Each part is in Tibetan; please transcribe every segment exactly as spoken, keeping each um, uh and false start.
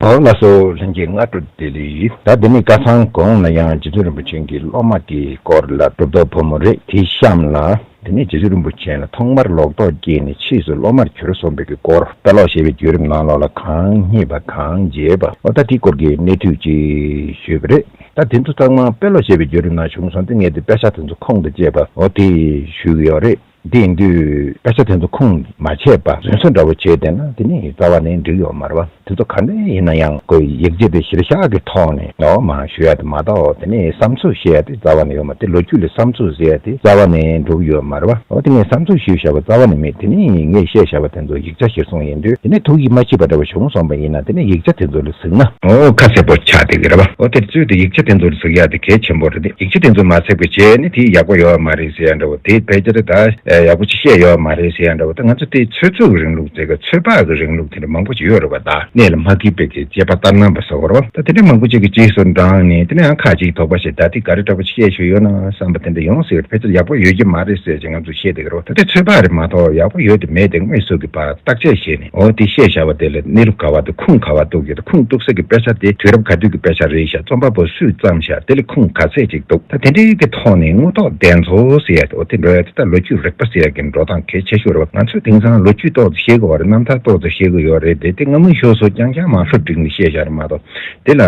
ཨོ་ལགས་སོ། ལྷན་རྒྱས་སྔ་དྲོ་བདེ་ལེགས། ད་དེ་ནས་ཁ་སང་གོང་ལ་ཡང་རྗེ་བཙུན་རིན་པོ་ཆེ་གི་སློབ་མ་གི་སྐོར་ལ་གྲུབ་ཐོབ་བུ་མོ་རེད། དེའི་གཤམ་ལ་དེ་ནས་རྗེ་བཙུན་རིན་པོ་ཆེ་ལ་ཐོག་མར་ལོག་རྟོག་སྐྱེས་ནས་ཕྱིས་སུ་སློབ་མར་གྱུར་གསུངས་པའི་གི་སྐོར། དཔེ་ཀློག་ཞེས་པའི་བརྒྱུད་རིམ་ནང་ལོགས་ལ་གང་རྙེད་པ་གང་མཇལ་བ། ཨོ་ད་དེའི་སྐོར་གྱི་གནས་ཚུལ་ཅིག་ཞུས་པ་རེད། ད་དེ་ཚོ་ཚང་མ་དཔེ་ཀློག་ཞེས་པའི་བརྒྱུད་རིམ་ནང་བྱུང་སོང་དུས་ངས་དེ་དཔེ་ཆ་དེ་ཚོ་ཁུངས་དང་བཅས་པ་ཨོ་དེ་ཞུས་ཀྱི་ཡོད་རེད། འདི་ཡིན་དུས་དཔེ་ཆ་དེ་ཚོ་ཁུངས་མ་ཆད་པ་རྫུན་བཟོ་འདྲ་བོ་བྱས་བསྡད་ན་དེ་ནི་རྩ་བ་ནས་འགྲིག་ཡོད་མ་རེད་བ། དེ་ཚོ་ག་འདྲ་ཡིན་ན་ཡང་ཁོའི་ཡིག་ཆ་དེ་གཞིར་བཞག་གི་ཐོག་ནས་འོ་མ་ཞུ་ཡ་དེ་མ་གཏོགས། དེ་ནས་བསམ་ཚུལ་བཤད་ཡ་དེ་རྩ་བ་ནས་ཡོད་མ་རེད། ལོ་རྒྱུས་ལ་བསམ་ཚུལ་ཟེར་ཡ་དེ་རྩ་བ་ནས་འགྲུབ་ཡོད་མ་རེད་བ། འོ་དེ་ངས་བསམ་ཚུལ་ཞུས་བཞག་པ་རྩ་བ་ནས་མེད། དེ་ནས་ངས་བཤད་བཞག་པ་དེ་ཚོ་ཡིག་ཆ་གཞིར་བཟུང་ཡིན་དུས་དེ་ནས་ཐུགས་ཡིད་མ་ཆེས་པ་འདྲ་བོ་བྱུང་སོང་པ་ཡིན་ན་དེ་ནས་ཡིག་ཆ་དེ་ཚོ་ལ་གཟིགས་ན་འོ་ཁ་གསལ་པོ་ཆགས་བསྡད་ཀྱི་རེད་བ། འོ་དེར་ཚུལ་དུ་ཡིག་ཆ་དེ་ཚོ་ལ་གཟིགས་ཡ་དེ་གལ་ཆེན་པོ་རེད། དེ་ཡིག་ཆ་དེ་ཚོ་མ་གཟིགས་པ་བྱས་ནས་དེ་ཡག་པོ་ཡོད་མ་རེད་ཟེར་ཡ་འདྲ་བོ། དེ་ཕལ་ཆེར་ད་ཡག་པོ་ཅིག་བཤད་ཡོད་མ་རེད་ཟེར་ཡ་འདྲ་བོ། ད་ང་ཚོ་དེ་ཚོད་ཚོད་ཀྱི་རིང་ལུགས་ཟེར་ག་ཚོད་དཔག་གི་རིང་ལུགས་དེ་འདྲ་མང་པོ་ཅིག་ཡོད་རེད་བ། ད་གནད་ལ་མ་འཁེལ་བའི་གི་དཔྱད་པ་ལྟར་སྣང་བ་ཟེར་བ་རེད་བ། ད་དེ་འདྲ་མང་པོ་ཅིག་གི་རྗེས་སུ་འབྲངས་ནས་དེ་ནས་ཡང་ཁ་ཅིག་དོགས་པ་བྱས། ད་དེ་ག་རེ་འདྲ་བོ་ཅིག་བཤད་ཤོད་ཡོད་ན་བསམ་པ་དེ་འདྲ་ཡོང་སྲིད། ཕལ་ཆེར་ཡག་པོ་ཡོད་ཀྱི་མ་རེད་ཟེར་ཅིག་ང་ཚོ་བཤད་བསྡད་ཀྱི་རེད་བ། ད་དེ་ཚོད་དཔག་རེད་མ་གཏོགས་ཡག་པོ་ཡོད་དེ་མེད་དེ་དངོས་སུ་གི་བརྟག་དཔྱད་བྱས་ནས་འོ་དེ་བཤད་བཞག་པ་དེ་ལ་གནས་ལུགས་ག་བ་དེ་ཁུངས་ག་བ་གཏུགས་ཀྱི། ད་ཁུངས་གཏུགས་ས་གི་དཔེ་ཆ་དེ་དུས་རབས་ག་དུས་ཀྱི་དཔེ་ཆ་རེད་ཤག་རྩོམ་པ་པོ་སུས་བརྩམས་ཤག་དེ་ལ་ཁུངས་ག་ཚད་ཅིག་འདུག་ད་དེ་འདྲའི་གི་ཐོག་ནས་དངོས་ཐོག་བདེན་འཚོལ་ཟེར་ཡ་དེ་འོ་དེ་འགྲོ་ཡ་དེ་ད་ལོ་རྒྱུས་རིག་པ་ཟེར་ཡ་གི་འགྲོ་སྟངས་གལ་ཆེ་ཤོས་རེད་བ། ང་ཚོས་དེང་སང་ལོ་རྒྱུས་ཏོག་ཙམ་ཤེས་ཀྱི་ཡོད་རེད། གནམ་ཐར་ཏོག་ཙམ་ཤེས་ཀྱི་ཡོད་རེད། དེ་དེ་སྔ་མའི་ཤོད་སོ་རྐྱང་རྐྱང་མ་སློབ་སྒྲིག་ནས་བཤད་བཞག་རེད་མ་གཏོགས་དེ་ལ་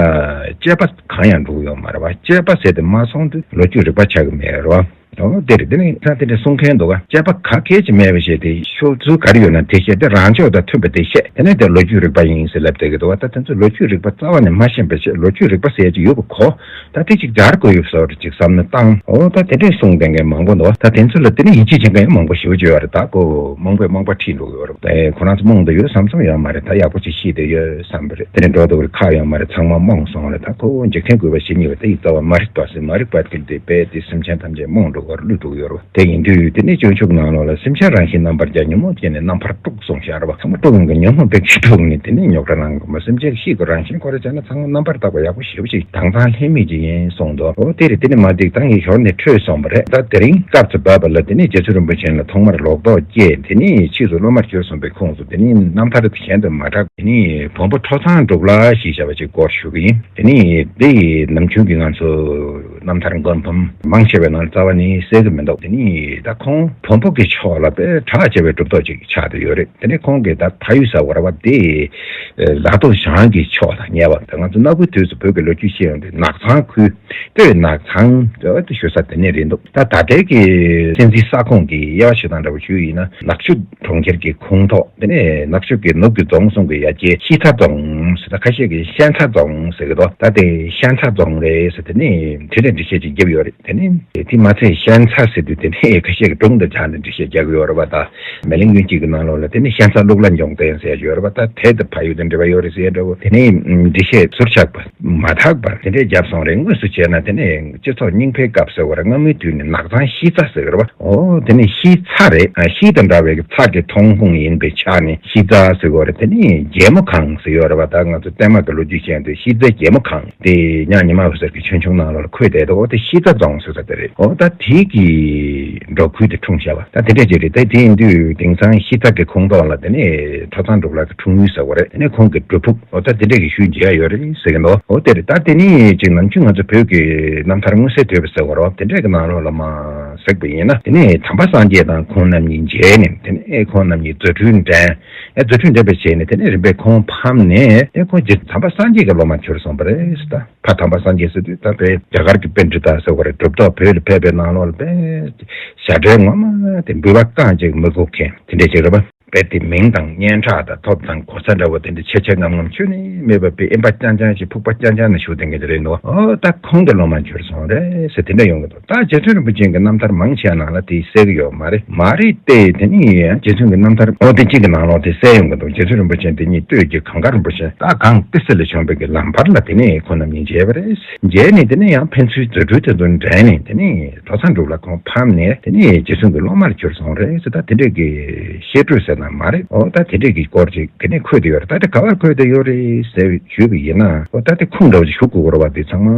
དཔྱད་པ་གང་ཡང་འགྲོ་གི་ཡོད་མ་རེད་བ། དཔྱད་པ་ཟེར་དེ་མ་སོང་དུས་ལོ་རྒྱུས་རིག་པ་ཆགས་ཀྱི་མེད་རེད་བ། ཨོ་དེ་རེད། དེ་ནི་ད་དེ་འདྲ་གསུང་མཁན་འདུག་ག་དཔྱད་པ་ག་གལ་ཅིག་མེད་པ་བྱས་ཏེ་ཤོད་ཚུལ་ག་རེ་ཡོད་ན་དེ་བཤད། དེ་རང་ཕྱོགས་དང་མཐུན་པ་དེ་བཤད། དེ་ནས་དེ་ལོ་རྒྱུས་རིག་པ་ཡིན་ཟེར་ལབ་བསྡད་ཀྱི་འདུག་ག་ད་དེ་ཚོ་ལོ་རྒྱུས་རིག་པ་རྩ་བ་ནས་མ་ཤེས་པ་བྱས། ལོ་རྒྱུས་རིག་པ་ཟེར་ཡ་ཅིག་ཡོད་པ་གོ། ད་དེ་ཅིག་སྦྱར་དགོས་ཡོད་བཟོ་འདྲ་ཅིག་བསམ་བློ་བཏང་། ཨོ་ད་དེ་འདྲས་གསུང་མཁན་མང་པོ་འདུག་ད་དེ་ཚོ་ལ་དེ་ནས་ཡིད་ཆེས་བྱེད་མཁན་ཡང་མང་པོ་ཞེ་པོ་ཅིག་ཡོད་རེད། ད་ཁོ་མང་པོས་རྨོངས་པ་ཁྲིད་འགྲོ་གི་ཡོད་རེད། དེ་ཁོ་རང་ཚོ་རྨོངས་བསྡད་ཡོད་བསམ་བསམ་ཡོད་མ་རེད། ད་ཡག་པོ་ཅིག་ཤེས་བསྡད་ཡོད་བསམ་པ་རེད། དེ་ནས་འགྲོ་འདུག་རེད། ཁག་ཡོད་མ་རེད། ཚང་མ་རྨོངས་སོང་རེད། ད་ཁོ་བོ་འཇིག་རྟེན་གུས་པ་ཞི་གཉིས་པ་དེ་ཡི་རྩ་བ་མ་རིག་པ་ཟེར། མ་རིག་པ་དེ་དེ་རྦད་དེ་སེམས་ཅན་ཐམས་ཅད་རྨོངས་འགྲོ་གི་ཡོད་རེད། དེ་ཡིན་དུས་དེ་ནས་སྤྱོད་འཇུག་ནང་ལོགས་ལ་སེམས་ཅན་རང་བཞིན་རྣམ་པར་བརྒྱ། ཉོན་མོངས་སྐྱེས་ནས་རྣམ་པར་དཀྲུགས་གསུངས་བཞག་རེད་བ། ཚང་མ་དཀྲུགས་ཡོང་གི། ཉོན་མོངས་དཔེ་ཆ་དཀྲུགས་ནས་དེ་ནས་རྙོག་དྲ་ལངས་གི། མ་སེམས་ཅན་གཤིས་ཀྱི་རང་བཞིན་ཁོ་རེ་བྱས་ན་ཚང་མ་རྣམ་པར་དག་པ་ཡག་པོ་ཞེ་པོ་ཅིག་དྭངས་གཙང་ལྷད་མེད་ཅིག་ཡིན་གསུངས་འདུག་ཨོ་དེ་རེད། དེ་ནས་མ་འདི་ད་ངས་ཞོར་ནས་འཕྲོས་སོང་བ་རེད། ད་དེ་རིང་སྐབས་སུ་བབས་པ་ལ་དེ་ནས་རྗེ་བཙུན་རིན་པོ་ཆེ་ལ་ཐོག་མར་ལོག་རྟོག་སྐྱེས། དེ་ནས་ཕྱིས་སུ་སློབ་མར་གྱུར་གསུངས་པའི་ཁོངས་སུ་དེ་ནས་རྣམ་ཐར་གཞན་དུ་མ་གྲགས། དེ་ནས་བོན་པོ་ཁྲོ་ཚང་འབྲུག་ལྷ་ཞེས་བྱ་བ་ཅིག་སྐོར་ཞུ་གི་ཡིན། དེ་ནས་དེ་ཡི་ནམ་རྒྱུན་གྱི་ང་ཚོ་རྣམ་ཐར་མགོན་དཔོན་མང་ཆེ་བའི་ནང་རྩ་བ་ནས་གསལ་གི་མི་འདུག་དེ་ནས་ད་ཁོང་བོན་པོ་གི་ཕྱོགས་ལ་དཔེ་གྲགས་ཆེ་བའི་གྲུབ་ཐོབ་ཅིག་ཆགས་བསྡད་ཡོད་རེད། དེ་ནས་ཁོང་གི་ད་ཕ་ཡུལ་ཟེར་བ་རེད་བ། དེ་ལ་དྭགས་ཞང་གི་ཕྱོགས་དང་ཉེ་བ། ད་ང་ཚོ་གནའ་བོའི་དུས་སུ་བོད་ཀྱི་ལོ་རྒྱུས་ཤེས་ཡོང་དུས་ནགས་ཚང་ཁུལ། སྟོད་ནགས་ཚང་ཟེར་བ་དེ་ཞུ་ས་དེ་ནས་རེད་འདུག་ད་ད་ལྟའི་གི་སྲིད་འཛིན་ས་ཁོངས་ཀྱི་དབྱེ་བ་ཞུ་སྟངས་འདྲ་བོ་ཞུས་ཡིན་ན། ནག་ཆུ་གྲོང་ཁྱེར་གྱི་ཁོངས་གཏོགས། དེ་ནས་ནག་ཆུ་གི་ནུབ་ཀྱི་རྫོང་གསུམ་གྱི་ཡ་གྱལ། ཤིས་ཚ་རྫོང་ཟེར། ད་ཁ་ཤས་ཀྱིས་ཤན་ཚ་རྫོང་ཟེར་གི་འདུག་ད་དེ་ཤན་ཚ་རྫོང་རེད་ཟེར། དེ་ནས་དེ་འདྲའི་འགྲེལ་བཤད་ཅིག་བརྒྱབ་ཡོད་རེད། དེ་ནས་དེ་མ་ཚད་ཤན་ཚ་ཟེར་དུས་དེ་ནས་ཁ་ཤས་ཀྱིས་སྒྲུང་དང་སྦྱར་ནས་འགྲེལ་བཤད་རྒྱག་གི་ཡོད་རེད་བ། ད་མེ་གླིང་གཡུལ་འགྱེད་ཀྱི་ནང་ལོགས་ལ་དེ་ནས་ཤན་ཚ་གླུ་ལ་འབྱུང་ལྡན་ཟེར་ཡ་ཡོད་རེད་བ། ད་དེ་དང་ཕ་ཡུལ་དང་འབྲེལ་བ་ཡོད་རེད་ཟེར་ཡ་འདྲ་བོ། དེ་ནས་འགྲེལ་བཤད་ཟུར་ཆག་པ་མ་དག་པ་དེ་འདྲས་བརྒྱབ་སོང་རེད། དངོས་སུ་བྱས་ན་དེ་ནས་སྤྱི་ཚོགས་རྙིང་པའི་སྐབས་ཟེར་བ་རེད། སྔ་མོའི་དུས་ནས་ནགས་ཚང་ཤིས་ཚ་ཟེར་གི་རེད་བ། ཨོ་དེ་ནས་ཤིས་ཚ་རེད། ཨ་ཤིས་དང་འདྲ་བའི་ཚ་གི་ཐོན་ཁུངས་ཡིན་པའི་ཆ་ནས་ཤིས་ཚ་ཟེར་གི་རེད། དེ་ནས་རྒྱལ་མོ་གང་ཟེར་ཡོད་རེད་བ། ད་ང་ཚོ་བསྟན་མ་གི་ལོ་རྒྱུས་བཤད་དུས་ཤིས་ཚའི་རྒྱལ་མོ་གང་དེ་ཉག་ཉི་མ་འོད་ཟེར་གྱི་ཆོས་འབྱུང་ནང་ལོགས་ལ་འཁོད་བསྡད་འདུག་ཨོ་དེ་ཤིས་ཚ་རྫོང་ཟེར་ས་དེ་རེད། ཨོ་ད་དེ་གི་འབྲོག་ཁུལ་དེ་འཁྲུངས་བཞག་པ། ད་དེ་འདྲས་ཅིག་རེད། ད་དེ་ཡིན་དུས་དེང་སང་ཤིས་ཚ་གི་ཁོངས་གཏོགས་ལ་དེ་ནས་ཁྲོ་ཚང་འབྲུག་ལྷ་གི་འཁྲུངས་ཡུལ་ཟེར་བ་རེད། དེ་ནས་ཁོང་གི་སྒྲུབ་ཕུག་ཨོ་ད་དེ་འདྲས་ཀྱི་ཤུལ་མཇལ་ཡ་ཡོད་རེད་ཟེར་གི་འདུག་ཨོ་དེ་རེད། ད་དེ་ནས་ཅིག་ནམ་རྒྱུན་ང་ཚོ་བོད་ཀྱི་རྣམ་ཐར་མངོན་གསལ་དོད་པ་ཟེར་བ་རེད། དེ་འདྲས་ཀྱི་ནང་ལོགས་ལ་མ་གཟིགས་པ་ཡིན་ན། དེ་ནས་དམ་པ་སངས་རྒྱས་དང་ཁོང་རྣམ་གཉིས་མཇལ་ནས་དེ་ནས་ཁོང་རྣམ་གཉིས་རྫུ་འཕྲུལ་འགྲན། ཨེ་རྫུ་འཕྲུལ་འགྲན་པ་བྱས་ནས་དེ་ནས་རིམ་པས་ཁོང་ཕམ་ནས་དེ་ཁོང་རྗེ་དམ་པ་སངས་རྒྱས་ཀྱི་སློབ་མར་གྱུར་སོང་བ་རེད་ཟེར། ད་ཕ་དམ་པ་སངས་རྒྱས་ཟེར་དུས་ད་དཔེ་རྒྱ་གར་གྱི་པཎྜི་ཏ་ཟེར་བ་རེད། གྲུབ་ཐོབ་བོད་ལ་ཕེབས་པའི་ནང་ལོགས་ལ་དཔེ་ཞྭ་སྒྲོན་ངོ་མ་དེ་འབུལ་བ་རྐང་གཅིག་མི་དགོས་མཁན་དེ་འདྲས་ཅིག་རེད་པ། དཔེ་དེ་མིང་དང་སྙན་གྲགས་དང་ཐོབ་དང་གོ་ས་འདྲ་བོ་དེ་འདྲ་ཆེ་ཆེ་ངམ་ངམ་ཁྱོན་ནས་མེད་པ། དཔེ་ཨེ་འབའ་རྐྱང་རྐྱང་ཞིག་ཕུག་པ་རྐྱང་རྐྱང་ནས་བཞུགས་བསྡད་མཁན་དེ་རེད་འདུག་ཨོ་ད་ཁོང་གི་སློབ་མར་གྱུར་སོང་རེད་ཟེར་དེ་འདྲ་ཡོང་གི་འདུག་ད་རྗེ་བཙུན་རིན་པོ་ཆེ་གི་རྣམ་ཐར་མང་ཆེ་བ་ནང་ལ་དེ་གསལ་གི་ཡོད་མ་རེད། མ་རེད་དེ། དེ་ནི་ཡང་རྗེ་བཙུན་གི་རྣམ་ཐར་ཨོ་དེ་གཅིག་གི་ནང་ལོགས་དེ་གསལ་ཡོང་གི་འདུག་རྗེ་བཙུན་རིན་པོ་ཆེ་འདི་ཉིད་སྟོད་ཀྱི་གངས་དཀར་རིན་པོ་ཆེ། ད་གངས་ཏི་སེ་ལ་བྱོན་པའི་གི་ལམ་བར་ལ་དེ་ནས་ཁོང་རྣམ་གཉིས་མཇལ་བ་རེད། མཇལ་ནས་དེ་ནས་ཡང་ཕན་ཚུན་རྫུ་འཕྲུལ་དེ་ཚོ་འགྲན་ནས་དེ་ནས་ཁྲོ་ཚང་འབྲུག་ལྷ་ཁོང་ཕམ་ནས་དེ་ནས་རྗེ་བཙུན་གི་སློབ་མར་གྱུར་སོང་རེད་ཟེར། ད་དེ་འདྲས་ཀྱི་བཤད་སྲོལ་ཟེར་ན་ མ་རེད། ཨོ་ད་དེ་འདྲས་ཀྱི་སྐོར་ཅིག་དེ་ནས་འཁོད་དེ་ཡོད་རེད། ད་དེ་ག་བར་འཁོད་དེ་ཡོད་རེད་ཟེར་ཞུས་པ་ཡིན་ན། ཨོ་ད་དེ་ཁུངས་འདྲ་བོ་ཅིག་ཞུ་དགོས་ཀྱི་རེད་བ། དེ་ཚང་མ་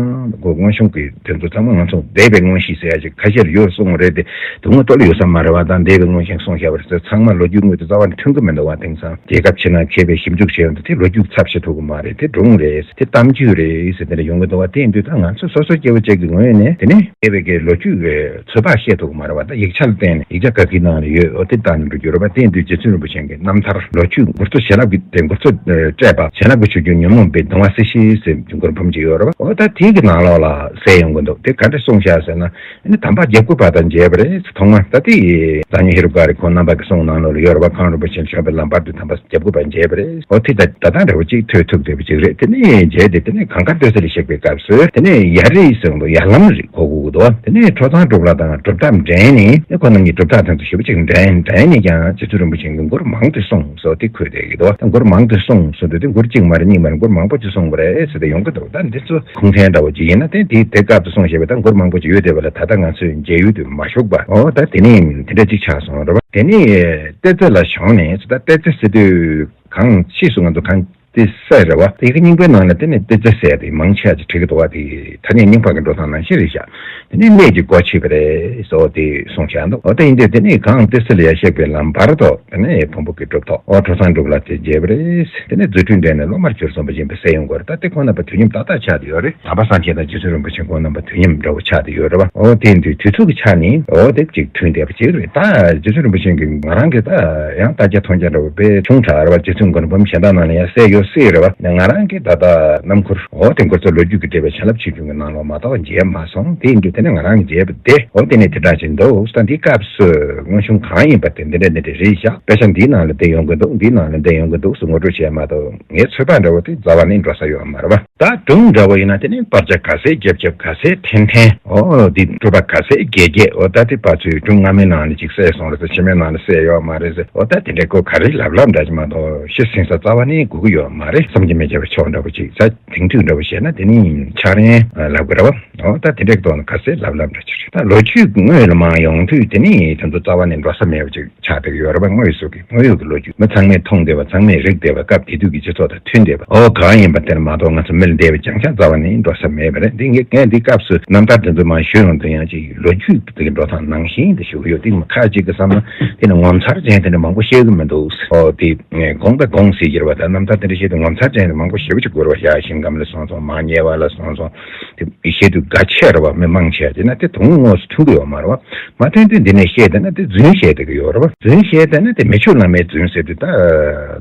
ཁོ་དངོས་བྱུང་གི་དེ་ཚོ་ཚང་མ་ང་ཚོ་འདས་པའི་མངོན་ཤེས་ཟེར་ཡ་ཅིག་ཁ་ཤས་ལ་ཡོད་གསུངས་རེད། དེ་དུང་ངོ་ལྟོ་ལ་ཡོད་ས་མ་རེད་བ། ད་འདས་པའི་མངོན་ཤེས་གསུངས་བཞག་པ་རེད་ཟེར། ཚང་མ་ལོ་རྒྱུས་དངོས་དེ་རྩ་བ་ནས་མཐུན་གི་མི་འདུག་བ། དེང་སང་རྒྱལ་ཁབ་ཕྱི་ནང་མཁས་པའི་ཞིབ་འཇུག་བྱས་ཡོང་དུས་དེ་ལོ་རྒྱུས་ཚབ་བྱེད་ཐུབ་ཀྱི་མ་རེད། དེ་སྒྲུང་རེད། དེ་གཏམ་རྒྱུད་རེད་ཟེར་དེ་འདྲ་ཡོང་གི་འདུག་བ། དེ་ཡིན་དུས་ད་ང་ཚོ་སོ་སོ་སྐྱེ་བོ་གཅིག་གི་ངོས་ནས་དེ་ནས་འདས་པའི་གི་ལོ་རྒྱུས་ཀྱི་ཚོད་དཔག་ཤེས་ཐུབ་ཀྱི་མ་རེད་བ། ད་ཡིག་ཆ་ལ་བརྟེན་ནས་ཡིག་ཆ་ག་གི་ནང་ལ་ཡོད། འོ་དེ་ལྟ་ནས་འགྲོ་རྒྱུ་རེད་བ། དེ་ཡིན་དུས་རྗེ་བཙུན་རིན་པོ་ཆེ་གི་རྣམ་ཐར་ལོ་རྒྱུས་མགུར་མཚོ་བྱིན་རླབས་ཀྱི་དེ་མགུར་མཚོ་སྤྲད་པ་བྱིན་རླབས་ཀྱི་ཆུ་རྒྱུན་ཉོན་མོངས་པའི་གདུང་བ་སེལ་ཞིང་ཟེར་མགུར་འབུམ་ཅིག་ཡོད་རེད་བ། འོ་ད་དེ་གི་ནང་ལོགས་ལ་གསལ་ཡོང་གི་འདུག་དེ་ག་འདྲ་གསུངས་བཞག་ཟེར་ན། ཨ་ནི་དམ་པ་བརྒྱད་དགུ་པ་དང་མཇལ་བ་རེད། ཐོག་མ་ད་ལྟའི་བྱང་ཆུབ་ཤེས་རབ་འགའ་རེ་ཁོང་རྣམ་པ་གི་གསུང་ནང་ལོགས་ལ་ཡོད་རེད་བ། གངས་རིན་པོ་ཆེ་ལ་བྱོན་པའི་ལམ་བར་དུ་དམ་པ་བརྒྱད་དགུ་པ་མཇལ་བ་རེད། འོ་དེ་ད་ད་ལྟ་འདྲ་བོ་ཅིག་ཐོས་ཐུབ་བསྡད་པ་ཅིག་རེད། དེ་ནས་མཇལ་ཏེ་དེ་ནས་གངས་དཀར་སྟོད་ས་ལ་གཤེགས་པའི་སྐབས་སུ་དེ་ནས་ཡར་རི་ཟེར་བ་ཡར་ལམ་རེད་གོ་དགོས་ཀྱི་འདུག་དེ་ནས་ཁྲོ་ཚང་འབྲུག་ལྷ་དང་གྲུབ་མཐའ་འགྲན་ནས་ཁོ་རྣམ་གཉིས་གྲུབ་མཐའ་དེ་ཚོ་ཞེ་པོ་ཅིག་འགྲན་འགྲན་ནས་ཀྱང་རྗེ་བཙུན་རིན་པོ་ཆེ་གི་མགུར་མང་དུ་གསུངས་སོ། དེ་འཁོད་བསྡད་ཀྱི་འདུག་ད་མགུར་མང་དུ་གསུངས་གསུངས་དུས་དེ་མགུར་གཅིག་མ་རེད་གཉིས་མ་རེད། མགུར་མང་པོ་ཅིག་གསུངས་པ་རེད་ཟེར་ཏེ་ཡོང་གི་འདུག་ད་འདི་ཚོ་ཁུངས་ལྡན་འདྲ་བོ་ཅིག་ཡིན་ན་དེ་དེ་དེ་སྐབས་དུ་གསུངས་བཞག་པའི་ད་མགུར་མང་པོ་ཅིག་ཡོད་བསྡད་པ་ལ་ད་ལྟ་ང་ཚོས་མཇལ་ཡུལ་དུ་མ་ཞུགས་པ། འོ་ད་དེ་ནས་དེ་འདྲ་ཅིག་ཆགས་སོང་རེད་བ། དེ་ནས་ཏེ་ཙེ་ལ་བྱོན་ནས་ད་ཏེ་ཙེ་ཟེར་དུས་གང་ཕྱིས་སུ་ང་ཚོ་གངས་ཏི་སེ་རེད་བ། དེ་གི་རྙིང་པའི་ནང་ལ་དེ་ནས་ཏེ་ཙེ་ཟེར་དེ་མང་ཆེ་བ་ཅིག་བྲིས་ཀྱི་འདུག་བ། དེ་ཐ་སྙད་རྙིང་པ་གི་འགྲོ་སྟངས་ནང་བཞིན་རེད་བཞག་དེ་ནས་གནས་ཀྱི་སྒོ་ཕྱེས་པ་རེད་ཟེར་བ་དེ་གསུངས་བཞག་འདུག་འོ་དེ་ཡིན་དུས་དེ་ནས་གངས་ཏི་སེ་ལ་ཡར་གཤེགས་པའི་ལམ་བར་དུ་དེ་ནས་བོན་པོ་གི་གྲུབ་ཐོབ་འོ་ཁྲོ་ཚང་འབྲུག་ལྷ་དེ་མཇལ་བ་རེད། དེ་ནས་རྫུ་འཕྲུལ་འགྲན་ནས་སློབ་མར་གྱུར་སོང་བ་ཡིན་པས་གསལ་ཡོང་གི་རེད། ད་དེ་ཁོང་རྣམ་པ་དུས་མཉམ་ཏག་ཏག་ཆགས་བསྡད་ཡོད་རེད། དམ་པ་སངས་རྒྱས་དང་རྗེ་བཙུན་རིན་པོ་ཆེ་ཁོང་རྣམ་པ་དུས་མཉམ་འདྲ་བོ་ཆགས་བསྡད་ཡོད་རེད་བ། འོ་དེ་ཡིན་དུས་དུས་ཚོད་ཀྱི་ཆ་ནས་འོ་དེ་གཅིག་མཐུན་བསྡད་པ་ཅིག་རེད། ད་རྗེ་བཙུན་རིན་པོ་ཆེ་གིས་ང་རང་གིས་ད་ཡང་ལྟ་རྒྱ་མཐོང་རྒྱ་འདྲ་བོ་དཔེ་ཆུང་དྲགས་རེད་བ། རྗེ་བཙུན་མགུར་འབུམ་གཞན་དག་ནང་ལ་ཡང་གསལ་ཡོད་སྲིད་རེད་བ། ང་རང་གིས་ད་ལྟ་རྣམ་མགུར་འོ་དེ་མགུར་མཚོ་ལོ་རྒྱུས་ཀྱིས་སྤྲས་པའི་བྱིན་རླབས་ཆུ་རྒྱུན་གྱི་ནང་ལོགས་མ་གཏོགས་མཇལ་མ་སོང་། དེ་ཡིན་དུས་དེ་ནས་ང་རང་གིས་མཇལ་བ་དེ་འོ་དེ་ནས་དེ་འདྲ་ཞིག་འདུག་ད་འདིའི་སྐབས་སུ་དངོས་བྱུང་གང་ཡིན་པ་དེ་འདི་འདྲ་འདི་འདྲ་རེད་བཞག་དཔེ་ཆ་འདིའི་ནང་ལ་འདི་ཡོང་གི་འདུག་འདིའི་ནང་ལ་འདི་ཡོང་གི་འདུག་ཟེར་ངོ་སྤྲོད་བྱས་མ་གཏོགས་ངའི་ཚོད་དཔག་འདྲ་བོ་དེ་རྩ་བ་ནས་འགྲོ་ས་ཡོད་མ་རེད་བ། ད་སྒྲུང་འདྲ་བོ་ཡིན་ན་དེ་ནི་པར་ཆ་ག་ཚད་རྒྱབ་རྒྱབ་ག་ཚད་འཐེན་འཐེན། ཨོ་འདི་སྤྲུལ་པ་ག་ཚད་རྒྱས་རྒྱས། ཨོ་ད་དེ་ཕར་ཚུར་སྒྲུང་སྔ་མའི་ནང་ནས་ཅིག་གསལ་སོང་རེད་ཟེར། ཕྱི་མའི་ནང་ནས་གསལ་ཡོད་མ་རེད་ཟེར། ཨོ་ད་དེ་འདྲའི་སྐོར་ག་རེ་ལབ་ལབ་འདྲ་ཅིག་མ་གཏོགས་ཤེས་ཟིན་ས་རྩ་བ་ནས་དགོས་ཀྱི་ཡོད་མ་རེད། བསམ་གྱིས་མི་ཁྱབ་པའི་ཕྱོགས་འདྲ་བོ་ཅིག་ད་དེང་དུས་འདྲ་བོ་བཤད་ན་དེ་ནི་འཆར་ཡན་ལབ་དགོས་རེད་བ། ཨོ་ད་དེ་འདྲའི་ཐོག་ནས་ག་ཚད་ལབ་ལབ་འདྲ་ཅིག་རེད། ད་ལོ་རྒྱུས་དངོས་ལ་མར་ཡོང་དུས་དེ་ནི་དེ་ཚོ་རྩ་བ་ནས་འགྲོ་ས་མེད་པ་ཅིག་ཆགས་བསྡད་ཀྱི་ཡོད་རེད་པ། དངོས་སུ་གི་དངོས་ཡོད་ཀྱི་ལོ་རྒྱུས་མི་ཚང་མས་མཐོང་བསྡད་པ། ཚང་མས་རིག་བསྡད་པ། སྐབས་དེ་དུས་ཀྱི་སྤྱི་ཚོགས་དང་མཐུན་བསྡད་པ། ཨོ་གང་ཡིན་པ་དེར་མ་གཏོགས་ང་ཚོ་མི་ལ་འདས་པའི་བྱང་ཆ་རྩ་བ་ནས་འགྲོ་ས་མེད་པ་རེད། འདི་ངས་ངས་འདི་སྐབས་སུ་རྣམ་ཐར་དེ་ཚོ་མར་ཞུས་ཡོང་དུས་ཡང་ཅིག་ལོ་རྒྱུས་དེ་གི་འགྲོ་སྟངས་ནང་བཞིན་དུ་ཞུ་གི་ཡོད། དེ་ཁ་ཅིག་གི་བསམ་ན་དེ་ནི་ངོ་མཚར་ཅན་དེ་འདྲ་མང་པོ་བཤད་གི་མི་འདུག་ཨོ་དེ་དགོངས་པ་དགོངས་ཟེར་གྱི་རེད་པ། ད་རྣམ་ཐར་དེ་འདྲ་བཤད་དུས་ངོ་མཚར་ཅན་དེ་མང་པོ་ཞེ་པོ་ཅིག་དགོས་རེད་པ། ཞྭ་ཤིང་སྒམ་ལ་སོང་སོང་། མར་ཉེ་བ་ལ་སོང་སོང་། དེ་བཤད་དུས་དགའ་ཆེ་རེད་པ། མི་མང་ཆེ་དེ་ན་དེ་དོན་དངོས་སུ་མཐོང་གི་ཡོད་མ་རེད་པ། མ་ཐོན་དུས་འདི་ནས་བཤད་བསྡད་ན་དེ་རྫུན་བཤད་བསྡད་ཀྱི་ཡོད་རེད་པ། རྫུན་བཤད་བསྡད་ན་དེ་མི་ཆོས་བླ་མའི་རྫུན་ཟེར་དུས་ད་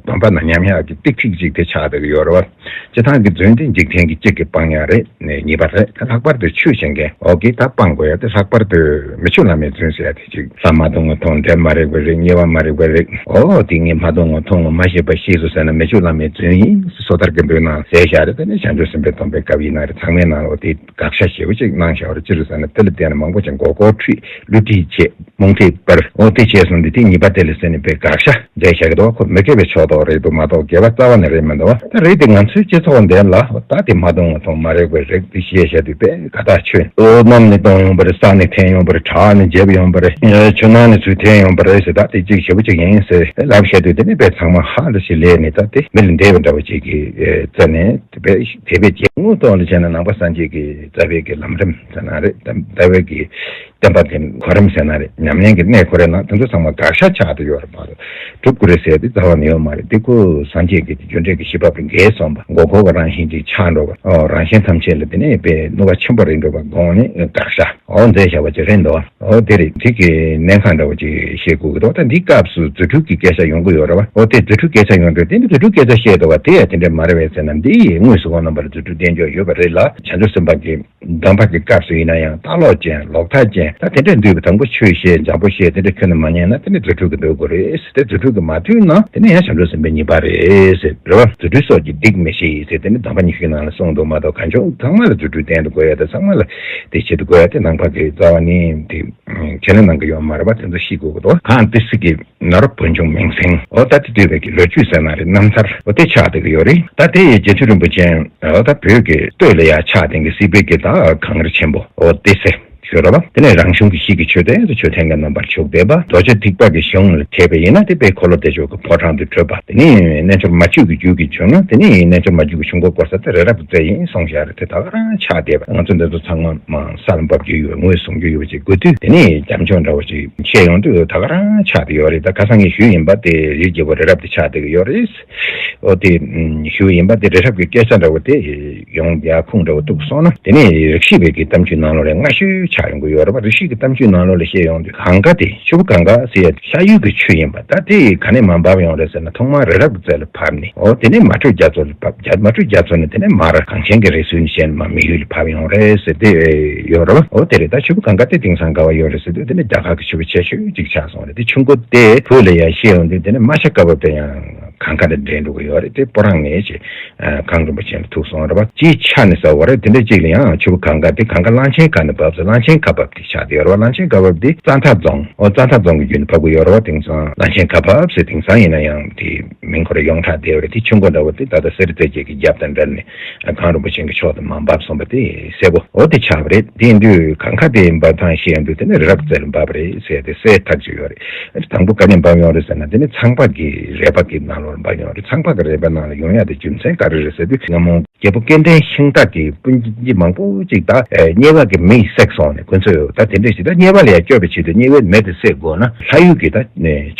སྡོམ་པ་ནང་ཉམས་ཡག་གི་ཏིག་ཏིག་ཅིག་དེ་ཆགས་བསྡད་ཀྱི་ཡོད་རེད་པ། སྤྱི་བཏང་གི་རྫུན་དེ་འཇིག་རྟེན་གྱི་གཅིག་གི་སྤང་ཡག་རེད། གཉིས་པ་རེད། ད་ལྷག་པར་དུ་ཆོས་བྱེད་མཁན་འོ་གིས་ད་སྤང་དགོས་ཡག་དེ་ལྷག་པར་དུ་མི་ཆོས་བླ་མའི་རྫུན་ཟེར་ཡག་དེ་ཅིག་ལྷ་མ་གཏོགས་ངོ་མཐོང་། འདྲེ་མ་རིག་པ་རིག། དམྱལ་བ་མ་རིག་པ་རིག། འོ་དེ་ངས་མ་མཐོང་ངོ་མཐོང་ངོ་མ་ཤེས་པ་ཤེས་སོང་ཟེར་ན་མི་ཆོས་བླ་མའི་རྫུན་ཡིན། སོ་ཐར་གྱི་མདོའི་ནང་ཟེར་བཞག་རེད། དེ་ནི་བྱང་ཆུབ་སེམས་དཔའི་སྡོམ་པའི་སྐབས་ཡིན་ན་རེད། ཚང་མའི་ནང་ལ་འོ་དེ་དགག་བྱ་ཞེ་པོ་ཅིག་གནང་བཞག་རེད། ཅི་རེད་ཟེར་ན་དེ་ལ་བརྟེན་ནས་མང་པོ་ཅིག་མགོ་སྐོར་ཁྲིད། བསླུ་བྲིད་བྱེད། རྨོངས་དད་སྤེལ། འོ་དེ་བྱས་སོང་དུས་དེ་ཉེས་པ་དེ་ལ་བརྟེན་ནས་དཔེ་དགག་བྱ་མཛད་བཞག་གི་འདུག་ཁོ་མི་དགེ་བའི་ཕྱོགས་གཏོགས་རེད་འདུག་མ་གཏོགས་དགེ་བ་རྩ་བ་ནས་རེད་མི་འདུག་ད་རེད་དེ་ང་ཚོའི་སྤྱི་ཚོགས་འདི་ལ་ད་དེ་མ་མཐོང་ངོ་མཐོང་། མ་རིག་པ་རིག་དེ་བཤད་བཞག་དུས་དཔེ་དགའ་ཐག་ཆོད། ཨོ་གནམ་ནས་གཏོང་ཡོང་པ་རེད། ས་ནས་འཐེན་ཡོང་པ་རེད། བྲག་ནས་འཇེབས་ཡོང་པ་རེད། ཆུ་ནང་ནས་ཚུར་འཐེན་ཡོང་པ་རེད་ཟེར། ད་དེ་གཅིག་ཞེ་པོ་ཅིག་ཡིན་ཟེར་ལབ་བཤད་དུས་དེ་ནི་དཔེ་ཚང་མ་ཧ་ལས་ཤིག་ལས་ནས་ད་དེ་མི་ལ་འདས་པ་འདྲ་བོ་ཅིག་གི་རྩ་ནས་དཔེ་དེ་བས་དངོས་ཐོག་ལ་བྱས་ན་ནང་པ་སངས་རྒྱས་ཀྱི་རྩ་བའི་གི་ལམ་རིམ་ཟེར་ན་རེད། རྩ་བའི་གི་བསྟན་པ་དེ་གོ་རིམ་ཟེར་ན་རེད། ཉམས་ལེན་གྱི་གནས་ཁོ་རའི་ནང་དེ་ཚོ་ཚང་མ་དགག་བྱ་ཆགས་བསྡད་ཡོད་རེད་མ་གཏོགས་སྒྲུབ་དགོས་རེད་ཟེར་དེ་རྩ་བ་ནས་ཡོད་མ་རེད། དེ་ཁོ་སངས་རྒྱས་ཀྱི་རྒྱུ་འབྲས་ཀྱི་ཤེས་རབ་ལ་འགལ་སོང་བ། མགོ་འཁོར་བ་རང་བཞིན་ཅིག་ཆགས་འགྲོ་བ། ཨོ་རང་གཞན་ཐམས་ཅད་ལ་དེ་ནས་དཔེ་གནོད་པ་ཆེན་པོ་རེད་འགྲོ་བ་དགོངས་ནས་དགག་བྱ་ཨོ་མཛད་བཞག་པ་ཅིག་རེད་འདུག་ཨོ་དེ་རེད། དེ་གི་གནད་འགག་འདྲ་བོ་ཅིག་བཤད་དགོས་ཀྱི་འདུག་ད་འདི་སྐབས་སུ་རྫུ་འཕྲུལ་གྱི་སྐད་ཆ་ཡོང་གི་ཡོད་རེད་བ། ཨོ་དེ་རྫུ་འཕྲུལ་སྐད་ཆ་ཡོང་དུས་དེ་ནི་རྫུ་འཕྲུལ་སྐད་ཆ་བཤད་འདུག་བ། དེ་ཡང་དེ་འདྲས་མ་རེད་པས་ཟེར་ན་འདི་ཡི་དངོས་སུ་ཁོང་རྣམ་པར་རྫུ་འཕྲུལ་བསྟན་འཇོག་ཡོད་པ་རེད་ལ། བྱང་ཆུབ་སེམས་དཔའ་གི་སྡོམ་པ་གི་སྐབས་སུ་ཡིན་ན་ཡང་ལྟ་ཀློག་ཅན་ལོག་ལྟ་ཅན་ད་དེ་འདྲས་འདུས་པའི་དང་པོ་ཆོས་བཤད་འཇམ་པོ་བཤད་དེ་འདྲས་ཁྱོན་ནས་མ་ཉན་ན་དེ་ནི་རྫུ་འཕྲུལ་གྱི་འདོད་དགོས་རེད། དེ་རྫུ་འཕྲུལ་གྱིས་མ་མཐུན་ན་དེ་ནི་ཡང་བྱང་ཆུབ་སེམས་དཔའི་ཉེས་པ་རེད་ཟེར་རེད་བ། རྫུ་འཕྲུལ་སོགས་ཀྱིས་སྡིག་མི་བྱེད་ཟེར་དེ་ནི་གདམས་པ་ཉི་ཤུའི་ནང་ལ་གསུངས་འདུག་མ་གཏོགས་གང་བྱུང་ཚང་མ་ལ་རྫུ་འཕྲུལ་བསྟན་དུ་དགོས་ཡ་དང་ཚང་མ་ལ་དེ་བྱེད་དུ་དགོས་ཡ་དེ་ནང་པ་གི་རྩ་བ་ནས་དེ་ཁས་ལེན་གནང་གི་ཡོད་མ་རེད་པ། དེ་ཚོ་ཤེས་དགོས་ཀྱི་འདུག་གངས་ཏི་སེ་གི་ནོར་བུ་བོན་ཆུང་མིང་སྲིང་། འོ་ད་དེ་འདུས་པའི་གི་ལོ་རྒྱུས་ཟེར་ན་རེད། རྣམ་ཐར་འོ་དེ་ཆགས་བསྡད་ཀྱི་ཡོད་རེད། ད་དེ་ཡི་རྗེ་བཙུན་རིན་པོ་ཆེ་འོ་ད་བོད་ཀྱི་སྟོད་ལ་ཡ་ཆགས་བསྡད་ཀྱི་སྲིད་པའི་གི་ད་གངས་རི་ཆེན་པོ་འོ་ཏི་སེ། ཆོས་ར་བ། དེ་ནས་རང་གཞུང་གི་གཤིས་ཀྱི་ཆོས་དེ་ཚོ་ཆོས་ཐེངས་ཀྱི་རྣམ་པར་ཕྱོགས་བསྡད་པ། རྡོ་རྗེ་ཐེག་པ་གི་གཞུང་ལ་འཐད་པ་ཡིན་ན་དེ་དཔལ་འཁོར་ལོ་བདེ་མཆོག་གི་ཕོ་བྲང་དུ་བྲོས་པ། དེ་ནས་རྣལ་འབྱོར་མ་བཅོས་ཀྱི་རྒྱུད་ཀྱི་བྱུང་ན་དེ་ནས་རྣལ་འབྱོར་མ་བཅོས་ཀྱི་ཆོས་འཁོར་བསྐོར་ས་དེ་རི་རབ་ཀྱི་རྩེ་ཡིན་གསུངས་བཞག་རེད། དེ་ད་ག་རང་ཆགས་བསྡད་པ། ང་ཚོ་འདི་ཚོ་ཚང་མ་མ་ས་ལ་འབབ་རྒྱུ་ཡོད། ངོས་བཟུང་རྒྱུ་ཡོད་ཅེས་དགོས་དུས་དེ་ནས་རྒྱབ་ལྗོངས་འདྲ་བོ་ཅིག་བཤད་ཡོང་དུས་ད་ག་རང་ཆགས་བསྡད་ཡོད་རེད། ད་ཁ་སང་ངས་ཞུས་ཡིན་པ་དེ་རིའི་རྒྱལ་པོ་རི་རབ་དེ་ཆགས་བསྡད་ཀྱི་ཡོད་རེད། འོ་དེ་ཞུ་ཡིན་པ་དེ་རི་རབ་ཀྱི་སྐད་ཆ་འདྲ་བོ་དེ་ཡོང་ཡ་ཁུངས་འདྲ་བོ་གཏུགས་སོང་ན། དེ་ནས་རིགས་བཞི་པའི་གི་གཏམ་རྒྱུད་ནང་ལོགས་ལས་སྔ་ཤོས་ཆགས་ཡོང་གི་ཡོད་རེད་པ། རིགས་བཞི་གི་གཏམ་རྒྱུད་ནང་ལོགས་ལས་བཤད་ཡོང་དུས་གངྒཱ་དེ་ཆུ་བོ་གངྒཱ་ཟེར་ཡ་ལྷ་ཡུལ་གྱི་ཆུ་ཡིན་པ། ད་དེ་ག་ནས་མར་འབབ་ཡོང་རེད་ཟེར་ན་ཐོག་མར་རི་རབ་ཀྱི་རྩེ་ལ་བབས་ནས། འོ་དེ་ནས་མ་དྲོས་རྒྱ་མཚོ་ལ་བབས། རྒྱ་མ་དྲོས་རྒྱ་མཚོ་ནས་དེ་ནས་མར་གངས་ཅན་གྱི་རི་སུལ་ནས་བཤད་ན་མར་མི་ཡུལ་ལ་བབས་ཡོང་རེད་ཟེར་དེ་ཡོད་རེད་པ། འོ་དེ་རེད། ད་ཆུ་བོ་གངྒཱ་དེ་དེང་སང་ག་བ་ཡོད་རེད་ཟེར་དུས་དེ་ནས་རྒྱ་གར་གྱི་ཆུ་བོ་ཆེ་ཤོས་གཅིག་ཆགས་སོང་རེད། དེ་ཆུ་མགོ་དེ་བོད་ལ་ཡང་བཤད་ཡོང་དུས་དེ་ནས་རྨ་བྱ་ཀ་བབས་དེ་ཡང་གངས་ཁ་ནས་འདྲེས་འགྲོ་གི་ཡོད་རེད། དེ་སྤུ་རངས་ནས་ཅེས་གངས་རིན་པོ་ཆེ་ལ་ཐུག་སོང་རེད་པ། སྤྱིའི་ཆ་ནས་ཟེར་བ་རེད། དེ་འདྲ་ཅིག་ལ་ཡང་ཆུ་བོ་གངྒཱ་དེ་གངྒཱ་གླང་ཆེན་སྒང་ནས་བབས་ཟེར། གླང་ཆེན་ཁ་བབས་དེ་ཆགས་བསྡད་ཡོད་རེད་པ། གླང་ཆེན་ཁ་བབས་དེ་རྩྭ་མཐའ་རྫོང་། འོ་རྩྭ་མཐའ་རྫོང་གི་བརྒྱུད་ནས་བབས་ཀྱི་ཡོད་རེད་པ། དེང་སང་གླང་ཆེན་ཁ་བབས་ཟེར་དེང་སང་ཡིན་ན་ཡང་དེ་མིང་ཁོ་རང་ཡོངས་གྲགས་བསྡད་ཡོད་རེད། དེ་ཆུ་མགོ་འདྲ་བོ་དེ་ད་ལྟ་གསེར་རྩེ་རྒྱལ་གྱི་རྒྱབ་དང་འབྲེལ་ནས་གངས་རིན་པོ་ཆེ་གི་ཕྱོགས་དེ་མར་བབས་སོང་བ་དེ་གསལ་པོ་འོ་དེ་ཆགས་པ་རེད། དེ་ཡིན་དུས་གངས་ཁ་དེ་འབབ་སྟངས་བཤད་ཡོང་དུས་དེ་ནི་རི་རབ་རྩེ་ལ་འབབ་པ་རེད་ཟེར་དེ་གསལ་ཐག་ཆོད་ཡོད་རེད། དང་པོ་ག་ནས་འབབ་ཡོང་རེད་ཟེར་ན་དེ་ནི་ཚངས་པ་གི་རལ་པ་གི་ནང་ལོགས་ལ་འབབ་ཡོང་རེད། ཚངས་པ་གི་རལ་པ་ནང་ལ་ཡོང་ཡ་དེ་རྒྱུ་མཚན་ག་རེ་རེད་ཟེར་དུས་སྔ་མོ་རྒྱལ་པོ་སྐལ་ལྡན་ཤིང་རྟ་གི་སྤུན་མཆེད་མང་པོ་ཅིག་ད་དམྱལ་བ་གི་མེ་ཡིས་བསྲེགས་སོང་ནས་ཁོ་ཚོས་ད་དེ་འདྲ་ཞིག་ད་དམྱལ་བ་ལ་ཡང་སྐྱོབ་པའི་ཆེད་དུ་དམྱལ་བའི་མེ་དེ་བསད་དགོས་ན་ལྷ་ཡུལ་གྱི་ད་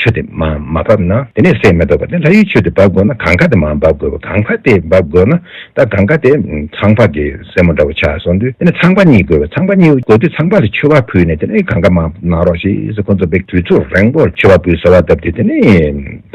ཆུ་དེ་མ་མ་བབས་ན་དེ་ནས་བསད་མི་ཐུབ་པ། དེ་ལྷ་ཡུལ་ཆུ་དེ་འབབ་དགོས་ན་གངས་ཁ་དེ་མར་འབབ་དགོས་པ། གངས་ཁ་དེ་འབབ་དགོས་ན་ད་གངས་ཁ་དེ་ཚངས་པ་གི་རྩེ་མོ་འདྲ་བོ་ཆགས་སོང་དུས་དེ་ནས་ཚངས་པ་རྙེད་དགོས་པ། ཚངས་པ་རྙེད་དགོས་དུས་ཚངས་པ་ལ་མཆོད་པ་ཕུལ་ནས་དེ་ནས་གངས་ཁ་མར་གནང་རོགས་ཞེས་ཁོ་ཚོ་དཔེ་དུས་ཚོད་རིང་པོར་མཆོད་པ་ཕུལ་གསོལ་བ་བཏབ་དུས་དེ་ནས་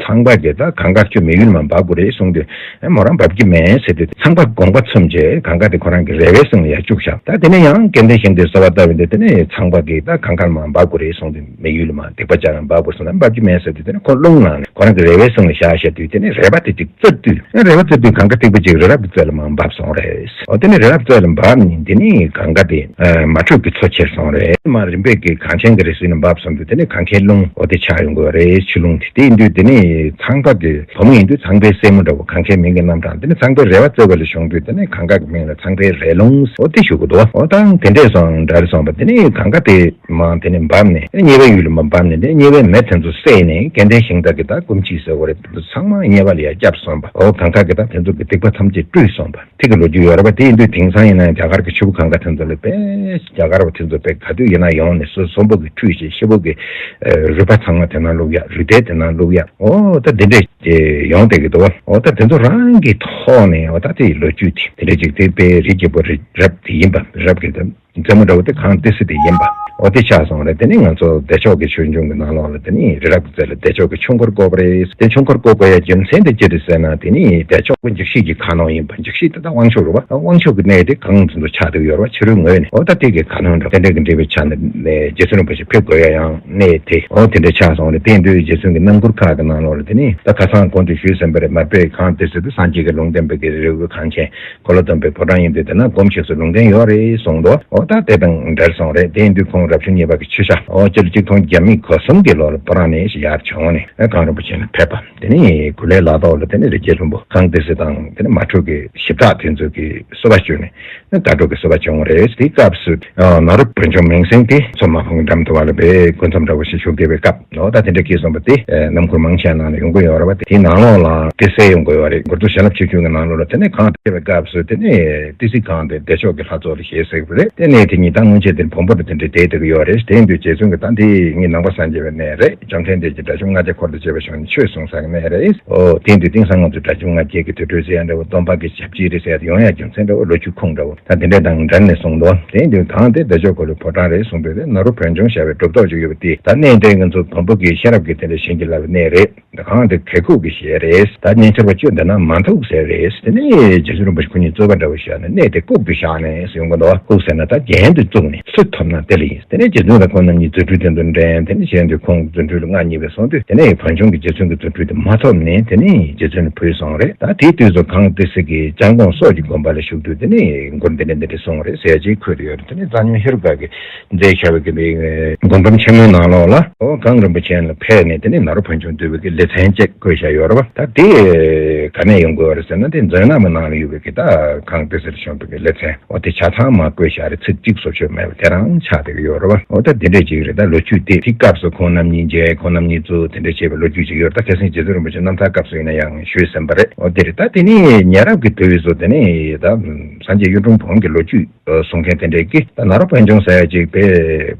ཚངས་པ་གིས་ད་གངས་ཁ་ཆུ་མི་ཡུལ་མར་འབབ་དགོས་རེད་གསུངས་དུས་ཨེ་མོ་རང་འབབ་ཀྱི་མེད་ཟེར་དུས་ཚངས་པ་དགོངས་པ་ཚོམས་བྱས་གངས་ཁ་དེ་ཁོ་རང་གི་རལ་པའི་གསེང་ལ་ཡར་བཅུག་བཞག་ད་དེ་ནས་ཡང་སྐལ་ལྡན་ཤིང་རྟས་གསོལ་བ་བཏབ་ཡིན་དུས་དེ་ནས་ཚངས་པ་གིས་ད་གངས་ཁ་མར་འབབ་དགོས་རེད་གསུངས་དུས་མི་ཡུལ་མར་སྡིག་པ་བཅག་ཡང་འབབ་དགོས་གསུངས་ན་འབབ་ཀྱི་མེད་ཟེར་དུས་དེ་ནས་ཁོ་རླུང་ལངས་ནས་ཁོ་རང་གི་རལ་པའི་གསེང་ལ་བཞག་བཞག་དུས་དེ་ནས་རལ་པ་དེ་ཅིག་བཙིར་དུས་རལ་པ་བཙིར་དུས་གངས་ཁ་ཐིགས་པ་ཅིག་རི་རབ་ཀྱི་རྩེ་ལ་མར་འབབ་སོང་རེད། འོ་དེ་ནས་རི་རབ་རྩེ་ལ་འབབ་ནས་དེ་ནས་གངས་ཁ་དེ་མ་དྲོས་ཀྱི་མཚོ་ཁྱེར་སོང་རེད། མར་རིམ་པས་ཀྱི་གངས་ཅན་གྱི་རི་སུལ་ནས་འབབ་སོང་དུས་དེ་ནས་གངས་ཁའི་ཀླུང་འོ་དེ་ཆགས་ཡོང་གི་རེད། ཆུ་ཀླུང་དེ་དེ་ཡིན་དུས་དེ་ནས་ཚངས་པ་གི་བུ་མོ་ཡིན་དུས་ཚངས་པའི་སྲས་མོ་འདྲ་བོ་གངས་ཁའི་མིང་གི་རྣམ་གྲངས་དེ་ནས་ཚངས་པའི་རལ་པ་བཙིར་བ་ལ་ཤོང་དུས་དེ་ནས་གངས་ཁ་གི་མིང་ལ་ཚངས་པའི་རལ་ཀླུང་འོ་དེ་ཞུ་གི་འདུག་འོ་ད་དེ་འདྲས་སོང་འདྲ་རེད་སོང་བ། དེ་ནས་གངས་ཁ་དེ་མར་དེ་ནས་འབབ་ནས་དམྱལ་བའི་ཡུལ་ལ་མར་འབབ་ནས་དེ་དམྱལ་བའི་མེ་དེ་ཚོ་བསད་ནས་སྐལ་ལྡན་ཤིང་རྟ་གི་ད་སྐུ་མཆེད་ཟེར་བ་རེད། དེ་ཚོ་ཚང་མ་དམྱལ་བ་ལ་ཡར་བསྐྱབས་སོང་བ། འོ་གངས་ཁ་གི་ད་དེ་ཚོ་གི་སྡིག་པ་ཐམས་ཅད་བཀྲུས་སོང་བ། ཐིག་གི་ལོ་རྒྱུས་ཡོད་རེད་པ། དེ་ཡིན་དུས་དེང་སང་ཡིན་ན་རྒྱ་གར་གྱི་ཆུ་བོ་གངས་ཁ་དེ་ཚོ་ལ་དཔེ་རྒྱ་གར་བ་དེ་ཚོ་དཔེ་ག་དུས་ཡིན་ན་ཡོང་ནས་སོ་སོ་གསོན་པོ་གི་ཁྲུས་བྱེད། ཤི་བོ་གི་རུས་པ་ཚང་མ་དེ་ནང་བླུག་ཡ། རུས་ཐལ་དེ་ནང་བླུག་ཡ། འོ་ད་དེ་འདྲས་ཡོང་བསྡད་ཀྱི་འདུག་འོ་ད་དེ་ཚོ་རང་གི་ཐོག་ནས་འོ་ད་དེ་ཡི་ལོ་རྒྱུས་དེ་དེ་འདྲས་ཅིག་དེ་དཔེ་རི་རྒྱལ་པོ་རི་རབ་དེ་ཡིན་པ། རི་རབ་ཀྱི་དེ་རྩེ་མོ་འདྲ་བོ་དེ་གངས་ཏི་སེ་དེ་ཡིན་པ། འོ་དེ་ཆགས་སོང་རེད། དེ་ནས་ང་ཚོ་བདེ་མཆོག་གི་ཆོས་འབྱུང་གི་ནང་ལོགས་ལ་དེ་ནས་རི་རབ་ཀྱི་རྩེ་ལ་བདེ་མཆོག་གི་ཆོས་འཁོར་བསྐོར་བ་རེད། དེ་ཆོས་འཁོར་བསྐོར་དགོས་ཡ་རྒྱུ་མཚན་དེ་ཅི་རེད་ཟེར་ན་དེ་ནས་བདེ་མཆོག་པོ་འཇིགས་བྱེད་ཀྱི་ཁ་ནོར་ཡིན་པ། འཇིགས་བྱེད་དེ་ད་དབང་ཕྱུག་རེད་བ། དབང་ཕྱུག་གི་གནས་དེ་གངས་དེ་ཚོ་ཆགས་བསྡད་ཡོད་རེད་བ། ཕྱི་རོལ་ངོས་ནས་འོ་ད་དེ་གི་ཁ་ནོར་འདྲ་དེ་འདྲ་གི་འབྲེལ་བའི་ཆ་ནས་རྗེ་བཙུན་རིན་པོ་ཆེ་ཕེབས་དགོས་ཡ་ཡང་གནས་དེ་འོ་དེ་འདྲ་ཆགས་སོང་རེད། དེ་ཡིན་དུས་རྗེ་བཙུན་གྱི་རྣམ་མགུར་ཁག་གི་ནང་ལོགས་ལ་དེ་ནས་ད་ཁ་སང་གོང་དུ་ཞུས་ཟིན་པ་རེད། མར་པས་གངས་ཏི་སེ་དེ་སངས་རྒྱས་ཀྱི་ལུང་བསྟན་པའི་གི་རི་བོ་གངས་ཅན་འཁོར་ལོ་སྡོམ་པའི་ཕོ་བྲང་ཡིན་དུས་དེ་ན་སྒོམ་བྱེད་སའི་ལུང་བསྟན་ཡོད་རེད་གསུངས་འདུག་འོ་ད་དེ་དང་འབྲེལ་སོང་རེད། དེ་ཡིན་དུས་ཁོང་རབ་བྱུང་གཉིས་པ་གི་ཆུ་ཞྭ་འོ་སྤྱི་ལོ་ཆིག་སྟོང་བརྒྱ་མེད་གོ་གསུམ་གྱི་ལོ་ལ་སྤུ་རངས་ནས་ཡར་བྱོན་ནས་གངས་རིན་པོ་ཆེ་ལ་ཕེབས་པ། དེ་ནས་གུ་ལའི་ལ་དྭགས་ལ་དེ་ནས་རི་རྒྱལ་ལྷུན་པོ་གངས་ཏི་སེ་དང་དེ་ནས་མ་དྲོས་ཀྱི་ཞིབ་ཆ་དེ་ཚོ་གི་གསོལ་བ་བཅོལ་ནས་ད་དྲོ་གི་གསོལ་བ་བྱུང་བ་རེད། དེའི་སྐབས་སུ་ནཱ་རོ་བོད་ལྗོངས་མིང་སྲིང་དེ་མཚོ་མ་ཕམ་གྱི་འགྲམ་དུ་བ་ལ་བའི་སྐུ་མཚམས་འདྲ་བོ་ཞིག་བཞུགས་བསྡད་པའི་སྐབས་འོ་ད་དེ་འདྲ་སྐྱེས་སོང་བ་དེ་རྣམ་མགུར་མང་ཆེ་ནང་ལ་ཡོང་གི་ཡོད་རེད་བ། དེའི་ནང་ལོགས་ལ་དེ་གསལ་ཡོང་གི་ཡོད་རེད། མགུར་ཐོག་བྱིན་རླབས་ཆོས་འབྱུང་གི་ནང་ལོགས་ལ་དེ་ནས་གངས་ཏི་སེ་བའི་སྐབས་སུ་དེ་ནས་ཏི་སེ་གངས་དེ་བདེ་མཆོག་གི་ལྷ་ཚོགས་ལ་བཞེས་ཟེར་བ་རེད། དེ་ནས་དེ་ཉིད་ད་སྔོན་ཆད་དེ་བོན་པོ་ལ་དེ་འདྲའི་བསྡད་བསྡད་ཀྱི་ཡོད་རེད། དེ་ཡིན་དུས་རྗེ་བཙུན་གྱིས་ད་འདི་ངའི་ནང་པ་སངས་རྒྱས་པའི་གནས་རེད། བཅོམ་ལྡན་འདས་ཀྱིས་དགྲ་བཅོམ་ལྔ་བརྒྱ་འཁོར་དང་བཅས་པ་བྱུང་ནས་ཆོས་གསུངས་ས་གི་གནས་རེད། ཨོ་དེ་ཡིན་དུས་དེང་སང་ང་ཚོས་དགྲ་བཅོམ་ལྔ་བརྒྱ་གི་དུར་ཁྲོད་ཟེར་ཡ་འདྲ་བོ་སྟོན་པ་གི་ཞབས་ཕྱི་རེད་ཟེར་ཡ་དེ་ཡོང་ཡ་རྒྱུ་མཚན་འདྲ་བོ་ལོ་རྒྱུས་ཁུངས་འདྲ་བོ་ད་དེ་འདྲ་དང་འབྲེལ་ནས་གསུངས་འདུག་དེ་ཡིན་དུས་གངས་དེ་བདེ་མཆོག་འཁོར་ལོའི་ཕོ་བྲང་རེད་གསུངས་དུས་དེ་ནཱ་རོ་བོད་ལྗོངས་ཞེས་པའི་གྲུབ་ཐོབ་ཅིག་ཡོད་པ་དེ་ད་གནས་འདི་ང་ཚོ་བོན་པོ་གི་ཤེས་རབ་ཀྱི་དེ་འདྲ་བྱིན་གྱིས་བརླབས་པའི་གནས་རེད། གངས་དེ་གད་ཁུག་གི་གཞལ་རེད། ད་གཉེན་ཚོར་བ་བཅོས་འདི་ན་མ་ཐུག་ཟེར་རེད། དེ་ནས་རྗེ་བཙུན་རིན་པོ་ཆེ་ཁོ་གཉིས་རྩོད་པ་འདྲ་བོ་བཞག་ནས་གནས་དེ་ལྐུགས་ཏུ་བཞག་ནས་ཟེར་ཡོང་གི་འདུག་ལྐུགས་ཟེར་ན་ད་རྒྱན་དུ་བཙུགས་ནས་སུ་ཐོབ་ན་དེ་ལ་ཡིན། དེ་ནས་རྗེ་བཙུན་དང་ཁོང་རྣམ་གཉིས་རྫུ་འཕྲུལ་དེ་ཚོ་འགྲན། དེ་ནས་གཞན་དུ་ཁོང་རྫུ་འཕྲུལ་ལྔ་གཉིས་པའི་སོང་དུས། དེ་ནས་བོན་ཆུང་གིས་རྗེ་བཙུན་གྱི་རྫུ་འཕྲུལ་དེ་མ་ཐོབ་ནས། དེ་ནས་རྗེ་བཙུན་ལ་བུད་སོང་རེད། ད་དེའི་དུས་སུ་གངས་ཏི་སེ་གི་ལྕམ་སྐོང་སོགས་ཀྱི་དགོན་པ་ལ་བཞུགས་དུས། དེ་ནས་མགུར་འདི་འདྲ་འདི་འདྲ་གསུངས་རེད་ཟེར་ཅིག་འཁོད་དུ་ཡོད་རེད། དེ་ནས་རྩ་ཉུང་ཧེ་རུ་ཀ་གིས་མཛད་བཞག་པའི་གི་འདི་མགུར་འབུམ་ཆེན་མོའི་ནང་ལོགས་ལ། ཨོ་གངས་རིན་པོ་ཆེ་ལ་ཕེབས་ནས། དེ་ནས་ནཱ་རོ་བོན་ཆུང་བསྡུས་པའི་གི་ལེ་ཚན་གཅིག་བཀོད་བཞག་ཡོད་རེད་པ། ད་དེ་ག་ནས་ཡོང་གི་ཡོད་རེད་ཟེར་ན། དེ་མཛོད་ནང་མའི་ནང་ལ་ཡོད་པའི་གི་ད་གངས་ཏི་སེ་ལ་བྱོན་པའི་གི་ལེ་ཚན། འོ་དེ་ཆ་ཚང་མར་བཀོད་བཞག་རེད། ཚིག་གཅིག་སོ་ཆོད་མེད་པ་དེ་རང་ཆགས་བསྡད་ཀྱི་ཡོད་རེད་པ། འོ་ད་དེ་འདྲས་ཅིག་རེད། ད་ལོ་རྒྱུས་དེ། དེ་སྐབས་སུ་ཁོང་རྣམ་གཉིས་མཇལ། ཁོང་རྣམ་གཉིས་ཚོ་དེ་འདྲས་བྱས་པའི་ལོ་རྒྱུས་ཅིག་ཡོད་རེད། ད་ཁ་སང་རྗེ་བཙུན་རིན་པོ་ཆེ་རྣམ་ཐར་སྐབས་སུ་ཡིན་ན་ཡང་ཞུས་ཟིན་པ་རེད། འོ་དེ་རེད། ད་དེ་ནས་ཉེ་རབས་ཀྱི་དུས་སུ་དེ་ནས་ད་སངས་རྒྱས་གཡུང་དྲུང་བོན་གྱི་ལོ་རྒྱུས་གསུང་མཁན་དེ་འདྲས་ཀྱིས། ད་ནཱ་རོ་བོན་ཆུང་ཟེར་ཡ་ཅིག་དཔེ་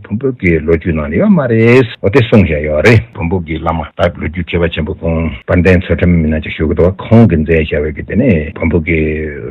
བོན་པོ་གི་ལོ་རྒྱུས་ནང་ལ་ཡོད་མ་རེད། འོ་དེ་གསུངས་བཞག་ཡོད་རེད། བོན་པོ་གི་བླ་མ། ད་ལོ་རྒྱུས་མཁས་པ་ཆེན་པོ་ཁོང་དཔལ་ལྡན་ཚུལ་ཁྲིམས་མི་སྣ་ཅིག་བཞུགས་འདུག་ཁོང་གིས་མཛད་བཞག་པའི་གི་དེ་ནས་བོན་པོ་གི་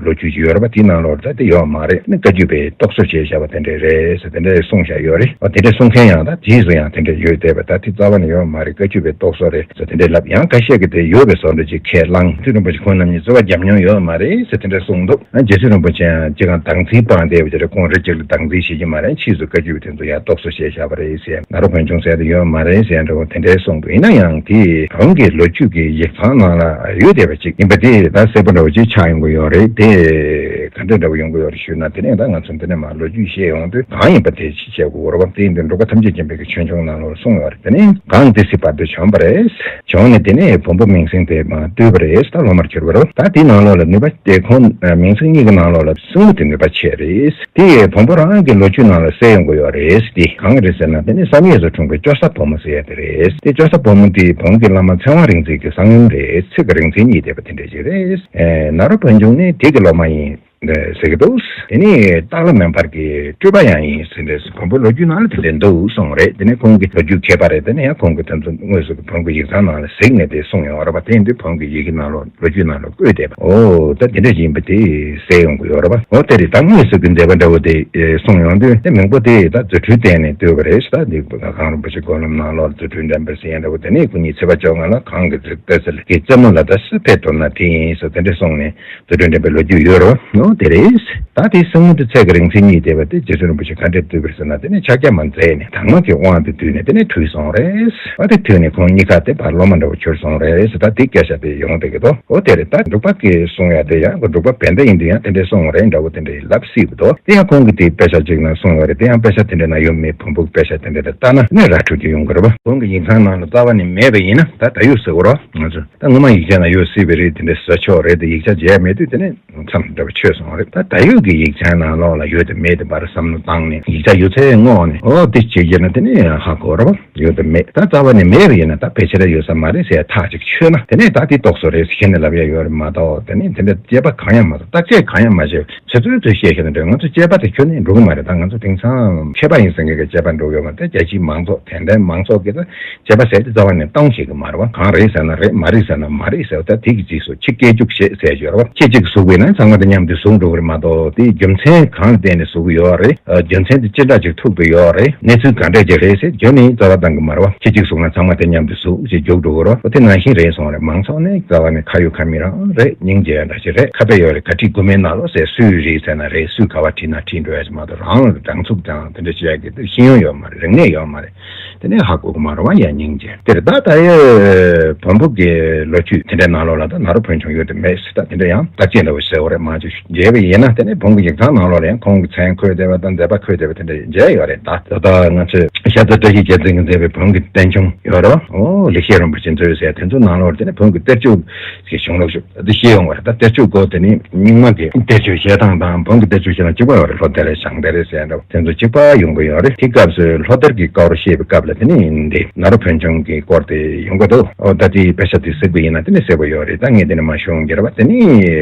ལོ་རྒྱུས་ཅིག་ཡོད་རེད་པ། དེའི་ནང་ལོགས་ད་དེ་ཡོད་མ་རེད། ནི་བཀའ་བརྒྱུད་པས་རྟོག་བཟོ་བྱས་བཞག་པ་དེ་འདྲས་རེད་ཟེར་དེ་འདྲས་གསུངས་བཞག་ཡོད་རེད། འོ་དེ་འདྲས་གསུང་མཁན་ཡང་ད་རྗེས་སུ་ཡང་དེ་འདྲས་ཡོད་བསྡད་པ། ད་དེ་རྩ་བ་ནས་ཡོད་མ་རེད། བཀའ་བརྒྱུད་པས་རྟོག་བཟོ་རེད་ཟེར་དེ་འདྲས་ལབ། ཡང་ཁ་ཤས་ཀྱིས་དེ་ཡོད་པའི་བཟོ་འདྲ་ཅིག་ཁས་བླངས། རྗེ་བཙུན་རིན་པོ་ཆེ་ཁོང་རྣམ་གཉིས་རྩོད་པ་བརྒྱབ་མྱོང་ཡོད་མ་རེད་ཟེར་དེ་འདྲས་གསུངས་འདུག་ཨ་རྗེ་བཙུན་རིན་པོ་ཆེ་ཡང་ཅི་གང་སྡང་ཚིག་སྤངས་བསྡད་པ་དེ་རེད། ཁོང་རི་གཅིག་ལ་སྡང་ཚིག་བྱེད་ཀྱི་མ་རེད། ཕྱིས་སུ་བཀའ་བརྒྱུད་པ་དེ་ཚོ་ཡར་རྟོག་བཟོ་བྱས་བཞག་པ་རེད་ཟེར། ནཱ་རོ་བོན་ཆུང་ཟེར་དེ་ཡོད་མ་རེད་ཟེར་འདྲ་བོ་དེ་འདྲའི་གསུངས་འདུག་ཡིན་ན་ཡང་དེ་བོན་གྱི་ལོ་རྒྱུས་ཀྱི་ཡིག་ཚང་ནང་ལ་ཡོད་བསྡད་པ་ཅིག་ཡིན་པ་དེ་ད་གསལ་པོ་འདྲ་བོ་ཅིག་ཆགས་ཡོང་གི་ཡོད་རེད། དེ་ག་འདྲ་འདྲ་བོ་ཡོང་གི་ཡོད་རེད་ཞུས་ན། དེ་ནས་ད་ང་ཚོ་འདི་ནས་མར་ལོ་རྒྱུས་བཤད་ཡོང་དུས་གང་ཡིན་པ་དེ་ཅིག་བཤད་དགོས་རེད་པ། དེ་ཡིན་དུས་འབྲུག་པ་ཐམས་ཅད་མཁྱེན་པའི་གི་ཆོས་འབྱུང་ནང་ལོགས་གསུངས་ཡོད་རེད། དེ་ནས་གངས་ཏི་སེ་བར་དུ་བྱོན་པ་རེད། བྱུང་ནས་དེ་ནས་བོན་པོ་མིང་སྲིང་དེ་མར་བཏུལ་བ་རེད། ད་ལོ་མར་གྱུར་བ་རེད། ད་དེའི་ནང་ལོགས་ལ་ནུས་པ་དེ་ཁོང་མིང་སྲིང་གཉིས་ཀྱི་ནང་ལོགས་ལ་སྲིང་མོ་དེ་ནུས་པ་ཆེ་རེད། དེ་བོན་པོ་རང་གི་ལོ་རྒྱུས་ནང་ལ་གསལ་ཡོང་གི་ཡོད་རེད། དེ་གང་རེད་ཟེར་ན། དེ་ནི་བསམ་ཡས་སུ་འཁྲུངས་པའི་ཅོ་ས་བུ་མོ་ཟེར་ཡ་དེ་རེད། དེ་ཅོ་ས་བུ་མོ་དེ་བོན་གྱི་བླ་མ་ཚེ་དབང་རིག་འཛིན་གྱི་གསང་ཡུམ་རེད། ཚིག་གི་རིང་ཚད་གཉིས་བསྡད་པ་དེ་འདྲ་ཞིག་རེད། ཨེ་ནཱ་རོ་བོན་ཆུང་ནི་དེ་གི་སློབ་མ་ཡིན། ཟེར་གྱི་འདུག་དེ་ནི་སྟག་ལྷ་མོན་བར་གྱི་སྤྲུལ་པ་ཡང་ཡིན་ཟེར་འདྲ། བོན་པོའི་ལོ་རྒྱུས་ནང་ལ་དེ་འདྲ་འདུག་གསུངས་རེད། དེ་ནི་ཁོང་གི་ལོ་རྒྱུས་མཁས་པ་རེད། དེ་ནི་ཡང་ཁོང་གི་དེ་ཚོ་དངོས་སུ་བོན་གྱི་ཡིག་ཚང་ནང་ལ་གཟིགས་ནས་དེ་གསུངས་ཡོང་བ་རེད་པ། དེ་ཡིན་དུས་བོན་གྱི་ཡི་གེ་ནང་ལོགས་ལོ་རྒྱུས་ནང་ལ་བཀོད་བསྡད་པ། འོ་ད་དེ་འདྲ་ཡིན་པ་དེ་གསལ་ཡོང་གི་ཡོད་རེད་པ། འོ་དེ་རེད། ད་དངོས་སུ་གི་མཛད་པ་འདྲ་བོ་དེ་གསུངས་ཡོང་དུས། དེ་མིང་པོ་དེ་ད་རྫུ་འཕྲུལ་བསྟན་ནས་བཏུལ་བ་རེད། ད་འདི་གངས་རིན་པོ་ཆེ་སྒོམ་ལམ་ནང་ལོགས་རྫུ་འཕྲུལ་འགྲན་པ་ཟེར་ཡ་འདྲ་བོ། དེ་ནི་སྐུ་ཉིད་ཚེས་པ་བཅོ་ལྔ་ལ་གངས་ཀྱི་རྩེ་ལ་གི་རྩེ་མོ་ལ་ད་སུ་ཕེབས་ཐུབ་ན་དེ་ཡིན་ཟེར་དེ་འདྲ་གསུངས་ནས། རྫུ་འཕྲུལ་འགྲན་པའི་ལོ་རྒྱུས་ཡོད་རེད། ནོ་དེ་རེད། ད་དེ་སྲིང་མོ་དེ་ཚིག་གི་རིང་ཚད་གཉིས་བསྡད་པ་དེ་རྗེ་བཙུན་རིན་པོ་ཆེ་ག་འདྲས་བཏུལ་བ་རེད་ཟེར་ན། དེ་ནི་ཕྱག་རྒྱ་མ་མཛད་ནས་དྭངས་མ་གི་དབང་དུ་བསྡུས་ནས་དེ་ནས་ཐུལ་སོང་རེད། ཨ་དེ་ཐུལ་ནས་ཁོང་གཉིས་ཀ་དེ་བར་སློབ་མ་འདྲ་བོ་གྱུར་སོང་རེད་ཟེར། ད་དེ་སྐད་ཆ་དེ་ཡོང་བསྡད་ཀྱི་འདུག་འོ་དེ་རེད། ད་འབྲུག་པ་གིས་གསུང་ཡ་དེ་ཡང་འབྲུག་པ་བན་ད་ཡིན་དུས་ཡང་དེ་འདྲས་གསུངས་རེད་འདྲ་བོ་དེ་འདྲས་ལབ་སྲིད་པ་འདུག་དེ་ཡང་ཁོང་གིས་དེ་དཔེ་ཆ་གཅིག་ནང་གསུངས་ཡོད་རེད། དེ་ཡང་དཔེ་ཆ་དེ་འདྲས་ནང་ཡོད་མེད་བོན་པོའི་དཔེ་ཆ་དེ་འདྲས་ལ་ལྟ་ན་ནི་ར་འཕྲོད་ཀྱི་ཡོང་གི་རེད་པ། བོན་གྱི་ཡིག་ཚང་ནང་ལ་རྩ་བ་ནས་མེད་པ་ཡིན་ན། ད་ད་ཡོད་ཟེར་གོ་ར། ང་ཚོ་ད་སྔོན་མ་ཡིག་ཆ་ནང་ཡོད་སྲིད་པ་རེད། དེ་འདྲ་ཟེར་ཆོག་རེད། དེ་ཡིག་ཆ་མཇལ་མེད་དུས་དེ་ནས་མཚམས་འདྲ་བ་ཆོད་སོང་རེད། ད་ད་ཡོད་ཀྱི་ཡིག་ཆ་ནང་ལོགས་ལ་ཡོད་དེ་མེད་དེ་བར་བསམ་བློ་བཏང་ནས་ཡིག་ཆ་ཡོད་ཚད་བསྔོགས་ནས། འོ་དེ་བྱེད་ཀྱི་ན་དེ་ནས་ཧ་གོ་ར་བ། ཡོད་དེ་མེད། ད་རྩ་བ་ནས་མེད་པ་ཡིན་ན་ད་ཕལ་ཆེར་ཡོད་ས་མ་རེད་ཟེར་ཐག་ཅིག་ཆོད་ན། དེ་ནས་ད་དེ་རྟོགས་སོ་རེད་ཟེར་ཁྱེད་ནས་ལབ་ཡ་ཡོད་རེད་མ་གཏོགས། དེ་ནས་དེ་འདྲ་དཔྱད་པ་གང་ཡང་མ་གཏོགས། བརྟག་དཔྱད་གང་ཡང་མ་བྱས། ཚེ་ཚོད་ཚོད་བཤད་ཤེས་ན་འདྲ། ང་ཚོ་དཔྱད་པ་དེ་ཁྱོན་ནས་འགྲོ་གི་མ་རེད། ད་ང་ཚོ་དེང་སང་མཁས་པ་ཡིན་ཟེར་མཁན་གྱི་དཔྱད་པ་འགྲོ་གི་ཡོད་མ་རེད། ད་རྒྱལ་སྤྱིའི་མང་ཚོགས་དད་ལྡན་མང་ཚོགས་ཀྱིས་ད་དཔྱད་པ་ཟེར་དེ་རྩ་བ་ནས་གཏོང་ཤེས་ཀྱི་མ་རེད་བ། གང་རེད་ཟེར་ན་རེད། མ་རེད་ཟེར་ན་མ་རེད་ཟེར་བ། ད་དེ་གི་རྗེས་སུ་ཁྱི་སྐད་རྒྱུག་བྱེད་ཟེར་གྱི་ཡོད་རེད་བ། ཁྱི་གཅིག་ཟུག་པ་ཡིན་ན་ཚང་མ་དང་མཉམ་དུ་ཟུག་འགྲོ་གི་རེད་མ་གཏོགས། དེ་རྒྱུ་མཚན་གང་ལ་བརྟེན་ནས་ཟུག་གི་ཡོད་རེད། རྒྱུ་མཚན་དེ་ཅི་འདྲ་ཅིག་ཐུག་འདུག་ཡོད་རེད། གནས་ཚུལ་ག་འདྲ་ཅིག་རེད་ཟེར་རྒྱུ་ནི་རྩ་བ་གཏོང་གི་མ་རེད་བ། ཁྱི་གཅིག་ཟུག་ན་ཚང་མ་དང་མཉམ་དུ་ཟུག་ཅེས་རྒྱུག་འགྲོ་གི་རེད་བ། དེ་ནང་བཞིན་རེད་སོང་རེད། མང་ཚོགས་ནི་རྩ་བ་ནས་ཁ་ཡོད་ཁ་མེད་རང་རེད། སྙིང་རྗེ་ཡ་འདྲ་ཅིག་རེད། ཁ་དཔེ་ཡོད་རེད། ག་ཁྲིད་དགོས་མེད་ནང་ལོགས་ཟེར། སུས་རེད་ཟེར་ན་རེད། སུས་ག་བ་ཁྲིད་ན་ཁྲིད་འགྲོ་ཡ་ཅིག་མ་གཏོགས། རང་ལ་དྲང་ཚུགས་དང་དེ་འདྲ་བྱེད་ཡ་གི་ཤེས་ཡོན་ཡོད་མ་རེད། རིག་གནས་ཡོད་མ་རེད། དེ་ནས་ཧ་གོ་གི་མ་རེད་བ། ཡ་སྙིང་རྗེ། དེར་ད་ད་ཡོད་བོན་པོ་གི་ལོ་རྒྱུས་དེ་འདྲའི་ནང་ལོགས་ལ་ད་ནཱ་རོ་བོན་ཆུང་ཡོད་དེ་མེད་ཟེར། ད་དེ་འདྲ་ཡང་བརྟག་དཔྱད་འདྲ་བོ་ཟེར་བ་རེད། མ་ཅིག་མཇལ་བ་ཡིན་ན། དེ་ནས་བོན་གྱི་ཡིག་ཚང་ནང་ལོགས་ལ་ཡང་ཁོང་གི་མཚན་འཁོད་བསྡད་པ་དང་མཛད་པ་འཁོད་བསྡད་པ་དེ་འདྲ་མཇལ་ཡོད་རེད། ད་ད་ལྟ་ང་ཚོས་ཤ་ཚ་བཀྲ་ཤིས་རྒྱལ་མཚན་གྱིས་མཛད་པའི་བོན་གྱི་བསྟན་འཆིང་ཡོད་རེད། ཨོ་ལེགས་བཤད་རིན་པོ་ཆེ་མཛོད་ཟེར། དེ་ཚོ་ནང་ལོགས་དེ་ནས་བོན་གྱི་གཏེར་ཆོས་ཀྱི་གཞུང་ལུགས་ཤིག་འདི་ཤེས་ཡོང་བ་རེད། ད་གཏེར་ཆོས་སྐོར་དེ་ནི་རྙིང་མ་གི་གཏེར་ཆོས་བཤད་སྟངས་དང་བོན་གྱི་གཏེར་ཆོས་བཤད་སྟངས་གཅིག་པ་ཡོད་རེད། ལྷོ་གཏེར་ཞང་གཏེར་ཟེར་འདྲ་བོ་དེ་ཚོ་གཅིག་པ་ཡོང་གི་ཡོད་རེད། དེ་སྐབས་སུ་ལྷོ་གཏེར་གྱི་སྐོར་བཤད་པའི་སྐབས་ལ་དེ་ནི་འདི་ནཱ་རོ་བོན་ཆུང་གི་སྐོར་དེ་ཡོང་གི་འདུག་ཨོ་ད་དེའི་དཔེ་ཆ་དེ་གཟིགས་པ་ཡིན་ན་དེ་ནི་གསལ་པོ་ཡོད་རེད། ད་ངས་དེ་ནི་མ་ཤོང་གི་རེད་བ། དེ་ནི་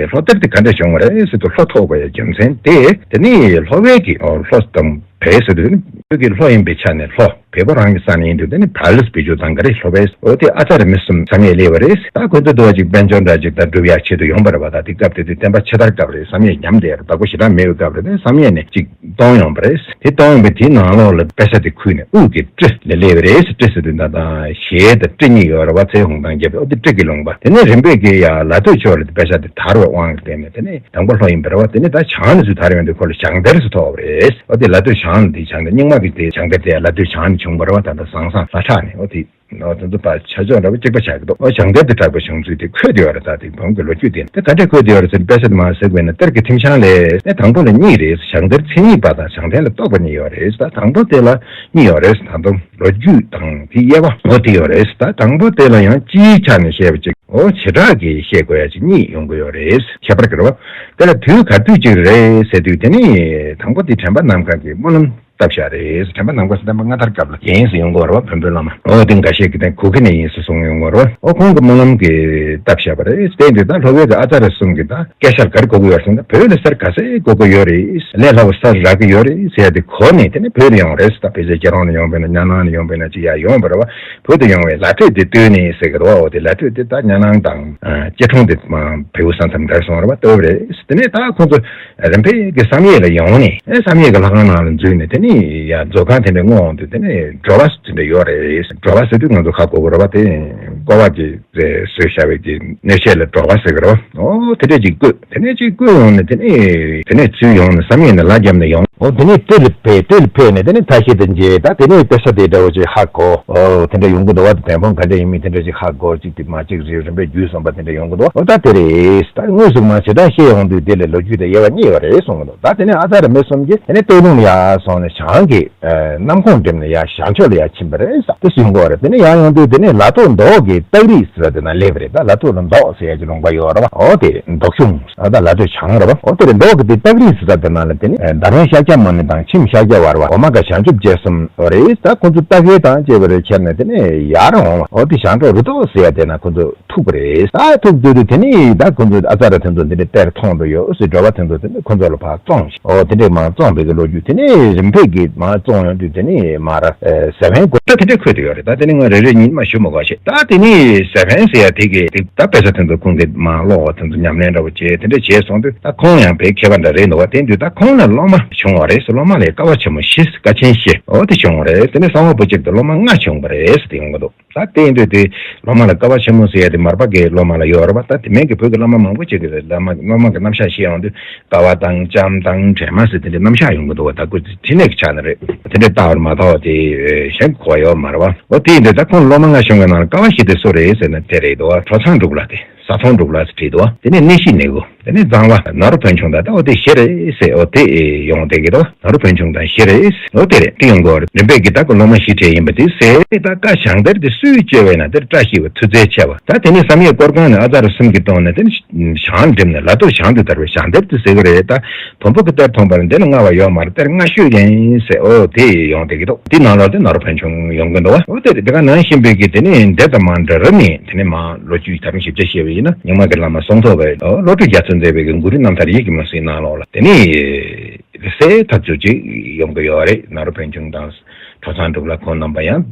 ལྷོ་གཏེར་དེ་ག་འདྲ་བྱུང་བ་རེད་ཟེར་དུས། ལྷོ་ཐོགས་པའི་རྒྱུ་མཚན་དེ་དེ་ནི་ལྷོ་བོད་ཀྱི་ཨོ་ལྷོ་དང་བོད་ཟེར་དུས་ནི་བོད་ཀྱི་ལྷོ་ཡིན་པའི་ཆ་ནས་ལྷོ། བལ་པོ་རང་གི་ས་ནས་ཡིན་དུས་དེ་ནི་བལ་ལུས་བེད་སྤྱོད་བཏང་གི་རེད། ལྷོ་བལ། འོ་དེ་ཨ་ཙ་རེ་མི་གསུམ་བསམ་ཡས་སླེབས་པ་རེད། ད་ཁོ་ཚོ་དུ་བ་ཅིག་དཔལ་འབྱོར་འདྲ་ཅིག་ད་སྒྲུབ་ཡག་ཆེད་དུ་ཡོང་པ་རེད་བ། ད་དེ་སྐབས་དེ་དུས་བསྟན་པ་ཕྱི་དར་སྐབས་རེད། བསམ་ཡས་ཉམས་བསྡད་རེད། བདག་པོ་ཞེ་དྲག་མེད་པའི་སྐབས་རེད། དེ་བསམ་ཡས་ནས་ཅིག་གཏོང་ཡོང་པ་རེད། དེ་གཏོང་ཡོང་པའི་དེའི་ནང་ལོགས་ལ་དཔེ་ཆ་དེ་ཁུར་ནས་དབུས་ཀྱི་སྤྲི་ལ་སླེབས་པ་རེད། སྤྲི་ཟེར་དུས་ད་ད་ཞལ་དང་སྤྲི་གཉིས་ཡོད་རེད་བ། ཚེ་ཧུང་ཐང་རྒྱབ་པའི། འོ་དེ་སྤྲི་གི་ལུང་པ། དེ་ནས་རིམ་པས་ཀྱི་ཡ་ལ་སྟོད་ཕྱོགས་ལ་དེ་དཔེ་ཆ་དེ་དར་བའི་དབང་གིས་བརྟེན་ནས་དེ་ནས། དང་པོ་ལྷོ་ཡིན་པ་རེད་བ། དེ་ནས་ད་བྱང་ནས་ཚུར་དར་ཡོང་དུས་ཁོ་ལ་ཞང་གཏེར་ཟེར་ཐོགས་པ་རེད། འོ་དེ་ལ་སྟོད་བྱང་ལ་དེ་བྱང་གཏེར། རྙིང་མ་ གི་དེ་བྱང་གཏེར་དེ་ལ་སྟོད་བྱང་ནས་བྱུང་བ་རེད་བ། ད་ལྟ་ཟང་ཟང་ལ་ཁྲག་ནས་འོ་དེ། ཨོ་དེ་ཚོ་ཕར་ཆ་འཇོག་འདྲ་པོ་གཅིག་པ་ཆགས་ཀྱི་འདུག་ཨོ་བྱང་གཏེར་དུ་གྲགས་པའི་བྱུང་ཚུལ་དེ་འཁོད་བསྡད་ཡོད་རེད། ད་དེ་བོན་གྱི་ལོ་རྒྱུས་དེ་དེ་ག་འདྲས་འཁོད་བསྡད་ཡོད་རེད་ཟེར་ན། དཔེ་ཆ་དེ་མར་གཟིགས་པ་ཡིན་ན། གཏེར་གྱི་ཐེམ་བྱང་ལས་ནི་དང་པོ་ལ་གཉིས་རེད། བྱང་གཏེར་མཚན་ཉིད་པ་དང་བྱང་གཏེར་ལ་རྟོགས་པ་གཉིས་ཡོད་རེད། ད་དང་པོ་དེ་ལ་གཉིས་ཡོད་རེད། ད་དུང་ལོ་རྒྱུས་དང་དེའི་དབྱེ་བ་འོ་དེ་ཡོད་རེད། ད་དང་པོ་དེ་ལ་ཡང་སྤྱིའི་ཆ་ནས་བཤད་པ་གཅིག་ཨོ་བྱེ་བྲག་གི་བཤད་དགོས་ཡ་གཅིག་གཉིས་ཡོང་གི་ཡོད་རེད། ཁྱད་པར་གྱི་རེད་བ། དེ་ལ་དུས་ག་དུས་གཅིག་རེད་ཟེར་དུས། དེ་ནི་དང་པོ་དེ་དྲན་པ་ནམ་མཁའ་གི་སྨོན་ལམ་བཏབ་བཞག་རེད། དྲན་པ་ནམ་མཁའ་ཟེར་བསྟན་པ་སྔ་དར་སྐབས་ལ་ཡིན་ཟེར་ཡོང་གི་ཡོད་རེད་བ། བོན་པོའི་བླ་མ། འོ་དེ་འགའ་ཤས་ཀྱིས་དེ་གུ་གེ་ནས་ཡིན་ཟེར་གསུངས་ཡོང་གི་ཡོད་རེད་བ། འོ་ཁོང་གི་སྨོན་ལམ་གྱིས་བཏབ་བཞག་པ་རེད། དེ་འདི་ད་ལྷོ་བོད་ཀྱི་ཨ་ཙ་ར་གསུམ་གྱི་ད་སྐད་ཆ་ག་རེ་གོ་གི་ཡོད་རེད་ཟེར་ན། བོད་ལ་གསེར་ག་ཚོད་དགོས་ཀྱི་ཡོད་རེད། ལས་སླ་བོ་གསེར་རག་གི་ཡོད་རེད་ཟེར་ཡ་དེ་གོ་ནས། དེ་ནས་བོད་དུ་ཡོང་བ་རེད། ད་ཕལ་ཆེར་རྒྱལ་རོང་ནས་ཡོང་པས་ན། རྙང་ནང་ནས་ཡོང་པས་ན་ཅིག་ཡ་ཡོང་བ་རེད་བ། བོད་དུ་ཡོང་བའི་ལ་སྤྲོད་དེ་བཏོན་ནས་ཟེར་གི་རེད་བ། འོ་དེ་ལ་སྤྲོད་དེ་ད་རྙང་ནང་དང་ཨ་སྐྱིད་གྲོང་དེ་མ་བལ་པོ་ས་མཚམས་འདྲ་སོང་རེད་བ། ལྟ་བུ་རེད། དེ་ནས་ད་ཁོང་ཚོ་རིམ་པས་ཀྱི་བསམ་ཡས་ལ་ཡོང་ནས། ཨེ་བསམ་ཡས་ཀྱི་ལྷ་ཁང་ནང་ལ་འཛུལ་ནས། དེ་ནས་ཡ་མཛོད་ཁང་དེ་འདྲ་བསྔོགས་འོང་དུས། དེ་ནས་དྲོ་པ་དེ་འདྲ་ཡོད་རེད། དྲོ་པ་ཟེར་དུས་ང་ཚོ་ཧ་གོ་གི་རེད་བ། དེ་ཀོ་བ་གི་རེད། བཟོས་བཞག་པའི་གི་སྣོད་ཆས་ལ་དྲོ་པ་ཟེར་གི་རེད་བ། ཨོ་དེ་འདྲས་ཅིག་བརྐོས། དེ་ནས་ཅིག་བརྐོས་ཡོང་ནས། དེ་ནས་དེ་ནས་ཚུར་ཡོང་ནས་བསམ་ཡས་ནས་ལ་བརྒྱབ་ནས་ཡོང་། ཨོ་དེ་ནས་དེ་ལ་ཕེབས། དེ་ལ་ཕེབས་ནས་དེ་ནས་ཐ་ཤལ་དེ་མཇལ། ད་དེ་ནས་དཔེ་ཆ་དེ་འདྲ་བོ་ཅིག་ཧ་གོ། ཨོ་དེ་འདྲ་ཡོང་གི་འདུག་བ། དེ་བན་བོན་ག་འདྲ་ཡིན་མིན་དེ་འདྲ་ཅིག་ཧ་གོ། གཅིག་དེ་མ་གཅིག་རེ་རིམ་པས་བརྒྱུད་སོང་བ་དེ་འདྲ་ཡོང་གི་འདུག་ཨོ་ད་དེ་རེད། ད་དངོས་སུ་མ་བྱེ་བྲག་བཤད་ཡོང་དུས་དེ་ལ་ལོ་རྒྱུས་དང་དབྱེ་བ་གཉིས་ཡོད་རེད་གསུང་གི་འདུག་ད་དེ་ནས་ཨ་ཙ་ར་མི་གསུམ་གྱིས་དེ་ནས་སྟོད་ལུང་ལ་ཡར་སོང་ནས་བྱང་གི་ཨ་གནམ་ཁོངས་འགྲིམས་ནས་ཡར་བྱང་ཕྱོགས་ལ་ཡར་ཕྱིན་པ་རེད་ཟེར། དེ་སུ་ཡོང་གི་ཡོད་རེད། དེ་ནས་ཡར་ཡོང་དུས་དེ་ནས་ལ་ཐོག་མདོག་གི་སྟག་རིས་ཟེར་བ་དེ་ན་སླེབས་པ་རེད། ད་ལ་ཐོག་ལ་མདོག་ཟེར་ཡ་གྱི་ལུང་པ་ཡོད་རེད་བ། ཨོ་དེ་མདོག་གཞུང་། ཨ་ད་ལ་སྟོད་བྱང་རེད་བ། ཨོ་དེ་རེད། མདོག་གི་དེ་སྟག་རིས་ཟེར་བ་དེ་ན་ལ་དེ་ནས་ཨ་རྡ་རམ་ཤཱཀྱ་མ་ཎི་དང་ཁྱིམ་ཤཱཀྱ་བར་བ་འོ་མ་ག་བྱང་ཆུབ་རྒྱལ་གསུམ་རེད། ད་ཁོ་ཚོ་རྟ་ཁལ་དང་བཅས་པ་རེ་ཁྱེར་ནས་དེ་ནས་ཡར་འོང་བ། ཨོ་དེ་བྱང་ཕྱོགས་རུ་ཐོག་ཟེར་ཡ་དེ་ན་ཁོ་ཚོ་ཐུག་པ་རེད། ད་ཐུག་དུས་དུས་དེ་ནས་ད་ཁོ་ཚོ་ཨ་ཙ་ར་དེ་ཚོ་འདི་འདྲའི་གཏེར་མཐོང་དུ་ཡོད་ཟེར། དྲོ་པ་དེ་ཚོ་དེ་ནས་ཁོ་ཚོ་ལ་ཕར་བཙོངས་ཤིག་ཨོ་དེ་འདྲས་མར་བཙོངས་པའི་གི་ལོ་རྒྱུས། དེ་ནས་རིམ་པས་ཀྱིས་མར་བཙོངས་ཡོང་དུས་དེ་ནས་མར་ཨ་ཟས་བན་གོ། ད་དེ་འདྲས་འཁོད་དུ་ཡོད་རེད། ད་དེ་ནས་ང་རེ་རེ་ཉིད་མ་ཞུ་མ་དགོས་ཤེས། ད་དེ་ནས་ཟས་བན་ཟེར་ཡ་དེ་གི་དེ་ད་དཔེ་ཆ་དེ་ཚོ་ཁོང་གིས་མར་ཀློག་པ་དེ་ཚོ་ཉམས་ལེན་འདྲ་བོ་བྱས། དེ་འདྲས་བྱས་སོང་དུས་ད་ཁོང་ཡང་དཔེ་མཁས་པ་འདྲ་རེད་འདུག་བ། དེ་དུས་ད་ཁོང་ལ་སློབ་མ་བྱུང་བ་རེད་ཟེར། སློབ་མ་ལ་ཀ་བ་ཆེན་མོ་བཞི། ཀ་ཆེན་བཞི་འོ་དེ་བྱུང་བ་རེད། དེ་ནས་གསང་བ་པོ་ཆེ་དེ་སློབ་མ་ལྔ་བྱུང་བ་རེད་ཟེར་དེ་ཡོང་གི་འདུག་ད་དེ་ཡིན་དུས་དེ་སློབ་མ་ལ་ཀ་བ་ཆེན་མོ་ཟེར་ཡ་དེ་མར་པ་གི་སློབ་མ་ལ་ཡོད་རེད་པ། ད་དེ་མིན་གྱི་བོད་ཀྱི་སློབ་མ་མང་པོ་ཅིག་གི་སློབ་མ་སློབ་མ་གི་རྣམ་གཞག་བཤད་ཡོང་དུས་ཀ་བ་དང་ལྕམ་དང་བྲན་མ་ཟེར་དེ་འདྲའི་རྣམ་གཞག་ཡོང་གི་འདུག་བ། ད་ཁོ་ཕྲིན་ལས་ཀྱི་ཆ་ནས་རེད། དེ་འདྲའི་ལྟ་བར་མ་ལྟ་བ་དེ་གཞན་གྱི་གོ་བ་ཡོད་མ་རེད་པ། འོ་དེ་ཡིན་དུས་ད་ཁོང་སློབ་མ་ལྔ་བྱུང་བའི་ནང་ལ་ཀ་བ་བཞི་དེ་སུ་རེད་ཟེར་ན། དེ་རེད་འདུག་བ། གྲོ་ཚང་འབྲུག་ལྷ་དེ། ས་མཐོང་འབྲུག་ལྷ་ཟེར་བྲིས་འདུག་བ། དེ་ནས་གནས་གཞི་ནེའུ། དེ་ནས་གཙང་བ། ནཱ་རོ་ཕོན་ཆུང་དང་། ད་འོ་དེ་བཞི་རེད་ཟེར། འོ་དེ་ཡོང་བསྡད་ཀྱི་འདུག་ནཱ་རོ་ཕོན་ཆུང་དང་བཞི་རེད། འོ་དེ་རེད། དེ་ཡོང་གི་ཡོད་རེད། རིམ་པས་ཀྱིས་ད་ཁོ་སློབ་མ་བཞི་ཁྲིད་ཡིན་པ་དེ་ཟེར། ད་བཀའ་བྱང་གཏེར་དེ་སུས་བཅོལ་བས་ན་དེར་བཀྲ་ཤིས་པ་མཐུ་རྩལ་ཆེ་བ། ད་དེ་ནས་བསམ་ཡས་སྐོར་ཁང་ནས་ཨ་ཙར་གསུམ་གྱིས་བཏོན་ནས་དེ་ནས་བྱང་འགྲིམས་ནས་ལ་ཐོག་བྱང་དུ་དར་བའི་བྱང་གཏེར་དེ་ཟེར་གི་རེད། ད་བོན་པོ་གི་གཏེར་མཐོང་པ་ལ་འདི་ལ་སྔ་བ་ཡོད་མ་རེད། གཏེར་སྔ་ཤོས་ཡིན་ཟེར། འོ་དེ་ཡོང་བསྡད་ཀྱི་འདུག་དེ་ནང་ལོགས་དེ་ནཱ་རོ་ཕོན་ཆུང་ཡོང་གི་འདུག་བ། འོ་དེ་རེད། དེ་ག་ནང་བཞིན་པའི་གི་དེ་ནས་འདི་ཙམ་མ་འདྲ་རབ་ནས། དེ་ནས་མ་ལོ་རྒྱུས་ད་རུང་ཞིབ་ཆ་བཤད་པ་ཡིན་ན། རྙིང་མ་གི་བླ་མ་སོང་ཐོག་པའི་ཨོ་བློ་གྲོས་རྒྱ་མཚོ་མཛད་པའི་གི་གུ་རུ་རྣམ་ཐར་ཡིད་ཀྱི་མུན་སེལ་ནང་ལོགས་ལ་དེ་ནས་གསལ་ཐག་ཆོད་ཅིག་ཡོང་གི་ཡོད་རེད། ནཱ་རོ་ཕོན་ཆུང་དང་གྲོ་ཚང་འབྲུག་ལྷ་ཁོང་རྣམ་པ་ཡང་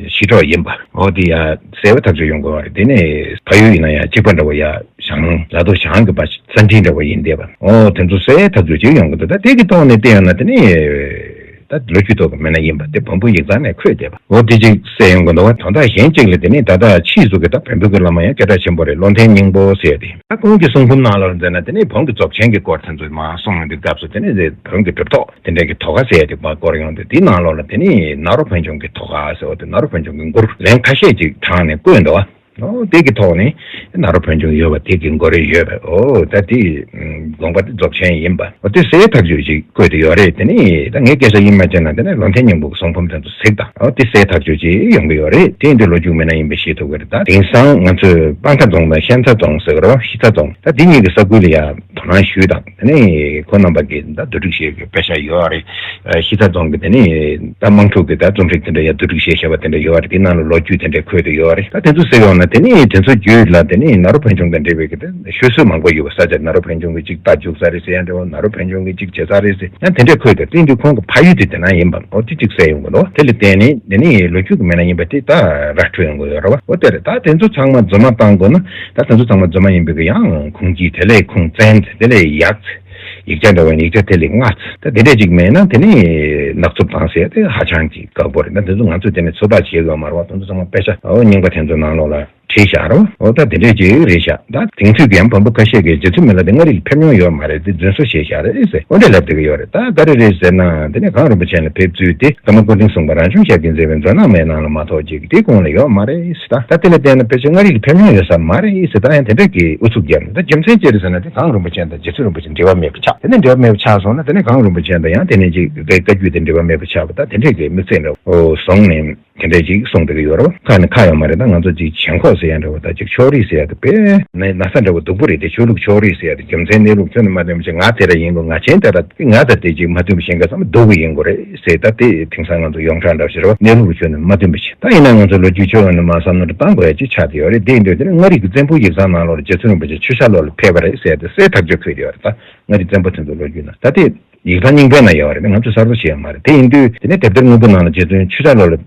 ཞི་ཁྲོ་ཡིན་པ། ཨོ་དེ་ཡང་གསལ་བ་ཐག་ཆོད་ཡོང་གི་ཡོད་རེད། དེ་ནས་ཕ་ཡུལ་ཡིན་ན་ཡང་གཅིག་པ་འདྲ་བོ་ཡ་བྱང་ལ་དོ་བྱང་གི་པ་ས་འབྲིང་འདྲ་བོ་ཡིན་བསྡད་པ། ཨོ་དེ་ཚོ་གསལ་ཐག་ཆོད་ཅིག་ཡོང་གི་འདུག་ད་དེ་གི་ཐོག་ནས་བལྟས་ཡོང་ན་དེ་ནས། ད་ལོ་རྒྱུས་ཐོག་གི་མི་སྣ་ཡིན་པ་དེ་བོན་པོའི་ཡིག་ཚང་ནས་འཁོད་བསྡད་པ། འོ་དེ་ཅིག་གསལ་ཡོང་གི་འདུག་བ། དོན་དག་གཞན་གཅིག་ལ་དེ་ནས་ད་ལྟ་ཕྱིས་སུ་གི་ད་བོན་པོའི་གི་བླ་མ་ཡང་སྐད་གྲགས་ཆེན་པོ་རེད། བློ་ལྡན་སྙིང་པོ་ཟེར་ཡ་དེ། ད་ཁོང་གི་གསུང་འབུམ་ནང་ལ་མཛད་ན་དེ་ནས་བོན་གྱི་རྫོགས་ཆེན་གྱི་སྐོར་དེ་ཚོ་མར་གསུང་ཡོང་དུས་སྐབས་སུ་དེ་ནས་བོན་གྱི་གྲུབ་ཐོབ་དེ་འདྲ་གི་དོ་ག་ཟེར་ཡ་དེ་མར་བསྐོར་ཡོང་དུས། དེའི་ནང་ལོགས་ལ་དེ་ནས་ནཱ་རོ་ཕོན་ཆུང་གི་དོ་ག་ཟེར་བ་དེ། ནཱ་རོ་ཕོན་ཆུང་གི་མགུར་ལན་ཁ་ཤས་ཅིག་དྲངས་ནས་བཀོད་འདུག་བ། ཨོ་དེ་གི་ཐོག་ནས་ནཱ་རོ་ཕོན་ཆུང་ཡོད་པ་དེ་གི་མགོ་རེ་ཡོད་པ། ཨོ་ད་དེ་དགོངས་པ་དེ་རྫོགས་ཆེན་ཡིན་པ། ཨོ་དེ་གསལ་ཐག་ཆོད་ཅིག་བཀོད་དེ་ཡོད་རེད། དེ་ནས་ད་ངས་སྐད་ཆ་ཡིན་མ་བྱས་ན་དེ་ནས་བློ་ལྡན་སྙིང་པོ་གི་གསུང་འབུམ་དེ་ཚོ་གཟིགས་དང་། ཨོ་དེ་གསལ་ཐག་ཆོད་ཅིག་ཡོང་གི་ཡོད་རེད། དེ་འདི་ལོ་རྒྱུས་མི་སྣ་ཡིན་པ་ཤེས་ཐུབ་ཀྱི་རེད། ད་དེང་སང་ང་ཚོས་སྤང་ཐང་རྫོང་དང་ཤན་རྩ་རྫོང་ཟེར་གི་རེད་བ། ཤི་ཚ་རྫོང་། ད་འདི་གཉིས་ཀྱི་ས་ཁུལ་ལ་ཡ་དོ་སྣང་ཞུས་དང་། དེ་ནས་ཁོང་རྣམ་པ་གིས་ད་བསྡུ་སྒྲིག་བྱེད་དགོས་པའི་ཤ་ཡོད་རེད། ཤི་ཚ་རྫོང་གི་དེ་ནས་ད་དམངས་ཁྲོད་ཀྱི་ད་རྩོམ་སྒྲིག་དེ་འདྲ་ཡ་བསྡུ་སྒྲིག་བྱས་བྱས་པ་དེ་འདྲ་ཡོད་རེད། དེ་ནང་ལ་ལོ་རྒྱུས་དེ་འདྲ་འཁོད་དེ་ཡོད་རེད། ད་དེ་ཚོ་གཟིགས་ཡོང་ན་དེ་ནས་དེ་ཚོ་བརྒྱུད་ལ་དེ་ནས་ནཱ་རོ་ཕོན་ཆུང་དང་འབྲེལ་བའི་གི་དེ་ཤོད་སྲོལ་མང་པོ་ཡོད་པ། ས་ཆ་ནཱ་རོ་ཕོན་ཆུང་གི་གཅིག་རྟ་རྒྱུག་ས་རེད་ཟེར་ཡ་འདྲ་བོ། ནཱ་རོ་ཕོན་ཆུང་གི་གཅིག་བྱེད་ས་རེད་ཟེར་ཡང་དེ་འདྲ་འཁོད་དེ། དེ་འདི་ཁོང་གི་ཕ་ཡུལ་དེ་དེ་ན་ཡིན་པ། འོ་དེ་གཅིག་གསལ་ཡོང་གི་འདུག་དེ་ལ་བརྟེན་ནས་དེ་ནས་ལོ་རྒྱུས་ཀྱི་མི་སྣ་ཡིན་པ་དེ་ད་ར་འཕྲོད་ཡོང་གི་ཡོད་རེད་བ། འོ་དེ་རེད། ད་དེ་ཚོ་ཚང་མ་རྫུན་མ་བཏང་དགོས་ན། ད་དེ་ཚོ་ཚང་མ་རྫུན་མ་ཡིན་པའི་གི་ཡང་ཁུངས་སྐྱེལ། དེ་ལས་ཁུངས་བཙན། དེ་ལས་ཡག་ཡིག་ཆ་འདྲ་བ་ཡིན་ན་ཡིག་ཆ་དེ་ལས་སྔ། ད་དེ་འདྲས་ཅིག་མེད་ན་དེ་ནས་ནག་འཚུབ་བཏང་ཟེར་ཡ་དེ་ཧ་ཅང་གི་དཀའ་པོ་རེད། ད་དེ་ཚོ་ང་ཚོས་དེ་ནས་ཚོད་ལྟ་བྱེད་དགོས་མ་རེད་བ། དེ་ཚོ་ཚང་མ་དཔེ་ཆ། འོ་རྙིང་པ་དེ་ཚོ་ནང་ལོགས་ལ་ བྲིས་བཞག་རོ། འོ་ད་དེ་འདྲས་ཅིག་རེད་ཤག་ད་དེང་དུས་ཀྱི་ཡང་བོན་པོ་ཁ་ཤས་ཀྱིས་རྗེ་བཙུན་མི་ལ་དེ་མངའ་རིས་ལ་ཕེབས་མྱོང་ཡོད་མ་རེད་དེ་རྫུན་བཟོ་བྱས་བཞག་རེད་ཟེར་འོ་འདྲས་ལབ་བསྡད་ཀྱི་ཡོད་རེད། ད་ག་རེ་རེད་ཟེར་ན་དེ་ནས་གངས་རིན་པོ་ཆེ་ལ་ཕེབས་ཚུལ་དེ་ཀརྨ་སྐུ་ཕྲེང་གསུམ་པ་རང་བྱུང་ཞབས་ཀྱིས་མཛད་པའི་མཛོད་ནག་མའི་ནང་ལ་མ་གཏོགས་ཅིག་དེའི་གོང་ལ་ཡོད་མ་རེད་ཟེར། ད་ད་དེ་ལ་བལྟས་ན་ཕལ་ཆེར་མངའ་རིས་ལ་ཕེབས་མྱོང་ཡོད་ས་མ་རེད་ཟེར་ད་ཡང་དེ་འདྲས་ཀྱི་ཨུ་ཚུགས་བརྒྱབ་ནས་ད་རྒྱུ་མཚན་ཅི་རེད་ཟེར་ན་དེ་གངས་རིན་པོ་ཆེ་དང་རྗེ་བཙུན་རིན་པོ་ཆེ་འབྲེལ་བ་མེད་པ་ཆགས། དེ་ནས་འབྲེལ་བ་མེད་པ་ཆགས་སོང་ན་དེ་ནས་གངས་རིན་པོ་ཆེ་དང་ཡང་དེ་ནས་ཅིག་བཀའ་བཀའ་བརྒྱུད་དེ་འབྲེལ་བ་མེད་པ་ཆགས་པ་ད་དེ་འདྲས་ཀྱི་དམིགས་བསལ་འདྲ་བོ་བཟུང་ནས། དེ་འདྲས་ཅིག་གསུངས་བསྡད་ཀྱི་ཡོད་རེད་བ། ཁ་ནས་ཁ་ཡོད་མ་རེད། ད་ང་ཚོ་ཅིག་ཞེན་ཁོག་ཟེར་ཡ་འདྲ་བོ་ད་ཅིག་ཕྱོགས་རིས་ཟེར་ཡ་དེ་དཔེ་ན་ན་ཚ་འདྲ་བོ་སྡུག་པོ་རེད་དེ། ཆོས་ལུགས་ཕྱོགས་རིས་ཟེར་ཡ་དེ་རྒྱུ་མཚན་གནས་ལུགས་ཁྱོན་ནས་མ་མཐུན་པ་ཞིག་ང་དེ་འདྲ་ཡིན་དགོས། ང་གཞན་དེ་འདྲ་ང་དང་དེ་ཅིག་མ་མཐུན་པ་གཞན་ག་ཚང་མ་སྡུག་གི་ཡིན་དགོས་རེད་ཟེར། ད་དེ་དེང་སང་ང་ཚོ་ཡོངས་གྲགས་འདྲ་བོ་ཞིག་རེད་བ། གནས་ལུགས་ཁྱོན་ནས་མ་མཐུན་པ་ཞིག་ད་ཡིན་ན་ང་ཚོ་ལོ་རྒྱུས་ཕྱོགས་ཡོངས་ནས་མར་བསམ་བློ་བཏང་དགོས་ཡ་ཅིག་ཆགས་བསྡད་ཡོད་རེད། དེ་ཡིན་དུས་དེ་ནི་མངའ་རིས་ཀྱི་བཙན་པོའི་ཡིག་ཚང་ནང་ལོགས་ལ་རྗེ་བཙུན་རིན་པོ་ཆེ་ཆུ་བྱ་ལོགས་ལ་ཕེབས་པ་རེད་ཟེར་ཡ་དེ་གསལ་ཐག་ཆོད་བཀོད་བསྡད་ཡོད་རེད། ད་མངའ་རིས་བཙན་པོ་དེ་ཚོ་ལོ་རྒྱུས་ན་ད་དེ། ཡིག་ཚང་རྙིང་པའི་ནང་ཡོད་རེད། ང་ཚོས་གསར་བཟོ་བྱས་ཡོད་མ་རེད། དེ་ཡིན་དུས་དེ་ནས་དེབ་ཐེར་དངོས་པོ་ནང་ལ་རྗེ་བཙུན་ཆུ་བྱ་ལོགས་ལ་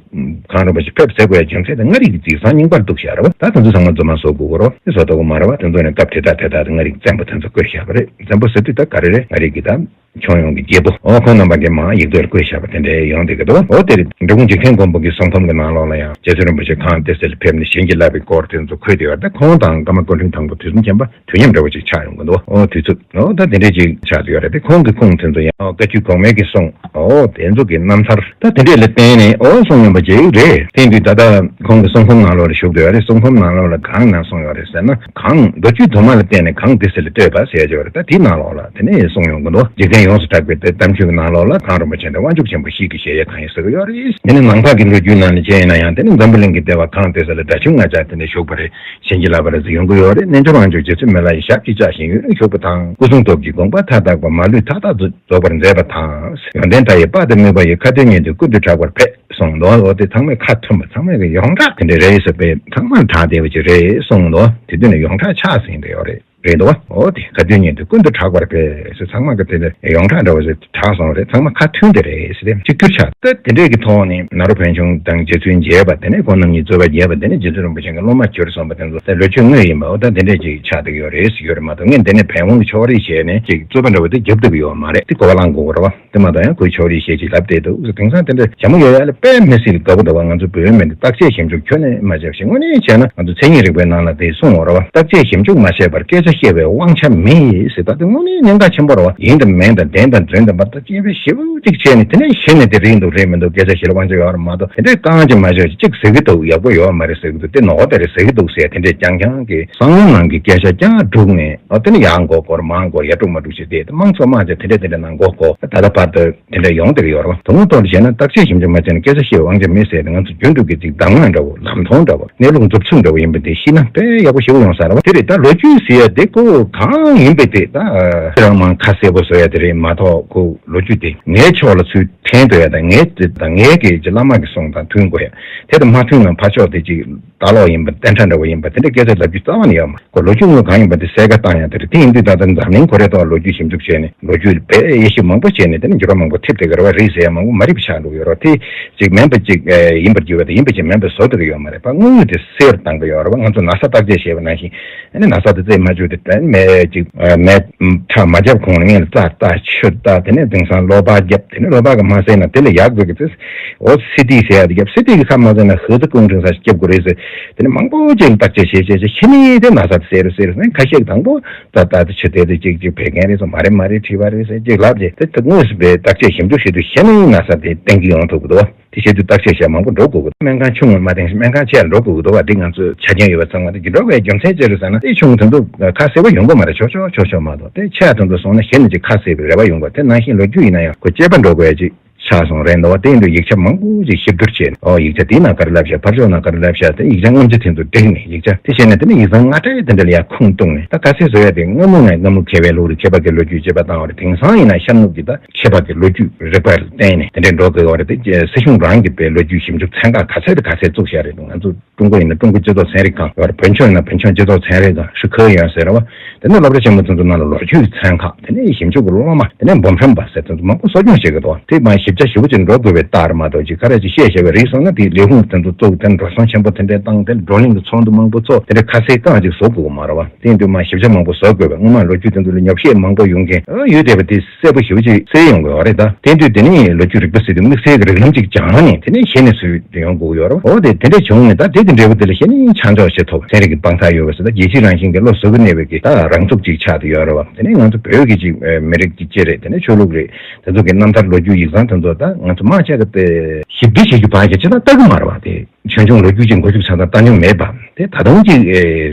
གངས་རིན་པོ་ཆེ་ཕེབས་ཟེར་དགོས་ཡ་རྒྱུ་མཚན་དེ་མངའ་རིས་ཀྱི་ཡིག་ཚང་རྙིང་པར་འདུག་བཞག་རེད་བ། ད་དེ་ཚོ་ཚང་མ་རྫུན་མ་བཟོ་དགོས་ཀྱི་རེད་བ། དེ་བཟོ་ཐུབ་ཀྱི་མ་རེད་བ། དེ་ཚོ་ནས་སྐབས་དེ་དག་དེ་དག་ཏུ་མངའ་རིས་ཀྱི་བཙན་པོ་དེ་ཚོ་བསྐོས་བཞག་པ་རེད། བཙན་པོ་ཟེར་དུས་ད་ག་རེ་རེད། མངའ་རིས་ཀྱི་ད་ཁྱོན་ཡོངས་ཀྱི་རྒྱལ་པོ་འོ་ཁོང་རྣམ་པ་གིས་མར་ཡིག་ཐོག་ལ་བཀོད་བཞག་པ་དེ་འདྲ་ཡོང་བསྡད་ཀྱི་འདུག་བ། འོ་དེ་རེད། འབྲི་གུང་འཇིག་རྟེན་མགོན་པོ་གི་གསུང་འབུམ་གྱི་ནང་ལོགས་ལ་ཡང་རྗེ་བཙུན་རིན་པོ་ཆེ་གངས་ཏི་སེ་ལ་ཕེབས་ནས་བྱིན་གྱིས་བརླབས་པའི་སྐོར་དེ་ཚོ་འཁོད་བསྡད་ཡོད་རེད། ད་ཁོང་དང་ཀརྨ་སྐུ་ཕྲེང་དང་པོ་དུས་མཚུངས་མཁྱེན་པ་དུས་མཉམ་འདྲ་བོ་ཅིག་ཆགས་ཡོང་གི་འདུག་འོ་དུས་ཚོད་འོ་ད་དེ་འདྲས་ཅིག་ཆགས་བསྡད་ཡོད་རེད། དེ་ཁོང་གི་ཁུངས་དེ་ཚོ་ཡང་བཀའ་བརྒྱུད་གོང་མའི་གི་གསུང་འོ་དེ་ཚོ་གི་རྣམ་ཐར་ད་དེ་འདྲས་ལ་བརྟེན་ནས་འོ་གསུངས་ཡོང་པ་ཅིག་རེད། དེ་དུས་ད་ལྟ་ཁོང་གི་གསུང་འབུམ་ནང་ལོགས་ལ་བཞུགས་བསྡད་ཡོད་རེད། གསུང་འབུམ་ནང་ལོགས་ལ་གང་ནས་གསུངས་ཡོད་རེད་ཟེར་ན། གངས་མདོ་རྒྱུད་དུ་མ་ལ་བརྟེན་ནས་གངས་ཏི་སེ་ལ་བསྟོད་པ་ཟེར་ཡ་ཅིག་ཡོད་རེད། ད་དེའི་ནང་ལོགས་ལ་དེ་ནས་གསུངས་ཡོང་གི་འདུག་འཇིག་རྟེན་ཡོངས་སུ་གྲགས་པའི་དེ་གཏམ་རྒྱུད་ཀྱི་ནང་ལོགས་ལ་གངས་རིན་པོ་ཆེ་འདི་དབང་ཕྱུག་ཆེན་པོ་ཞིག་གི་གཞལ་ཡས་ཁང་ཡིན་ཟེར་གྱི་ཡོད་རེད། དེ་ནི་ནང་པ་གི་ལོ་རྒྱུས་ནང་ནས་བྱས་ཡིན་ན་ཡང་དེ་ནི་འཛམ་བུ་གླིང་གི་ལྟེ་བ་གངས་ཏི་སེ་ལ་སྒྲ་ཆུང་ལྔ་བརྒྱ་དེ་འདྲ་བཞུགས་པ་རེད། བྱིན་གྱིས་བརླབས་པ་རེད་ཟེར་ཡོང་གི་ཡོད་རེད། རྣལ་འབྱོར་དབང་ཕྱུག་རྗེ་བཙུན་མི་ལ་ཡི་ཞབས་ཀྱིས་བཅགས་ཤིང་ཡུན་རིང་བཞུགས་པ་དང་། སྐུ་གསུང་སྟོབས་ཀྱིས་དགོངས་པ་མཐའ་དག་པ། མ་ལུས་མཐའ་དག་རྫོགས་པར་མཛད་པ་དང་། ཡོན་ཏན་མཐའ་ཡས་དཔལ་དང་མོས་པ་ཡི། ཁ་ཏོན་སྙན་དུ་ཀུན་ཏུ་གྲགས་པར་འཕེལ། གསུངས་འདུག་འོ་དེ་ཚང་མས་ཁ་མཐུན་པ་ཚང་མས་ཀྱི་ཡོངས་གྲགས་དེ་འདྲ་རེད་ཟེར་བས་ཚང་མར་གྲགས་བསྡད་པ་ཅིག་རེད་གསུངས་འདུག་དེ་དུས་ནས་ཡོངས་གྲགས་ཆགས་ཟིན་བསྡད་ཡོད་རེད། རེད་འདུག་བ། འོ་དེ་ཁ་ཏོན་སྙན་དུ་ཀུན་ཏུ་གྲགས་པར་འཕེལ་ཟེར་ཚང་མ་གི་དེ་ལ་ཡོངས་གྲགས་འདྲ་བོ་ཞིག་གྲགས་སོང་རེད། ཚང་མ་ཁ་མཐུན་དེ་རེད་ཟེར་ཏེ་གཅིག་གྱུར་ཆགས། ད་དེ་འདྲས་ཀྱི་ཐོག་ནས་ནཱ་རོ་བན་ཆུང་དང་རྗེ་བཙུན་མཇལ་བ་དེ་ནས་ཁོང་རྣམ་གཉིས་རྩོད་པ་རྒྱས་པ་དེ་ནས་རྗེ་བཙུན་རིན་པོ་ཆེ་གི་སློབ་མ་གྱུར་སོང་བ་དེ་ཚོ་ད་ལོ་རྒྱུས་དངོས་ཡིན་པ་འོ་ད་དེ་འདྲས་ཅིག་ཆགས་བསྡད་ཀྱི་ཡོད་རེད་ཟེར་གྱི་ཡོད་རེད་མ་གཏོགས། ངས་འདི་ནས་བན་དབང་གི་ཕྱོགས་རིས་བྱས་ནས་ཅིག་རྩོད་པ་འདྲ་བོ་དེ་རྒྱབ་ཐུབ་ཀྱི་ཡོད་མ་རེད། དེ་གོ་བ་བླང་དགོས་ཀྱི་རེད་བ། དེ་མ་གཏོགས་ཡང་ཁོའི་ཕྱོགས་རིས་བཤད་ཅིག་ལབ་བསྡད་འདུག་དེང་སང་དེ་འདྲ་ཞྭ་མོ་ཡོད་ཡ་ལ་དཔེ་མི་སྲིད་དགའ་པོ་འདུག་བ། ང་ཚོ་བོད་མི་འདི་བརྟག་དཔྱད་ཞིབ་འཇུག་ཁྱོན་ནས་མ་བྱས་པ་ཞིག་དངོས་གནས་བྱས་ན་ང་ཚོ་མཚན་ཉིད་རིག་པའི་ནང་ལ་དེ་གསུངས་ཡོད་རེད་བ། བརྟག་དཔྱད་ཞིབ་འཇུག་མ་བྱས་པར་སྐད་ཆ་བཤད་པའི་དབང་ཆ་མེད་ཟེར། ད་དེ་དངོས་གནས་གནད་འགག་ཆེན་པོ་རེད་བ། ཡིན་དང་མིན་དང་བདེན་དང་རྫུན་དང་མ་བརྟག་དཔྱད་ཞིབ་འཇུག་བྱས་ནས་དེ་ནས་གཞི་ནས་དེ་རེད་འདུག་རེད་མི་འདུག་སྐད་ཆ་བཤད་དབང་ཆ་ཡོད་རེད་མ་གཏོགས། དེ་འདྲའི་རྐང་ཅིག་མ་བྱས་ཅིག་ཟེར་གི་འདུག་ཡག་པོ་ཡོད་མ་རེད་ཟེར་གི་འདུག་དེ་ནོར་དེ་རེད་ཟེར་གི་འདུག་ཟེར་དེ་འདྲའི་རྐྱང་རྐྱང་གི་བསམ་བློ་ནང་གི་སྐད་ཆ་རྐྱང་སྒྲུག་ནས་ཨ་དེ་ནས་ཡར་མགོ་སྐོར་མར་མགོ་ཡར་དཀྲུག་མར་དཀྲུག་བྱས་ཏེ་དམངས་ཚོགས་དམངས་ཆ་དེ་འདྲ་དེ་འདྲ་ནང་མགོ་སྐོར་ད་ལྟ་བར་དུ། དེ་འདྲ་ཡོང་བསྡད་ཀྱི་ཡོད་རེད་བ། དོན་དངོས་ཐོག་ལ་བྱས་ན་བརྟག་དཔྱད་ཞིབ་འཇུག་མ་བྱས་ན་སྐད་ཆ་བཤད་པའི་དབང་ཆ་མེད་ཟེར་ཏེ་ང་ཚོ་རྒྱུན་དུ་གི་ཅིག་གདམས་ངག་འདྲ་བོ་ལམ་སྟོན་འདྲ་བོ་གནས་ལུགས་མཛུབ་ཚུགས་འདྲ་བོ་ཡིན་པ་དེ་ཤེས་ན་དཔེ་ཡག་པོ་ཞེ་པོ་ཡོང་ས་རེད་བ། དེ་རེད། ད་ལོ་རྒྱུས་ཟེར་ཡ་དེ་ཁོ་གང་ཡིན་པའི་དེ་ད་རང་མང་ཁ་གསལ་པོ་བཟོ་ཡ་དེ་རེད་མ་གཏོགས་ཁོ་ལོ་རྒྱུས་དེ་ངའི་ཕྱོགས་ལ་ཚུར་འཐེན་འདོད་ཡ་དང་ངའི་དེ་དང་ངའི་གི་ཅིག་བླ་མ་གི་གསུང་དང་མཐུན་དགོས་ཡ་དེ་དང་མ་མཐུན་ན་ཕར་ཕྱོགས་དེ་ཅིག་ལྟ་ལོག་ཡིན་པ་བསྟན་ཁྲ་འདྲ་བོ་ཡིན་པ་དེ་འདྲ་སྐད་ཆ་ལབ་རྒྱུ་རྩ་བ་ནས་ཡོད་མ་རེད། ཁོ་ལོ་རྒྱུས་དངོས་གང་ཡིན་པ་དེ་གསལ་ཁ་བཏང་ཡ་དེ་རེད། དེ་ཡིན་དུས་ད་ལྟ་འཛམ་གླིང་ཁོ་རའི་ཐོག་ལོ་རྒྱུས་ཞིབ་འཇུག་བྱས་ནས་ལོ་རྒྱུས་དཔེ་དབྱེ་ཞིབ་མང་པོ་བྱས་ནས་དེ་ནས་འགྱུར་བ་མང་པོ་ཐེབས་བསྡད་ཀྱི་རེད་བ། རེད་ཟེར་ཡ་མང་པོ་མ་རིག་པ་ཆགས་འགྲོ་གི་ཡོད་རེད་བ། དེ་ཅིག་མིན་པ་ཅིག་ཡིན་པར་འགྱུར་བ་དང་ཡིན་པ་ཅིག་མིན་པ་བཟོ་བསྡད་ཀྱི་ཡོད་མ་རེད་བ། དངོས་ཡོད་དེ་གསལ་བཏང་གི་ཡོད་རེད་བ། ང་ཚོ་ན་ཚ་བརྟག་དཔྱད་བྱས་པ་ནང་བཞིན་ཨ་ནི་ན་ཚ་དེ་རྩད་མ་ཆོད་དེ་དྲན་མེད་ཅིག་མེ་ཁྲག་མ་བརྒྱབ་གོང་ལ་སྔོན་ལ་རྩ་ལྟ་ཆུ་ལྟ་དེ་ནས་དེང་སང་གློ་བ་བརྒྱབ་དེ་ནས་གློ་བ་གི་མ་སེལ་ན་དེ་ལ་ཡག་དགོས་ཀྱི་ཚེ། འོ་སི་ཏི་ཟེར་ཡ་དེ་རྒྱབ། སི་ཏི་གི་ཁ་མ་ཟེར་ན་ཧི་ཏི་ཀུང་ཀྲིང་ས་སྐྱབས་དགོས་རེད་ཟེར། དེ་ནི་མང་པོ་ཅིག་བརྟག་དཔྱད་བྱས་བྱས་བྱས་ཤི་ནི་དེ་ན་ཚ་དེ་སེལ་རེད་སེལ་རེད་ཟེར། ཁ་ཤས་ཀྱིས་དང་པོ་ད་ད་དེ་ཆུ་དེ་དེ་ཅིག་ཅིག་བད་ཀན་རེད་ཟེར་མ་རེད་མ་རེད་མཁྲིས་པ་རེད་ཟེར་ཅིག་ལབ་རྗེས་དེ་དེ་དངོས་སུ་བའི་བརྟག་དཔྱད་ཞིབ་འཇུག་བྱེད་དུས་ཤི་ནི་ན་ཚ་དེ་གཏན་འཁེལ་ཡོང་ཐུབ་ཀྱི་འདུག་དེ་བྱེད་དུས་བརྟག་དཔྱད་བྱས་མང་པོ་འགྲོ་དགོས་ཀྱི་འདུག་སྨན་ཁང་ཆུང་ངུ་མ་བཏང་ཞིང་སྨན་ཁང་ཆེ་ལ་འགྲོ་དགོས་ཀྱི་འདུག་བ། འདི་ང་ཚོས་ཆ་རྐྱེན་ཡོད་པ་ཚང་མ་དེ་འགྲོ་དགོས་ཡ་རྒྱུ་མཚན་ཅི་རེད་ཟེར་ན་དེ་ཆུང་ངུ་དེ་ཚོ་ཁ་གསལ་པོ་ཡོང་གི་མ་རེད། ཆོག་ཆོག་ཆོག་ཆོག་མ་གཏོགས་དེ་ཆེ་བ་དེ་ཚོ་སོང་ན་ཤི་ནི་ཅིག་ཁ་གསལ་པའི་རེ་བ་ཡོང་གི་རེད། དེ་ནང་བཞིན་ལོ་རྒྱུས་ཡིན་ན་ཡང་ཁོ་དཔྱད་པ་འགྲོ་དགོས་ཡ་ཅིག་ཆགས་སོང་རེད་འདུག་བ། དེ་ཡིན་དུས་ཡིག་ཆ་མང་པོ་ཞིག་ཞིབ་བསྡུར་བྱས་ནས་ཨོ་ཡིག་ཆ་དེའི་ནང་ག་རེ་ལབ་ཤག་ཕར་ཕྱོགས་ནང་ག་རེ་ལབ་ཤག་དེ་ཡིག་ཆ་སྔོན་ཆད་དེ་ཚོ་བསྒྲིགས་ནས་ཡིག་ཆ་དེ་བྱས་ནས་དེ་ནས་ཡིག་ཚང་སྔ་དྲགས་དེ་འདྲ་ལ་ཡར་ཁུངས་གཏུགས་ནས་ད་ག་ཚད་བཟོ་ཡ་དེ་སྔ་མོ་ནས་སྔ་མོ་མཁས་པའི་ལུགས་རེད། མཁས་པ་གི་ལོ་རྒྱུས་དཔྱད་པ་བཏང་བ་རེད། དེང་སང་ཡིན་ན་ཤར་ནུབ་ཀྱི་ད་མཁས་པ་གི་ལོ་རྒྱུས་རིག་པར་བརྟེན་ནས་དེ་འདྲ་འགྲོ་དགོས་བ་རེད། དེ་སྲིད་གཞུང་རང་གི་པའི་ལོ་རྒྱུས་ཞིབ་འཇུག་ཚན་ཁག་ག་ཚད་དེ་ག་ཚད་བཙུགས་བཞག་རེད་འདུག་ང་ཚོ་ཀྲུང་གོ་ཡིན་ན་ཀྲུང་གོ་སྤྱི་ཚོགས་ཚན་རིག་ཁང་ཡོད་རེད། བོད་ལྗོངས་ཡིན་ན་བོད་ལྗོངས་སྤྱི་ཚོགས་ཚན་རིག་ཁང་ཧྲི་ཁེ་ཡོད་ཟེར་བ། དེ་ནས་སློབ་གྲྭ་ཆེན་མོ་ཚོ་ཚོ་ནང་ལ་ལོ་རྒྱུས་ཀྱི་ཚན་ཁག་དེ་ནས་ཞིབ་འཇུག་གི་སློབ་མ་དེ་ནས་འབུམ་ཕྲན་པ་ཟེར་ཚོ་ཚོ་མང་པོ་གསོ་སྐྱོང་བྱེད་ཀྱི་འདུག་དེ་མ་གཞི་ ཆ་ཞེ་པོ་ཅིག་འགྲོ་དགོས་པའི་རྟགས་རེད་མ་གཏོགས་ཅིག་ག་རེ་ཅིག་བཤད་བཞག་པའི་རིགས་སོང་ན་དེ་ལས་ཁུངས་དེ་ཚོ་བཙུགས་དེ་འགྲོ་སོང་ཆེན་པོ་དེ་འདྲས་བཏང་དེ་བགྲོ་གླེང་གི་ཚོགས་འདུ་མང་པོ་ཚོགས་དེ་འདྲས་ཁ་གསལ་རྐང་ཅིག་བཟོ་དགོས་ཀྱི་མ་རེད་བ། དེ་ཡིན་དུས་མ་ཞིབ་ཆ་མང་པོ་བཟོ་དགོས་པས་སྔོན་མ་ལོ་རྒྱུས་དེ་ཚོ་ལ་ཉོབ་བཤད་མང་པོ་ཡོང་མཁན་ཡོད་བསྡད་པ་དེ་གསལ་པོ་ཞེ་པོ་ཅིག་གསལ་ཡོང་དགོས་པ་རེད་ད། དེ་དུས་དེ་ནས་ལོ་རྒྱུས་རིག་པ་ཟེར་དུས་དམིགས་བསལ་གྱི་རིགས་ལམ་ཅིག་སྦྱངས་ནས་དེ་ནས་གཞི་ནས་བཟོས་ཏེ་ཡོང་དགོས་ཀྱི་ཡོད་རེད་བ། འོ་དེ་དེ་འདྲས་བྱུང་ནས་ད་དེ་དེ་འདྲས་བོ་དེ་ལ་གཞི་ནས་ཆ་འཇོག་བྱེད་ཐུབ་ཚན་རིག་གི་དཔང་རྟགས་ཡོད་པ་ཟེར་ད་རྒྱལ་སྤྱི་རང་བཞིན་གྱི་བློ་གཟུ་བོ་གནས་པའི་གི་ད་རང་ཚུགས་ཅིག་ཆགས་ཏེ་ཡོད་རེད་བ། དེ་ནས་ང་ཚོ་བོད་ཀྱི་ཅིག་མི་རིགས་ཀྱི་ཅི་རེད་དེ་ནས་ཆོས་ལུགས་རེད། དེ་ཚོ་གི་རྣམ་ཐར་ལོ་རྒྱུས་ཡིག་ཚང་དེ་ཚོ་ད་ང་ཚོ་མང་ཆེ་གི་དེ་ཞིབ་འབྲི་བྱེད་རྒྱུ་བར་གྱི་ཅི་ད་ལྟ་གི་མ་རེད་བ། དེ་ཆོས་འབྱུང་ལོ་རྒྱུས་ཀྱི་འགོ་ཚུགས་ཚང་ད་ལྟ་མྱོང་མེད་པ་དེ་ད་དུང་ཅིག་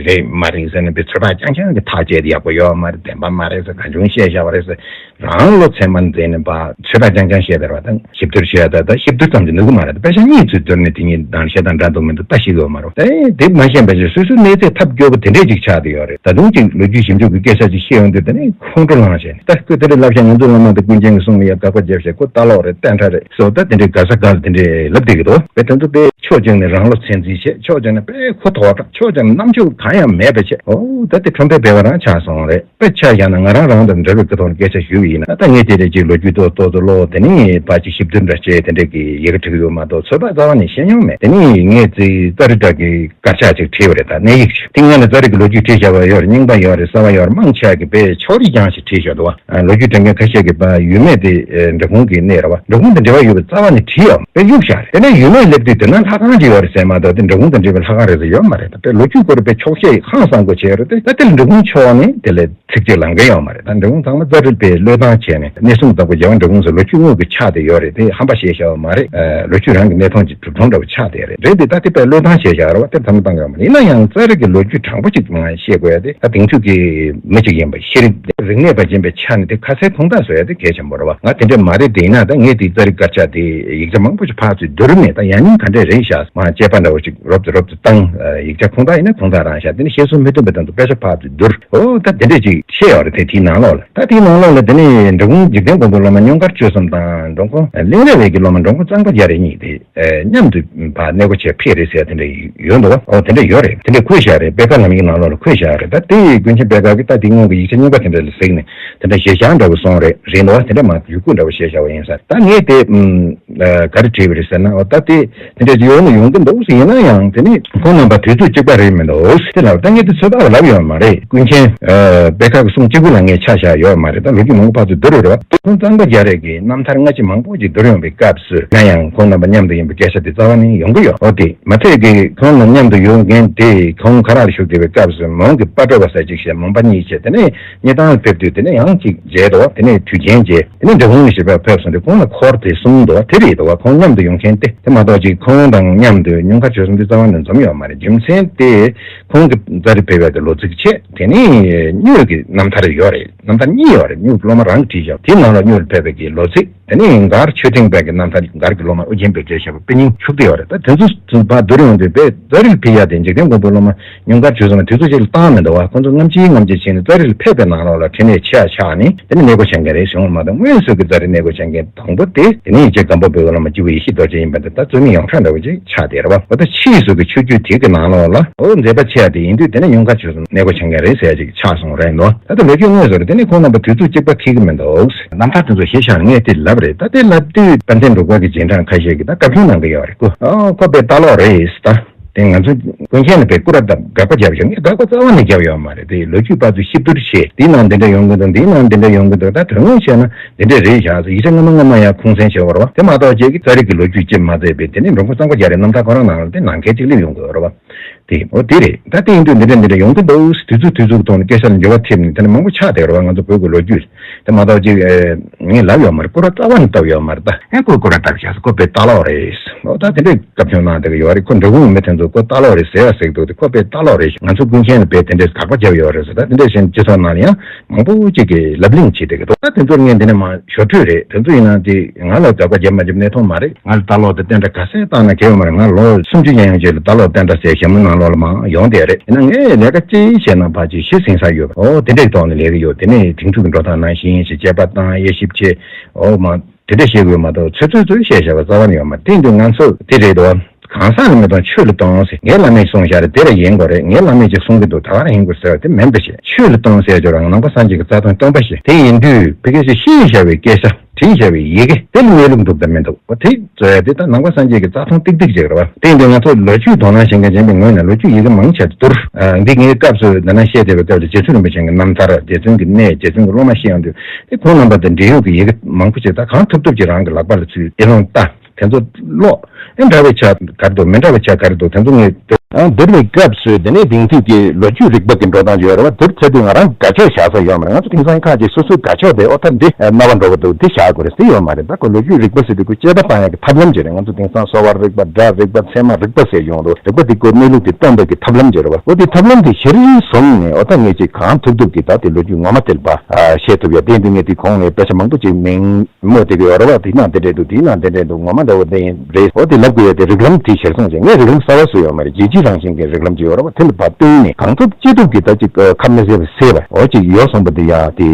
རེད་མ་རེད་ཟེར་ནས་པའི་ཚོད་དཔག་རྐྱང་རྐྱང་གི་ཐག་བཅད་དེ་ཡག་པོ་ཡོད་མ་རེད། བདེན་པ་མ་རེད་ཟེར་གང་བྱུང་བཤད་བཞག་པ་རེད་ཟེར་རང་བློ་ཚད་མ་འཛིན་ནས་པ་ཚོད་དཔག་རྐྱང་རྐྱང་བཤད་དེ་རེད་བ། ད་ཞིབ་བསྡུར་བྱས་ད་ད་ཞིབ་བསྡུར་ཙམ་གྱིས་ནུས་གི་མ་རེད། ད་དཔེ་ཆ་གཉིས་ཚུར་བསྡུར་ནས་དེ་གཉིས་དང་བཤད་སྟངས་འདྲ་འདུག་མི་འདུག་ལྟ་ཤེས་དགོས་མ་རེད། ད་དེ་མ་ཤེས་པ་ཅིག་སོ་སོའི་གནས་ཚད་ཐབས་སྐྱོ་པོ་དེ་འདྲས་ཅིག་ཆགས་བསྡད་ཡོད་རེད། ད་དུང་ཅིག་ལོ་རྒྱུས་ཞིབ་འཇུག་གི་སྐད་ཆ་ཅིག་བཤད་ཡོང་དུས་དེ་ནས་ཁོང་ཁྲོ་ལངས་བྱས་ནས་ད་སྐུ་དེ་འདྲས་ལབ་ཤག་ང་ཚོའི་སློབ་མ་དང་ཀུན་མཁྱེན་གྱིས་གསུངས་པ་ཡ་དགག་པ་བརྒྱབ་ཤག་ཁོ་ལྟ་ལོག་རེད་བསྟན་ཁྲ་རེད་སོ་ད་དེ་འདྲས་ག་ས་ག་ལ་དེ་འདྲས་ལབ་བསྡད་ཀྱི་འདུག་དཔེ་དེ་ཚོ་དཔེ་ཕྱོགས་གཅིག་ནས་རང་བློ་ཚད་འཛིན་བྱས་ཕྱོགས་གཅིག་ནས་དཔེ་ཁོ་དོག་དྲགས་ཕྱོགས་གཅིག་ནས་རྣམ་དཔྱོད་གང་ཡང་མེད་པ་བྱས་འོ་ད་དེ་ཁྲོམ་དཔེ་སྦལ་པ་རང་ཆགས་སོང་རེད། དཔེ་ཆ་བཞག་ན་ང་རང་རང་དང་འདྲ་བའི་སྐུ་ཐོག་ནས་སྐད་ཆ་ཞུས་པ་ཡིན་ན་ད་ངས་དེ་རེད་ཅིག་ལོ་རྒྱུས་ཏོག་ཏོག་ཏུ་ཀློག་དེ་ནས་ཕར་ཅིག་ཞིབ་བསྡུར་འདྲ་བྱས་དེ་འདྲས་ཀྱི་ཡི་གེ་བྲིས་ཀྱི་ཡོད་མ་གཏོགས་ཚོད་དཔག་རྩ་བ་ནས་ཤེས་མྱོང་མེད། དེ་ནས་ངས་ཙི་ཙ་རི་དྲག་གི་དཀར་ཆག་ཅིག་བྲིས་པ་རེད། ད་གནས་ཡིག་ཅིག་དེ་སྔོན་ལ་ཙ་རི་གི་ལོ་རྒྱུས་བྲིས་བཞག་པ་ཡོད་རེད། རྙིང་པ་ཡོད་རེད། གསར་བ་ཡོད་རེད། མང་ཆེ་བ་གི་དཔེ་ཕྱོགས་རིས་རྐྱང་ཞིག་བྲིས་བཞག་འདུག་བ། ལོ་རྒྱུས་དྲན་མཁན་ཁ་ཤས་ཀྱིས་པ་ཡུལ་མིས་དེ་འབྲི་གུང་གི་གནས་རེད་བ། འབྲི་གུང་དང་འབྲེལ་བ་ཡོད་པའི་རྩ་བ་ནས་བྲིས་ཡོད་དཔེ་གཡུག་བཞག་རེད། དེ་ནས་ཡུལ་མིས་སླེབས་དུས་དེ་ན་ལྷ་ཁང་ཅིག་ཡོད་རེད་ཟེར་མ་གཏོགས་དེ་འབྲི་གུང་དང་འབྲེལ་བའི་ལྷ་ཁང་རེད་ཟེར་ཡོད་མ་རེད། ད་དཔེ་ལོ་རྒྱུས་སྐོར་དཔེ་འཁྱོག་བཤད་ཧང་སང་པོ་བྱས་ཡོད་རེད་དེ། ད་དེ་ལ་འབྲི་གུང་ཕྱོགས་ནས་དེ་ལས་ཚིག་གཅིག་ལངས་མཁན་ཡོད་མ་རེད། ད་འབྲི་གུང་ཚང་མ་ཙ་རི་པའི་བློས་བཏང་བྱས་ནས་གནས་སྲུང་བདག་པོ་རྒྱལ་བ་འབྲི་གུང་ཟེར་ལོ་རྒྱུས་དངོས་ཀྱི་ཆགས་བསྡད་ཡོད་རེད་དེ་ཧམ་པ་བཤད་བཞག་པ་མ་རེད། ལོ་རྒྱུས་རང་གི་གནས་སྟངས་ཀྱི་གྲུབ་དོན་འདྲ་བོ་ཆགས་བསྡད་རེད། རེད་དེ་ད་དེ་དཔེ་བློས་བཏང་བྱས་བཞག་རེད་བ། དེ་ཚང་མ་བཏང་གི་ཡོད་མ་རེད། ཡིན་ན་ཡང་ཙ་རི་གི་ལོ་རྒྱུས་དྲང་པོ་ཅིག་ང་བཤད་དགོས་ཡ་དེ་ད་དེང་དུས་ཀྱི་མི་གཅིག་ཡིན་པ་ཤེས་རིག་རིག་གནས་པ་ཡིན་པའི་ཆ་ནས་དེ་ཁ་གསལ་ཐུང་ཐག་བཟོ་ཡ་དེ་གལ་ཆེན་པོ་རེད་བ། ང་དེ་འདྲ་མ་རེད་དེ་ཡིན་ན་ད་ངས་དེ་ཙ་རི་དཀར་ཆག་དེ་ཡིག་ཆ་མང་པོ་ཞིག་ཕར་ཚུར་བསྡུར་ནས་ད་ཡང་སྙིང་ག་འདྲས་རེད་ཤག་མ་དཔྱད་པ་འདྲ་བོ་ཅིག་རོབ་ཙམ་རོབ་ཙམ་བཏང་། ཡིག་ཆ་ཁུངས་དག་ཡིན་ན་ཁུངས་དག་རང་ཤག་དེ་ནས་བཤད་སྲོལ་མི་མཐུན་པ་དང་དུ་དཔེ་ཆ་ཕར་ཚུར་བསྡུར། ཨོ་ད་དེ་འདྲས་ཅིག་བཤད་ཡོད་རེད་དེ་དེའི་ནང་ལོགས་ལ། ད་དེའི་ནང་ལོགས་ལ་དེ་ནས་འབྲི་གུང་འཇིག་རྟེན་མགོན་པོའི་སློབ་མ་སྙུང་མཁར་ཆོས་གསུམ་དང་འགྲོ་མགོན་གླིང་རས་ལགས་ཀྱི་སློབ་མ་འགྲོ་མགོན་གཙང་པ་རྒྱ་རས་གཉིས་དེ་མཉམ་དུ་ཕར་གནས་སྒོ་ཕྱེ་ཕེབས་རེད་ཟེར་དེ་འདྲ་ཡོད་འདུག་བ། ཨོ་དེ་འདྲ་ཡོད་རེད། དེ་འདྲ་བཀོད་བཞག་རེད། པད་དཀར་ལམ་ཡིག་ནང་ལོགས་ལ་བཀོད་བཞག་རེད། ད་དེ་ཀུན་མཁྱེན་པད་དཀར་གྱིས་ད་དེ་སྔོན་གྱི་ཡིག་ཆ་རྙིང་པ་དེ་འདྲ་ལ་གཟིགས་ནས་དེ་འདྲ་ཞེ་བཞག་འདྲ་བོ་སོང་རེད་རེད་འདུག་བ། དེ་འདྲ་མ་ཡུལ་སྐོར་འདྲ་བོ་བཤད་བཞག་པ་ཡིན་ས། ད་ངས་དེ་ག་རེ་བྲིས་པ་རེད་ཟེར་ན་ཨོ་ད་དེ། དེ་འདྲ་ཡོང་ནི་ཡོང་གི་འདུག་ཡིན་ན་ཡང་དེ་ནི་ཁོང་རྣམ་པ་དུས་ཚོད་གཅིག་པ་རེད་མི་འདུག་དེ་ལ་ད་ངས་དེ་ཚོད་དཔག་ལབ་ཡོད་མ་རེད། ཀུན་མཁྱེན་པད་དཀར་གྱི་གསུང་གཅིག་པུ་ལ་ངས་ཆ་བཞག་ཡོད་མ་རེད། ད་ལོ་རྒྱུས་མང་པོ་ཕར་ཚུར་བསྡུར་རེད་བ། ཁོང་གཙང་པ་རྒྱ་རས་ཀྱི་རྣམ་ཐར་སྔ་ཕྱི་མང་པོ་ཅིག་བསྡུར་ཡོང་བའི་སྐབས་སུ་ན་ཡང་ཁོང་རྣམ་པ་མཉམ་དུ་ཡིན་པའི་སྐད་ཆ་དེ་རྩ་བ་ནས་ཡོང་གི་ཡོད། འོ་དེ་མ་ཚད་ཀྱི་ཁོང་ལ་མཉམ་དུ་ཡོང་མཁན་དེ་ཁོང་ཁ་རག་ལ་བཞུགས་བསྡད་པའི་སྐབས་སུ་མོན་གྱི་པ་ཏྲ་བ་ས་གཅིག་བྱས་མོན་པ་གཉིས་བྱས་དེ་ནས་སྙེ་ཐང་ལ་ཕེབས་དུས་དེ་ནས་ཡང་གཅིག་མཇལ་འདུག་དེ་ནས་དུས་རྒྱན་མཇལ། དེ་ནས་འབྲི་གུང་ནས་ཞིབ་པར་ཕེབས་སོང་དུས་ཁོང་ལ་འཁོར་དེ་གསུམ་འདུག་དེ་རེད་འདུག་ཁོང་མཉམ་དུ་ཡོང་མཁན་དེ་དེ་མ་གཏོགས་ཅིག་ཁོང་དང་མཉམ་དུ་སྙུང་མཁར་ཆོས་གསུམ་དེ་རྩ་བ་ནས་འཛོམས་ཡོད་མ་རེད། རྒྱུ་མཚན་དེ་ཁོང་གི་ཙ་རི་ཕེབས་ཡག་དེ་ལོ་ཚིགས་བྱས། དེ་ནས་སྨྱོས་ཀྱི་རྣམ་ཐར་ཡོད་རེད། རྣམ་ཐར་གཉིས་ཡོད་རེད། སྨྱོས་ཀྱི་སློབ་མ་རང་གིས་བྲིས་བཞག་དེའི་ནང་ལ་སྨྱོས་ལ་ཕེབས་པའི་གི་ལོ་ཚིགས། དེ་ནས་མགར་ཆོས་ཐེངས་པའི་གི་རྣམ་ཐར་མགར་གྱི་སློབ་མ་ཨོ་རྒྱན་པའི་འགྲེལ་བཤད་པ་དཔེ་རྙིང་ཤུགས་དེ་ཡོད་རེད། ད་དེ་ཚོ་ཚུར་ཕར་བསྡུར་ཡོང་དུས་དཔེ་ཙ་རི་ལ་ཕེབས་ཡག་དེ་འཇིག་རྟེན་མགོན་པོའི་སློབ་མ་སྙུང་མཁར་ཆོས་གསུམ་དུས་ཚོད་ཅིག་ལ་བཏང་མི་འདུག་བ། ཁོང་ཚོ་སྔ་ཕྱིའི་སྔ་ཕྱི་བྱས་ནས་ཙ་རི་ལ་ཕེབས་པའི་ནང་ལོགས་ལ་འཕྲིན་ལས་ཆེ་བ་ཆགས་ནས་དེ་ནས་གནས་སྒོ་ཕྱེ་མཁན་རེད་བྱུང་བ་མ་གཏོགས་དངོས་སུ་གི་ཙ་རི་གནས་སྒོ་ཕྱེ་མཁན་དང་པོ་དེ་དེ་ནས་རྗེ་སྒམ་པོ་པའི་སློབ་མ་སྐྱེས་བུ་ཡེ་ཤེས་རྡོ་རྗེ་ཡིན་པ་འདི་ད་རྩོད་མེད་ཡོངས་གྲགས་འདྲ་བོ་ཅིག་ཆགས་བསྡད་རེད་བ། འོ་ད་ཕྱིས་སུ་གི་ཆོས་བརྒྱུད་དེ་གི་ནང་ལོགས་ལ་འོ་མཛད་པ་ཆེ་བ་དེ་ཡིན་དུས་དེ་ནས་སྙུང་མཁར་ཆོས་གསུམ་གནས་སྒོ་ཕྱེ་མཁན་རེད་ཟེར་ཡག་ཅིག་ཆགས་སོང་རེད་འདུག་ད་ལྟ་ལོ་རྒྱུས་དངོས་སུ་རེད། དེ་ནས་ཁོང་རྣམ་པ་དུས་ཚོད་གཅིག་པ་འཁེལ་གི་མི་འདུག་རྣམ་ཐར་དེ་ཚོ་ཞིབ་ཆ་ངས་དེ་ལབ་རེད། ད་དེ་ལབ་དུས་དཔལ་ལྡན་འབྲུག་པ་གི་རྗེས་འབྲང་ཁ་ཤས་ཀྱིས་ད་བཀའ་བཀྱོན་གནང་གི་ཡོད་རེད་ཀོ། ཨོ་ཁོ་དཔེ་ལྟ་ལོག་རེད་ད། དེ་ང་ཚོ་ཀུན་མཁྱེན་ལ་དཔེ་སྐུར་ར་བཏབ་དགག་པ་བརྒྱབ་ཡོད། ངས་དགག་པ་རྩ་བ་ནས་བརྒྱབ་ཡོད་མ་རེད། དེ་ལོ་རྒྱུས་བར་དུ་ཤེས་བསྡུར་བྱས་འདིའི་ནང་འདི་འདྲ་ཡོང་གི་འདུག་འདིའི་ནང་འདི་འདྲ་ཡོང་གི་འདུག་ད་དོན་དངོས་བྱས་ན་འདི་འདྲ་རེད་བཞག་ཟེར་ཡིག་ཆ་སྔ་མ་སྔ་མ་ཡང་ཁུངས་བཙན་བྱས་པ་རེད་བ། དེ་མ་གཏོགས་རྗེས་ཀྱི་ཙ་རི་གི་ལོ་རྒྱུས་ཅིག་མ་མཛད་པས་དེ་ནས་འབྲོང་ཁུ་གཙང་པ་རྒྱ་རས་རྣམ་ཐར་ཁོ་རང་ནང་ལ་དེ་ནང་འཁོད་ཅིག་སླེབས་ཡོང་གི་ཡོད་རེད་བ། དེ་འོ་དེ་རེད། ད་དེ་ཡིན་དུས་འདི་འདྲ་འདི་འདྲ་ཡོང་གི་འདུག་དུས་ཚོད་དུས་ཚོད་ཐོག་ནས་སྐད་ཆ་ལ་འགྱུར་བ་ཐེབས་ནས་དེ་འདྲ་མང་པོ་ཆགས་བསྡད་ཡོད་རེད་བ། ང་ཚོ་བོད་ཀྱི་ལོ་རྒྱུས་དེ་མ་གཏོགས་ཅིག་ངས་ལབ་ཡོད་མ་རེད། སྐུར་ར་རྩ་བ་ནས་བཏབ་ཡོད་མ་རེད། ད་ཨེ་ཁོས་སྐུར་ར་བཏབ་ཤག་ཁོ་དཔེ་ལྟ་ལོག་རེད། འོ་ད་དེ་འདྲའི་བཀའ་བཀྱོན་གནང་བསྡད་ཀྱི་ཡོད་རེད། ཁོ་འབྲི་གུང་མི་དེ་ཚོ་ཁོ་ལྟ་ལོག་རེད་ཟེར་ཡ་ཟེར་གྱི་འདུག་དེ་ཁོ་དཔེ་ལྟ་ལོག་རེད། ང་ཚོ་ཀུན་མཁྱེན་ལ་དཔེ་དེ་འདྲའི་དགག་པ་བརྒྱབ་ཡོད་རེད་ཟེར། ད་དེ་འདྲ་བྱས་ནས་སྤྱི་ཚོགས་ནང་ལ་ཡང་མང་པོ་ཅིག་གིས་ལབ་གླེང་བྱེད་བསྡད་ཀྱི་འདུག་ད་དེ་ཚོར་ངས་འདི་ནས་མར་ཞོར་འཕྲོས་རེད། དེ་ཚོ་ཡིན་ན་དེ་ང་ལ་དགག་པ་བརྒྱབ་མ་བརྒྱབ་གནས་ཐོག་མ་རེད། ང་ལ་ལྟ་ལོག་དེ་བསྟན་དགྲ་ག་ཚད་བཏང་ན་གལ་ཡོད་མ་རེད། ང་ལོ་སུམ་ཅུ་ཡན་ཡོད་ཅིག་ལ་ལྟ་ལོག་བསྟན་དགྲ་ཟེར་ཞྭ་མོ་ནང་ལོགས་ལ་མར་ཡོང་བསྡད་རེད། ཡིན་ན་ངས་ལས་ཀ་ཅི་བྱས་ན་ཕར་ཅིག་ཞི་ཟིང་ས་ཡོད་པ། འོ་དེ་འདྲའི་ཐོག་ནས་ལས་ཀ་ཡོད། དེ་ནས་དེང་དུས་ཀྱི་འགྲོ་སྟངས་ནང་བཞིན་ཞིག་དཔྱད་པ་བཏང་དབྱེ་ཞིབ་བྱས། འོ་མ། དེ་འདྲ་བཤད་དགོས་མ་གཏོགས་ཚོད་ཚོད་ཚོད་བཤད་བཞག་པ་རྩ་བ་ནས་ཡོད་མ་རེད། དེ་འདུག་ང་ཚོ་དེ་རེད་དོ། གང་ཟག་ནི་མི་གཏོང་ཆོས་ལ་གཏོང་ཟེར། ངའི་བླ་མས་གསུངས་བཞག་རེད། དེ་ར་ཡིན་དགོས་རེད། ངའི་བླ་མས་ཅིག་གསུང་གི་འདུག་ད་ག་རང་ཡིན་དགོས་ཟེར་བ་དེ་མིན་པ་ཞིག་ཆོས་ལ་གཏོང་ཟེར་ཅོག་རང་ནང་པ་སངས་རྒྱས་ཀྱི་རྩ་དོན་སྟོན་པ་ཞིག་དེ་ཡིན་དུས་ཕ་གི་ཞིག་ཤེས་བཞག་པའི་སྐད་ཆ་ བྲིས་བཞག་པའི་ཡི་གེ་དེ་ལ་གནས་ལུགས་འདུག་དང་མི་འདུག་པ་དེ། རྩོད་ཡ་དེ་ད་ནང་པ་སངས་རྒྱས་ཀྱི་རྩ་ཐང་ཏིག་ཏིག་ཅིག་རེད་བ། དེ་ཡིན་དུས་ང་ཚོ་ལོ་རྒྱུས་དོ་སྣང་བྱེད་མཁན་ཡིན་པའི་ངོས་ནས་ལོ་རྒྱུས་ཡི་གེ་མང་ཆེ་བསྡུར། ཨ། འདི་ངའི་སྐབས་སུ་འདི་ན་བཤད་བསྡད་པའི་སྐབས་ལ་རྗེ་བཙུན་རིན་པོ་ཆེ་གི་རྣམ་ཐར། རྗེ་བཙུན་གྱི་གནས། རྗེ་བཙུན་གྱི་སློབ་མ་བཤད་ཡོང་དུས་དེ་ཁོང་རྣམ་པ་དང་འབྲེལ་ཡོད་ཀྱི་ཡི་གེ་མང་པོ་ཅིག་ད་གང་ཐུབ་ཐུབ་ཅིག་རང་གི་ལག་པ་ལ་ཚུད་དེ་ལོང་ལྟ། དེ་ཚོ་ཀློག་ཨེ། འདྲ་བའི་ཆ་ག་རེ་འདུག་མི་འདྲ་བའི་ཆ་ག་རེ་འདུག་དེ་ཚོ་ངས་བསྡུར། ཨ། བསྡུར་བའི་སྐབས་སུ་དེ་ནས་དེང་དུས་ཀྱི་ལོ་རྒྱུས་རིག་པ་གི་འགྲོ་སྟངས་ཡོད་རེད་བ། བསྡུར་ཚར་དུས་ང་རང་དགའ་ཕྱོགས་བཞག་ས་ཡོད་མ་རེད། ང་ཚོ་དེང་སང་ཁ་ཅིག་སོ་སོའི་དགའ་ཕྱོགས་དེ་ཨོ་ད་འདི་རྣ་བ་འགྲོ་གི་འདུག་འདི་བཞག་དགོས་རེད་ཟེར་ཡོད་མ་རེད། ད་ཁོ་ལོ་རྒྱུས་རིག་པ་ཟེར་དུས་ཁོ་དཔྱད་པ་བཏང་ཡག་གི་ཐབས་ལམ་ཅིག་རེད། ང་ཚོ་དེང་སང་གསོ་བ་རིག་པ། སྒྲ་རིག་པ། ཚད་མ་རིག་པ་ཟེར་ཡོང་འདུག་རིག་པ་འདི་ཁོ་གནས་ལུགས་དེ་སྟོན་པ་གི་ཐབས་ལམ་ཅིག་རེད་བ། ཨོ་དེ་ཐབས་ལམ་དེ་གཞིར་བཟུང་ནས་ཨོ་ད་ངས་ཅིག་གང་ཐུབ་ཐུབ་ཀྱིས་ད་དེ་ལོ་རྒྱུས་ངོ་མ་དེ་ལ་བཤད་ཐུབ་ཡ། དེ་འདུག་ངས་དེ་གོང་ནས་དཔེ་ཆ་མང་པོ་ཅིག་མིང་སྨོས་བསྡད་ཀྱི་ཡོད་རེད་བ། དེ་ན་དེ་འདྲས་འདུག་དེ་ན་དེ་འདྲས་འདུག་ངོ་མ་འདྲ་བོ་དེ་ཡིན་རེད། འོ་དེ་ལབ་དགོས་ཡ་དེ་རིགས་ལམ་དེ་གཞིར་བཟུང་བྱས། ངས་རིགས་ལམ་གསར་བ་བཟོས་ཡོད་མ་རེད། རྒྱལ་སྤྱིའི་རང་བཞིན་གྱི་རིགས་ལམ་ཅིག་ཡོད་རེད་བ། དེ་ལ་ཕར་བསྟུན་ནས་གང་ཐུབ་ཅི་ཐུབ་ཀྱིས་ད་ཅིག་ཁ་མི་གསལ་བ་གསལ་བ་འོ་ཅིག་ཡོད་གསུངས་པ་དེ་ཡ་དེ་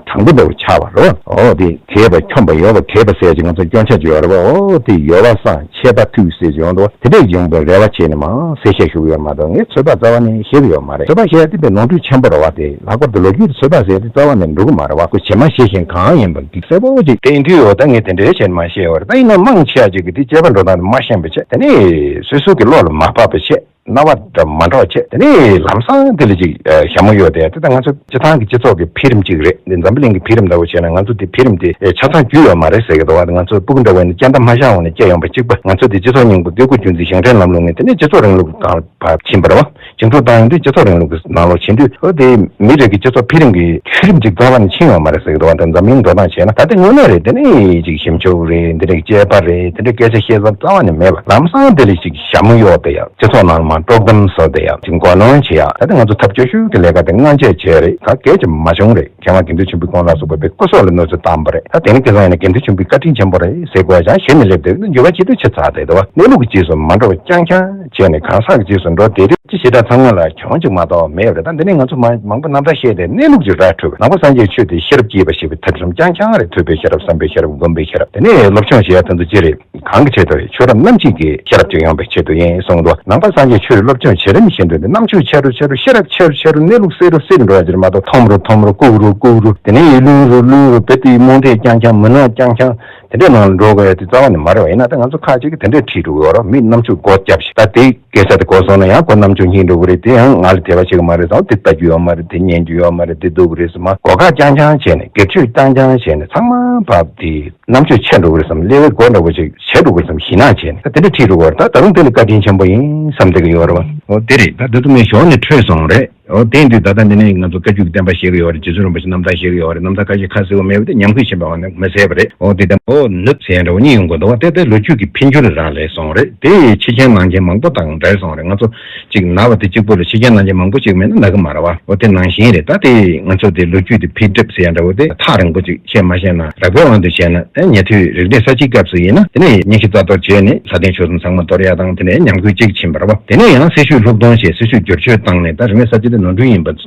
དྲང་པོ་འདྲ་བོ་ཆགས་པ་རེད་བ། འོ་དེ་གས་པ་འཁྱོམ་པ་ཡོད་པ་གས་པ་ཟེར་ཅིག་ང་ཚོ་སྐྱོན་ཆ་ཅིག་ཡོད་རེད་བ། འོ་དེ་ཡོད་པ་སང་ཆད་པ་མཐུད་ཟེར་ཅིག་ཡོང་འདུག་དེ་འདྲས་ཡོང་པའི་རེ་བ་བྱས་ནས་མ་གསལ་བཤད་ཞུ་གི་ཡོད་མ་གཏོགས་ངས་ཚོད་དཔག་རྩ་བ་ནས་ཤེས་ཀྱི་ཡོད་མ་རེད། ཚོད་དཔག་བྱས་ཡ་དེ་དཔེ་ནོར་འཁྲུལ་ཆེན་པོ་རེད་བ། དེ་ལྷག་པར་དུ་ལོ་རྒྱུས་དེ་ཚོད་དཔག་ཟེར་ཡ་དེ་རྩ་བ་ནས་འགྲོ་གི་མ་རེད་བ། ཁོ་བྱེ་མ་ཤེས་བཞིན་གང་ཡིན་པ་འདི་གསལ་པོ་ཅིག་དེ་ཡིན་དུས་འོ་ད་ངས་དེ་འདྲའི་བྱས་ནས་མ་བཤད་ཡོད་རེད། ད་ཡིན་ན་མང་ཆེ་བ་ཅིག་གིས་དེ་དཔྱད་པ་འགྲོ་སྟངས་དེ་མ་ཤེས་པ་བྱས། དེ་ནས་སོ་སོ་གི་བློ་ལ་མ་བབས་པ་བྱས། རྣ་བ་འདྲ་མ་འགྲོ་བྱས། དེ་ནས་ལམ་སང་དེ་ལ་ཅིག་ཨ་ཞྭ་མོ་གཡོགས་བསྡད་ཡ་དེ་ད་ང་ཚོ་སྤྱི་བཏང་གི་སྤྱི་ཚོགས་ཀྱི་འཕེལ་རིམ་ཅིག་རེད། འདི་འཛམ་བུ་གླིང་གི་འཕེལ་རིམ་འདྲ་བོ་བྱས་ན་ང་ཚོ་དེ་འཕེལ་རིམ་དེ་ཨེ་ཆ་ཚང་རྒྱུས་ཡོད་མ་རེད་ཟེར་གི་འདུག་བ། ང་ཚོ་སྤུ་གུ་འདྲ་བོ་ནི་སྐྱེ་མཐའ་མ་ཤར་འོང་ནས་སྐྱེ་ཡོང་པ་གཅིག་པ། ང་ཚོ་དེ་སྤྱི་ཚོགས་རྙིང་པ་བཀས་བཀོད་རྒྱུད་འཛིན་གཞུང་འབྲེལ་ལམ་ལུགས་ནས་དེ་ནས་སྤྱི་ཚོགས་རིང་ལུགས་སྒང་ལ་ཕར་ཕྱིན་པ་རེད་བ། བཅིངས་འགྲོལ་བཏང་ཡོང་དུས་སྤྱི་ཚོགས་རིང་ལུགས་ཀྱི་ནང་ལོགས་ཕྱིན་དུས་ཨོ་དེ་མི་རིགས་ཀྱི་སྤྱི་ཚོགས་འཕེལ་རིམ་གྱི་བརྒྱུད་རིམ་ཅིག་རྩ་བ་ནས་ཕྱིན་ཡོད་མ་རེད་ཟེར་གི་འདུག་བ། དེ་འཛམ་གླིང་འགྲོ་སྟངས་བྱས་ན་ད་ལྟ་དངོས་གནས་རེད། དེ་ནས་ཅིག་ཞིབ་འཇུག་རེད། འདི་འདྲའི་དཔྱད་པ་རེད། དེ་འདྲའི་སྐད་ཆ་བཤད་ས་རྩ་བ་ནས་མེད་པ། ལམ་སང་དེ་ལ་ཅིག་ཞྭ་མོ་གཡོགས་བསྡད་ཡ། སྤྱི་ཚོགས་ནང་ལ་མར་དཀྲོག་གཏམ་བཟོ་བསྡད་ཡ། ཅིག་མགོ་གནོན་བྱེད་ཡ། ད་ལྟ་ང་ཚོ་ཐབས་སྐྱོ་ཤོས་ཀྱི་ལས་ཀ་དེ་སྔ་རྗེས་བྱས་རེད། ད་གལ་ཆེ་མ་བྱུང་རེད། མཁས་དབང་དགེ་འདུན་ཆོས་འཕེལ་ཁོང་ལ་སོགས་པ་པའི་སྐུ་སྲོག་ལ་གནོད་འཚེ་བཏང་པ་རེད། ད་དེ་ནི་ཁ་སང་ཡིན་ན་དགེ་འདུན་ཆོས་འཕེལ་བཀའ་དྲིན་ཆེན་པོ་རེད་ཟེར་དགོས་ཀྱང་ཞེ་ནས་སླེབས་དུས་འགྱུར་བ་ཅི་ཐུབ་ཅིག་ཚར་བསྡད་འདུག་བ། གནས་ལུགས་ཀྱི་རྗེས་སུ་མ་འགྲོ་བ་རྐྱང་རྐྱང་བྱས་ནས་གང་ཟག་གི་རྗེས་སུ་འགྲོ་བསྡད་དུས་ཅི་ཞེ་དྲག་ཚང་མ་ལ་གྱོང་ཅིག་མ་གཏོགས་མེད་པ་རེད། ད་འདི་ནས་ང་ཚོ་མ་མང་པོ་རྣམ་ཐར་བཤད་དེ་གནས་ལུགས་ཀྱི་ར་འཕྲོད་པ། ནང་པ་སངས་རྒྱས་ཆོས་དེ་ཤེས་རབ་བསྐྱེད་པ་ཞེས་པའི་ཐབས་ལམ་རྐྱང་རྐྱང་རེད། ཐོས་པའི་ཤེས་རབ། བསམ་པའི་ཤེས་རབ། སྒོམ་པའི་ཤེས་རབ། དེ་ནས་སློབ་སྦྱོང་བྱེད་ཡ་དེ་ཚོ་ཅི་རེད། གང་གི་ཆེད་དུ་རེད། ཆོས་རབ་རྣམ་འབྱེད་ཀྱི་ཤེས་རབ་ཅིག་ཡོང་བའི་ཆེད་དུ་ཡིན་གསུངས་འདུག་ནང་པ་སངས་རྒྱས་ཆོས་ཀྱི་སློབ་སྦྱོང་བྱེད་རིམ་བཞིན་དུ་ནི་རྣམ་དཔྱོད་ཆེ་རུ་ཆེ་རུ། ཤེས་རབ་ཆེ་རུ་ཆེ་རུ། གནས་ལུགས་གསལ་རུ་གསལ་རུ་འགྲོ་བ་ཅིག་མ་གཏོགས་འཐོམ་རུ་འཐོམ་རུ། བཀུག་རུ་བཀུག་རུ། དེ་ནས་བླུན་རུ་བླུན་རུ། དཔེ་དེའི་རྨོངས་དད་རྐྱང་རྐྱང་། མི་སྣང་རྐྱང་རྐྱང་། དེ་འདྲའི་ནང་ལ་འགྲོ་དགོས་ཡ་དེ་རྩ་བ་ནས་མ་རེད་བ། ཡིན་ན་ད་ང་ཚོ་ཁ་ཅིག་གིས་དེ་འདྲས་ཁྲིད་འགྲོ་གི་ཡོད་རེད། མི་རྣམ་དཔྱོད་སྒོ་བརྒྱབ་ཤིག་ད་དེ་གེ་སར་དེ་གོ་སོང་ན་ཡང་ཁོ་རྣམ་དཔྱོད་སྙིང་འགྲོ་གི་རེད། དེ་ཡང་ང་ལ་དད་པ་བྱེད་གི་མ་རེད་ཟེར། དེ་ལྟ་རྒྱུ་ཡོད་མ་རེད། དེ་ཉན་རྒྱུ་ཡོད་མ་རེད། དེ་སྡུག་གི་རེད་ཟེར། མ་གོ་ཁ་རྐྱང་རྐྱང་བྱས་ནས། སྒེར་གཅོད་རྐྱང་རྐྱང་བྱས་ནས། ཚང་མ་བབས་དེ་རྣམ་དཔྱོད་ཆད་འགྲོ་གི་རེད་བསམ། ཀླད་པའི་སྒོ་འདྲ་བོ་ཅིག་ཆད་འགྲོ་གི་རེད་བསམ། ཞེད་སྣང་བྱས་ནས་ད་དེ་འདྲ་ཁྲིད་འགྲོ་གི་ཡོད་རེད། ད་ད་རུང་དེ་ལ་བཀའ་དྲིན་ཆེན་པོ་ཡིན་བསམ་བསྡད་ཀྱི་ཡོད་རེད་བ། འོ་དེ་རེད། ད་དེ་ཚོ་ངས་ཞོར་ནས་འཕྲོས་སོང་རེད། འོ་དེ་ཡིན་དུས་ད་ལྟ་འདི་ནས་ང་ཚོ་བཀའ་བརྒྱུད་ཀྱི་བསྟན་པ་བཤད་ཀྱི་ཡོད་རེད། རྗེ་བཙུན་རིན་པོ་ཆེ་རྣམ་ཐར་བཤད་ཀྱི་ཡོད་རེད། རྣམ་ཐར་ཁ་ཤས་ཁ་གསལ་པོ་མེད་པ་དེ་ཉམས་རྒུད་ཕྱིན་པའི་འོག་ནས་མི་གསལ་བ་རེད། འོ་དེ་ལྟ་འོ་ནུབ་ཟེར་ཡ་འདྲ་བོ་གཉིས་ཡོང་གི་འདུག་བ། དེ་ལྟར་ལོ་རྒྱུས་ཀྱི་འཕེལ་འགྱུར་རང་ལས་སོང་རེད། དེ་ཕྱི་རྐྱེན་ནང་རྐྱེན་མང་པོ་དང་འབྲེལ་སོང་རེད། ང་ཚོ་གཅིག་ན་བ་དེ་གཅིག་པོ་ལ་ཕྱི་རྐྱེན་ནང་རྐྱེན་མང་པོ་ཞིག་མེད་ན་ན་གི་མ་རེད་བ། འོ་དེ་ནང་བཞིན་རེད། ད་དེ་ང་ཚོ་དེ་ལོ་རྒྱུས་དེ་འཕེལ་འགྲིབ་ཟེར་ཡ་འདྲ་བོ་དེ་ཐག་རིང་པོ་ཅིག་བཤད་མ་ཤེས་ན། རགས་པའི་དབང་དུ་བྱས་ན་ཨེ་ཉན་ཐོས་རིག་གནས་གསར་བརྗེའི་སྐབས་སུ་ཡིན་ན་དེ་ནས་སྙན་ཞུ་རྩ་གཏོར་བྱས་ནས་ལྷ་ལྡན་ཆོས་གསུམ་ཚང་མ་གཏོར་ཡ་དང་། དེ་ནས་ཉམས་རྒུད་ཅིག་ཕྱིན་པ་རེད་བ། དེ་ནས་ཡང་སྲི་ཞུའི་སློབ་སྟོན་བྱས། སྲི་ཞུ་བསྒྱུར་བཅོས་བཏང་ནས་ད་རིག་གནས་གསར་བརྗེ་དེ་ནོར་འཁྲུལ་ཡིན་པ་རེད་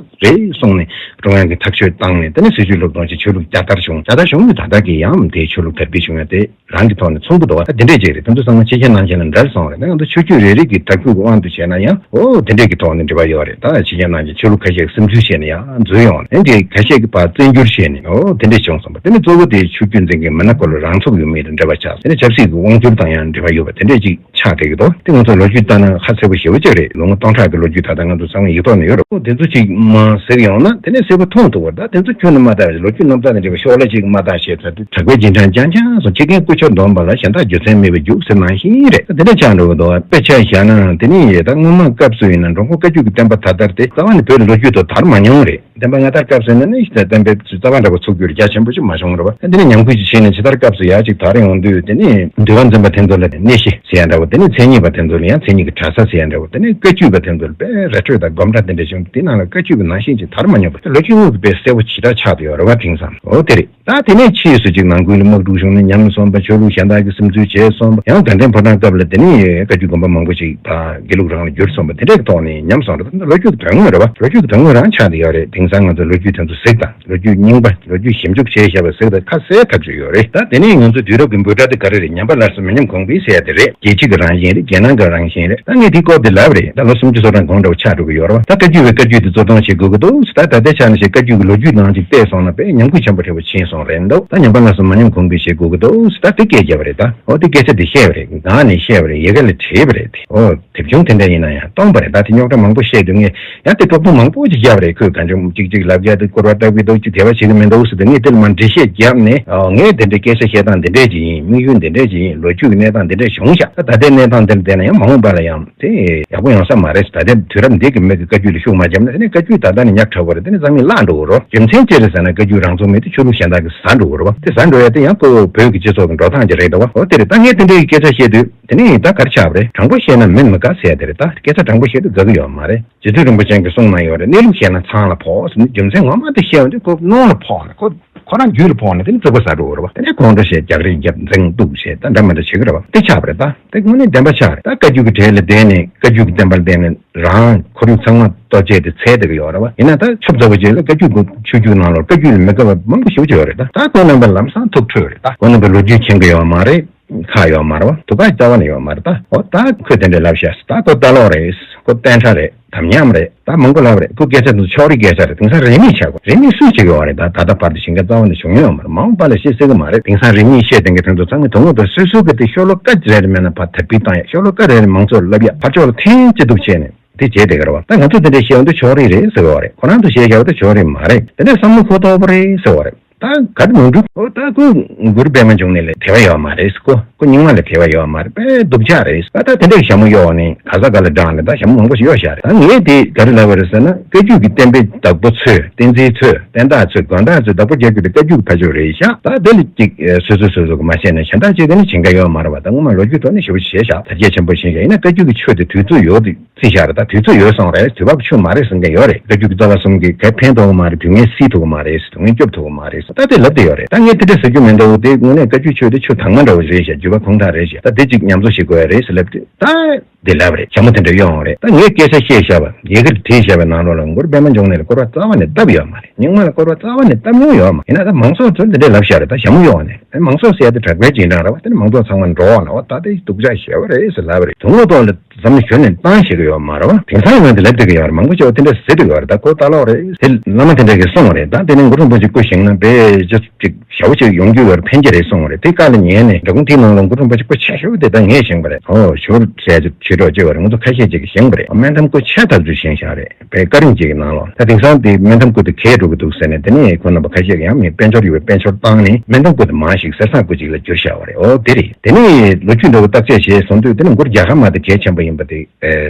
གསུངས་ནས་ཀྲུང་དབྱང་གིས་ཐག་གཅོད་བཏང་ནས། དེ་ནས་སྲི་ཞུའི་སློབ་སྟོན་བྱས། ཆོས་ལུགས་བསྐྱར་དར་བྱུང་། བསྐྱར་དར་བྱུང་ནས་ད་ལྟ་གི་ཡང་དེའི་ཆོས་ལུགས་དར་སྤེལ་བྱུང་ཡ་དེ་རང་གི་ཐོག་ནས་མཚུངས་པ་འདུག་བ། ད་དེ་འདྲས་ཅིག་རེད། དེ་ཚོ་ཚང་མ་ཕྱི་རྐྱེན་ནང་རྐྱེན་ལ་འབྲེལ་སོང་རེད། ད་ང་ཚོ་ཆོས་བརྒྱུད་རེ་རེ་གི་དར་རྒྱས་ཀྱི་དབང་དུ་བྱས་ན་ཡང་འོ་དེ་འདྲས་ཀྱི་ཐོག་ནས་འབྲེལ་བ་ཡོད་རེད། ད་ཕྱི་རྐྱེན་ནང་རྐྱེན་ཆོས་ལུགས་ཁ་ཤས་ཀྱིས་སིམ་འཛུལ་བྱས་ནས་ཡང་འཛུལ་ཡོང་རེད། དེ་ཁ་ཤས་ཀྱིས་ཕར་བཙན་སྒྱུར་བྱས་ནས་འོ་དེ་འདྲས་བྱུང་སོང་བ། དེ་ནི་གཙོ་བོ་དེ་ཆོས་བརྒྱུད་འཛིན་མཁན་མི་སྣ་སྐོར་ལ་རང་ཚུགས་ཡོད་མེད་དང་འབྲེལ་བ་ཆགས། དེ་ནི་ཆབ་སྲིད་ཀྱི་དབང་སྒྱུར་དང་ཡང་འབྲེལ་བ་ཡོད་པ་དེ་འདྲས་ཅིག་ཆགས་བསྡད་ཀྱི་འདུག་དེ་ང་ཚོ་ལོ་རྒྱུས་ལྟ་ན་ཧ་གསལ་པོ་ཞེ་པོ་ཅིག་རེད། ལོ་ངོ་སྟོང་ཕྲག་གི་ལོ་རྒྱུས་ད་ལྟ་ང་ཚོ་ཚང་མ་ཡིག་ཐོག་ནས་ཡོད་རེད། འོ་དེ་ཚོ་ཅིག་མར་གཟིགས་ཡོང་ན་དེ་ནས་གསལ་པོ་མཐོང་ཐུབ་པ་རེད། ད་དེ་ཚོ་ཁྱོན་ནས་མ་བལྟ་བ་ཞིག་ལོ་རྒྱུས་རྣམ་ཐར་དང་འབྲེལ་བའི་ཤོག་ལྷེ་ཅིག་མ་བལྟ་ཞེས་ཚོད་དུས་གྲགས་པའི་རྗེས་འབྲང་རྐྱང་རྐྱང་སོང་། ཁྱི་རྒན་ཀུ་ཅོ་འདོན་པ་ལ་གཞན་དག་རྒྱུ་མཚན་མེད་པའི་རྒྱུགས་ཟེར་ནང་བཞིན་རེད། དེ་འདྲ་ཆགས་འགྲོ་གི་འདུག་དཔེ་ཆ་བཞག་ན་དེ་ནི་ད་སྔོན་མ་སྐབས་སུ་ཡིན་ན་འགྲོ་མགོན་བཀའ་བརྒྱུད་ཀྱི་བསྟན་པ་ད་ལྟར་དེ་རྩ་བ་ནས་བོད་ལ་ལོ་རྒྱུས་ཐོག་དར་མ་མྱོང་རེད། བསྟན་པ་སྔ་དར་སྐབས་སུ་ཡིན་ན་ནི་བསྟན་པའི་རྩ་བ་འདྲ་བོ་ཚུགས་རྒྱུར་རྒྱ་ཆེན་པོ་ཞིག་མ་བྱུང་རེད་བ། དེ་ནས་ཉམས་རྒུད་ཅིག་ཕྱིན་ནས་ཇི་ལྟར་སྐབས་སུ་ཡར་ཅིག་དར་ཡོང་དུས་དེ་ནི་འདུལ་བ་འཛིན་པ་དེ་ཚོ་ལ་གནས་བཞི་ཟེར་ཡ་འདྲ་བོ། དེ་ནི་མཚན་ཉིད་པ་དེ་ཚོ་ལ་ཡང་མཚན་ཉིད་ཀྱི་གྲྭ་ས་ཟེར་ཡ་འདྲ་བོ། དེ་ནི་བཀའ་བརྒྱུད་པ་དེ་ཚོ་ལ་དཔེ་ར་སྤྲོད་དང་སྒོམ་གྲྭ་དེ་འདྲ་བྱུང་། དེ་ནང་ལ་བཀའ་བརྒྱུད་པ་ནང་བཞིན་ཅིག་དར་མ་མྱོང་བ། ལོ་རྒྱུས་དངོས་ཀྱི་དཔེ་གསལ་པོ་ཇི་ལྟར་ཆགས་བསྡད་ཡོད་རེད་བ། དེང་སང་འོ་དེ་རེད། ད་དེ་ནས་ཕྱིས་སུ་ཅིག་ནང་ཁུལ་ལ་དམག་འཁྲུག་བྱུང་ནས་ཉམས་སོང་བ། ཆོས་ལུགས་གཞན་དག་གིས་སིམ་འཛུལ་བྱས་སོང་བ། ཡང་དགའ་ལྡན་ཕོ་བྲང་སྐབས་ལ་དེ་ནས་བཀའ་བརྒྱུད་དགོན་པ་མང་པོ་ཞིག་ད་དགེ་ལུགས་རང་ལ་བསྒྱུར་སོང་བ། དེ་འདྲའི་ཐོག་ནས་ཉམས་སོང་རེད། ད་ལོ་རྒྱུས་ཀྱི་དོན་དངོས་རེད་བ། ལོ་རྒྱུས་ཀྱི་དོན་དངོས་རང་ཆགས་བསྡད་ཡོད་རེད། དེང་སང་ང་ཚོ་ལོ་རྒྱུས་དེ་ཚོ་གཟིགས་དང་། ལོ་རྒྱུས་རྙིང་པ། ལོ་རྒྱུས་ཞིབ་འཇུག་བྱས་བཞག་པ་གཟིགས་དང་ཁ་གསལ་ཐག་ཆོད་ཡོད་རེད། ད་དེ་ནས་ང་ཚོ་དུས་རབས་ཀྱི་འབོད་སྒྲ་དེ་ག་རེ་རེད། ཉམས་པ་སླར་གསོ་མི་ཉམས་གོང་འཕེལ་ཟེར་ཡ་དེ་རེད། རྒྱལ་སྤྱི་གི་རང་བཞིན་རེད། རྒྱལ་ནང་གི་རང་བཞིན་རེད། ད་ངས་དེའི་སྐོར་དེ་ལབ་རེད། ད་ལོ་སུམ་ཅུ་སོ་གྲངས་གོང་འདྲ་བོ་ཆགས་འགྲོ་གི་ཡོད་རེད་བ། ད་བཀའ་བརྒྱུད་པའི་ བཀའ་བརྒྱུད་དེ་གཙོ་བཏང་བྱེད་དགོས་ཀྱི་འདུག་ད་ད་ལྟའི་ཆ་ནས་བཤད་བཀའ་བརྒྱུད་ཀྱི་ལོ་རྒྱུས་ནང་ཅིག་བལྟས་སོང་ན་དཔེ་ཉམས་རྒུད་ཆེན་པོ་འཕྲད་པོ་ཕྱིན་སོང་རེད་འདུག་ད་ཉམས་པ་སླར་གསོ་མ་ཉམས་གོང་གི་བྱེད་དགོས་ཀྱི་འདུག་ད་དེ་སྐད་བརྒྱབ་པ་རེད། ད་འོ་དེ་སྐད་ཆ་དེ་བཤད་པ་རེད། སྒང་ནས་བཤད་པ་རེད། ཡལ་ག་ལ་བྲིས་པ་རེད། དེ་འོ་དེབ་ཆུང་དེ་འདྲ་ཡིན་ན་ཡང་སྟོང་པ་རེད། ད་དེ་རྙོག་དྲ་མང་པོ་བཤད་དུས་ངས་ཡང་དེ་དཀྲོག་གཏམ་མང་པོ་ཅིག་བརྒྱབ་པ་རེད། ཁོས་གང་བྱུང་ཅིག་ཅིག་ལབ་རྒྱག་དེ་སྐོར་བ་ལྟ་གི་འདུག་ཅིག་དེ་བ་བྱེད་ཀྱི་མི་འདུག་ཟེར་དུས་ངས་དེ་ལ་མར་འགྲེལ་བཤད་བརྒྱབ་ནས་ངས་དེ་འདྲའི་སྐད་ཆ་བཤད་སྟངས་དེ་འདྲས་ཅིག་ཡིན། དམིགས་ཡུལ་འདི་འདྲས་ཅིག་ཡིན། ལོ་རྒྱུས་ཀྱི་གནས་སྟངས་འདི་འདྲས་བྱུང་ཤག་ད་ལྟའི་གནས་སྟངས་འདིར་བསྡད་ན་ཡང་མ་འོངས་པ་ལ་ཡང་དེ་ཡག་པོ་ཡོང་ས་མ་རེད། ད་ལྟའི་དུས་རབས་འདི་གི་མི་གི་བཀའ་བརྒྱུད་ལ་ཤུགས་མ་བརྒྱབ་ན་དེ་ནས་བཀའ་བརྒྱུད་ད་ལྟ་ནས་ཉག་ཕྲ་བོ་རེད། དེ་ནས་རྩ་མེད་བརླག་འགྲོ་གི་རེད། རྒྱུ་མཚན་ཅི་རེད་ཟེར་ན་བཀའ་བརྒྱུད་རང་ཚུགས་མེད་དུས་ཆོས་ལུགས་གཞན་དག་གི་ཟ་འགྲོ་གི་རེད་བ། དེ་ཟ་འགྲོ་ཡ་དེ་ཡང་ཁོ་བོད་ཀྱི་སྤྱི་ཚོགས་ཀྱི་འགྲོ་སྟངས་ཅིག་རེད་འདུག་བ། འོ་དེ་རེད། ད་ངས་དེ་འདྲའི་སྐད་ཆ་བཤད་དུས་དེ་ནས་ད་ག་རེ་ཆགས་པ་རེད། དྲང་པོ་བཤད་ན་མི་མི་དགའ་ཟེར་ཡ་དེ་རེད། ད་སྐད་ཆ་དྲང་པོ་བཤད་དུས་དགའ་གི་ཡོད་མ་རེད། རྗེ་བཙུན་རིན་པོ་ཆེ་གིས་གསུངས་གནང་ཡོད་རེད། གནས་ལུགས་བཤད་ན་ཚང་ལ་ཕོག་ཟེར་ནས། རྒྱུ་མཚན་ངོ་མ་དེ་བཤད་ཡོང་དུས་ཁོ་ནོར་ལ་ཕོག་ནས་ཁོ་ཁོ་རང་རྒྱུད་ལ་ཕོག་ནས་དེ་ནས་རྩུབ་པོ་ཟ་འགྲོ་གི་རེད་བ། དེ་ནས་ཁོང་ཁྲོ་བྱས་རྒྱག་རེས་རྒྱབ་འཛིང་གཏུག་བྱས་ད་འདྲ་མི་འདྲ་བྱེད་ཀྱི་རེད་བ། དེ་ཆགས་པ་རེད། ད་དེ་དངོས་གནས་བདེན་པ་ཆགས་རེད། ད་བཀའ་བརྒྱུད་ཀྱི་གྲལ་ལ་བསྡད་ནས་བཀའ་བརྒྱུད་ཀྱི་བསྟན་པ་ལ་བརྟེན་ནས་རང་ཁོར་ཡུག་ཚང་མ་གཏོར་བྱས་ཏེ་འཚོལ་བསྡད་ཀྱི་ཡོད་རེད་བ། ཡིན་ན་ད་ཆུ་བཙག་པ་ཅིག་ལ་བཀའ་བརྒྱུད་ཀྱི་ཆོས་བརྒྱུད་ནང་ལོགས་བཀའ་བརྒྱུད་ལ་མི་དགའ་བ་མང་པོ་ཞེ་པོ་ཅིག་ཡོད་རེད། ད་ད་ཁོང་རྣམ་པ་ལམ་སང་ཐུགས་ཁྲོས་རེད། ད་ཁོང་རྣམ་པའི་ལོ་རྒྱུས་མཁྱེན་གྱི་ཡོད་མ་རེད། ཁག་ཡོད་མ་རེད་བ། དུ་ཁ་རྩ་བ་ནས་ཡོད་མ་རེད། ད་འོ་ད་ཁོས་དེ་འདྲ་ལབ་ཤག་ད་ཁོ་ལྟ་ལོག་རེད། ཁོ་བསྟན་ཁྲ་རེད། དམ་ཉམས་རེད། ད་མང་པོ་ལབ་རེད། ཁོ་སྐད་ཆ་དེ་ཚོ་ཕྱོགས་རིས་སྐད་ཆ་རེད། དེང་སང་རིས་མེད་ཆགས་དགོས། རིས་མེད་སུས་བྱེད་ཀྱི་ཡོད་རེད། ད་ད་ལྟ་བར་དུ་ཞིང་ཁ་རྩ་བ་ནས་བྱུང་མྱོང་ཡོད་མ་རེད། མ་འོངས་པ་ལ་བཤད་སྲིད་ཀྱི་མ་རེད། དེང་སང་རིས་མེད་བཤད་བསྡད་མཁན་དེ་ཚོ་ཚང་མས་དོ་དངོས་དང་སོ་སོ་གི་དེ་ཤོ་ལོ་ཀ་རེ་རེ་མེད་ན་ཕར་དར་སྤེལ་བཏང་ཡ། ཤོ་ལོ་ཀ་རེ་རེ་མང་ཚོགས་ལ་ལབ་ཡ། ཕར་ཕྱོགས་ལ་འཐེན་ཅི་ཐུབ་བྱས་ནས་དེ་བྱས་བསྡད་ཀྱི་རེད་བ། ད་ང་ཚོ་དེ་འདྲ་བཤད་ཡོང་དུས་ཕྱོགས་རིས་རེད་ཟེར་བ་རེད། ཁོ་རང་ཚོ་བཤད་བཞག་པ་དེ་ཕྱོགས་རིས་མ་རེད། དེ་འདྲ་བསམ་བློ་ཁོ་ཐོག་པོ་རེད་ཟེར་བ་རེད། ད་ག་རེ་མང་འགྲུབ། ཨོ་ད་ཁོ་གུ་རུ་པདྨ་འབྱུང་གནས་ལ་དད་པ་ཡོད་མ་རེད། ཁོ་ཁོ་རྙིང་མ་ལ་དད་པ་ཡོད་མ་རེད། དཔེ་སྡུག་ཅག་རེད། ད་ད་དེ་འདྲའི་ཞྭ་མོ་གཡོགས་ནས་ག་ས་ག་ལ་འགྲངས་ནས་ད་ཞྭ་མོ་མང་པོ་ཞིག་གཡོགས་བཞག་རེད། ད་ངས་དེ་ག་རེ་ལབ་པ་རེད་ཟེར་ན། བཀའ་བརྒྱུད་ཀྱི་བསྟན་པའི་བདག་པོ་ཚོས། བསྟན་འཛིན་ཚོས། བསྟན་བདག་ཚོས། དགོན་བདག་ཚོས་བདག་པོ་རྒྱག་རྒྱུ་དེ་བཀའ་བརྒྱུད་ཀྱི་ཕ་ཕྱོགས་རེད་ཤག་ད་དེ་ལ་ཅིག་སོ་སོ་སོ་སོ་གི་མ་བཤད་ན་གཞན་དག་ཅིག་གིས་ནི་བྱེད་མཁན་ཡོད་མ་རེད་བ། ད་སྔོན་མ་ལོ་རྒྱུས་ཐོག་ནས་ཞེ་པོ་ཅིག་བྱས་ཤག་དར་རྒྱས་ཆེན་པོ་ཕྱིན་ཤག་ཡིན་ན་བཀའ་བརྒྱུད་ཀྱི་ཆོས་དེ་དུས་ཚོད་ཡོལ་དུས། རྩིས་བཞག་རེད། ད་དུས་ཚོད་ཡོལ་སོང་རེད། དུས་བབ་ཆུ་མ་རེད་ཟེར་མཁན་ཡོད་རེད། བཀའ་བརྒྱུད་ཀྱི་རྩ་བ་གསུམ་གྱིས་ག་ཕན་ཐོགས་མ་རེད། དུས་ངན་སེལ་ཐུབ་མ་རེད། དུས་ངན་སྐྱོབ་ཐུབ་མ་རེད། ད་དེ་ལབ་བསྡད་ཡོད་རེད། ད་ངས་དེ་འདྲ་ཟེར་རྒྱུ་མི་འདུག་དེ་དངོས་གནས་བཀའ་བརྒྱུད་ཆོས་དེ་ཆུ་དྭངས་མ་འདྲ་བོ་རེད་ཤག་རྒྱུད་པ་ཁུངས་དག་རེད་ཤག་ད་དེ་གཅིག་ཉམས་གསོ་བྱེད་དགོས་ཡ་རེད་ཟེར་ལབ་དུས། ད་དེ་ལབ་རེད། ཞྭ་མོ་དེ་འདྲ་གཡོགས་ཡོང་རེད། ད་ངས་སྐད་ཆ་བཤད་བཞག་པ། ཡི་གེར་བྲིས་བཞག་པའི་ནང་ལོགས་ལ་གུ་རུ་པདྨ་འབྱུང་གནས་ལ་སྐོར་བ་རྩ་བ་ནས་བཏབ་ཡོད་མ་རེད། རྙིང་མ་ལ་སྐོར་བ་རྩ་བ་ནས་བཏབ་མྱོང་ཡོད་མ་རེད། ཡིན་ན་ད་མང་ཚོགས་ཚོས་དེ་འདྲ་ལབ་བཞག་རེད། ད་ཞྭ་མོ་གཡོགས་ནས། ཨེ་མང་ཚོགས་ཟེར་ཡ་དེ་དྲག་པོའི་རྗེས་འབྲང་རེད་བ། དེ་ནི་མང་ཚོགས་ཚང་མ་འགྲོ་འོང་ལ་འོ་ད་དེ་སྡུག་ཅག་ཞེ་པོ་རེད་ཟེར་ལབ་པ་རེད། དོན་དངོས་ཐོག་ལ་ཟམ་ཞོན་ནས་བཏང་ཤེས་ཀྱི་ཡོད་མ་རེད་བ། དེང་སང་ཡང་དེ་ལབ་བསྡད་ཀྱི་ཡོད་རེད། མང་པོ་ཅིག་དེ་འདྲ་ཟེར་བསྡད་ཡོད་རེད། ད་ཁོ་ལྟ་ལོག་རེད། དེ་བླ་མ་དེ་འདྲ་གིས་གསུངས་པ་རེད། ད་དེ་ནས་གུ་རུ་རིན་པོ་ཆེ་སྐུ་བཞེངས་ན་དཔེ་ཅིག་ཅིག་ཞེ་པོ་ཅིག་ཡོང་རྒྱུ་ཡོད་རེད། ཕན་གྱི་རེད་གསུངས་པ་རེད། དེ་བཀའ་ལ་ཉན་ནས་སྒྲ་ཁུང་དེའི་ནང་ལ་གུ་རུ་རིན་པོ་ཆེ་སྐུ་ཆེ་ཤོས་དེ་ད་ངས་བཞེངས་པ་རེད། ཨོ་ཞོར་ཟས་ཅིག་བྱེད་གྲོགས་ཅིག་ཡོད་རེད། ང་ཚོ་ཁ་ཤས་ཅིག་གིས་བཞེངས་པ་རེད། སྨན་འཐམ་སྐུ་ཆེ་ཐག་ཆོད་བཞེངས་བཞག་རེད། བའི་བཀའ་རིམ་གཅིག་གི་ནང་ལོགས། ད་དེང་སང་དེ་སྨན་འཐམ་སྐུ་དེ་གས་འགྲོ་གི་འདུག་ཟེར་ནས། དེ་ནས་ཁོ་རྣམ་པ་ཁ་ཤས་ཀྱིས་ཡང་མི་དཔལ་འབྱོར་ཡོད་པའི་དཔལ་འབྱོར་བཏང་ནས་སྨན་འཐམ་སྐུ་དེ་མར་ཞིག་གསེར་ཟངས་སྐུ་ཅིག་ལ་བསྒྱུར་བཞག་པ་རེད། ཨོ་དེ་རེད། དེ་ནས་ལོ་རྒྱུས་འདྲ་བོ་བརྟག་དཔྱད་བྱས་སོང་དུས་དེ་ནི་གུ་རུ་རྒྱལ་དཀར་མ་དེ་གས་ཆེན་པོ་ཡིན་པ་དེ་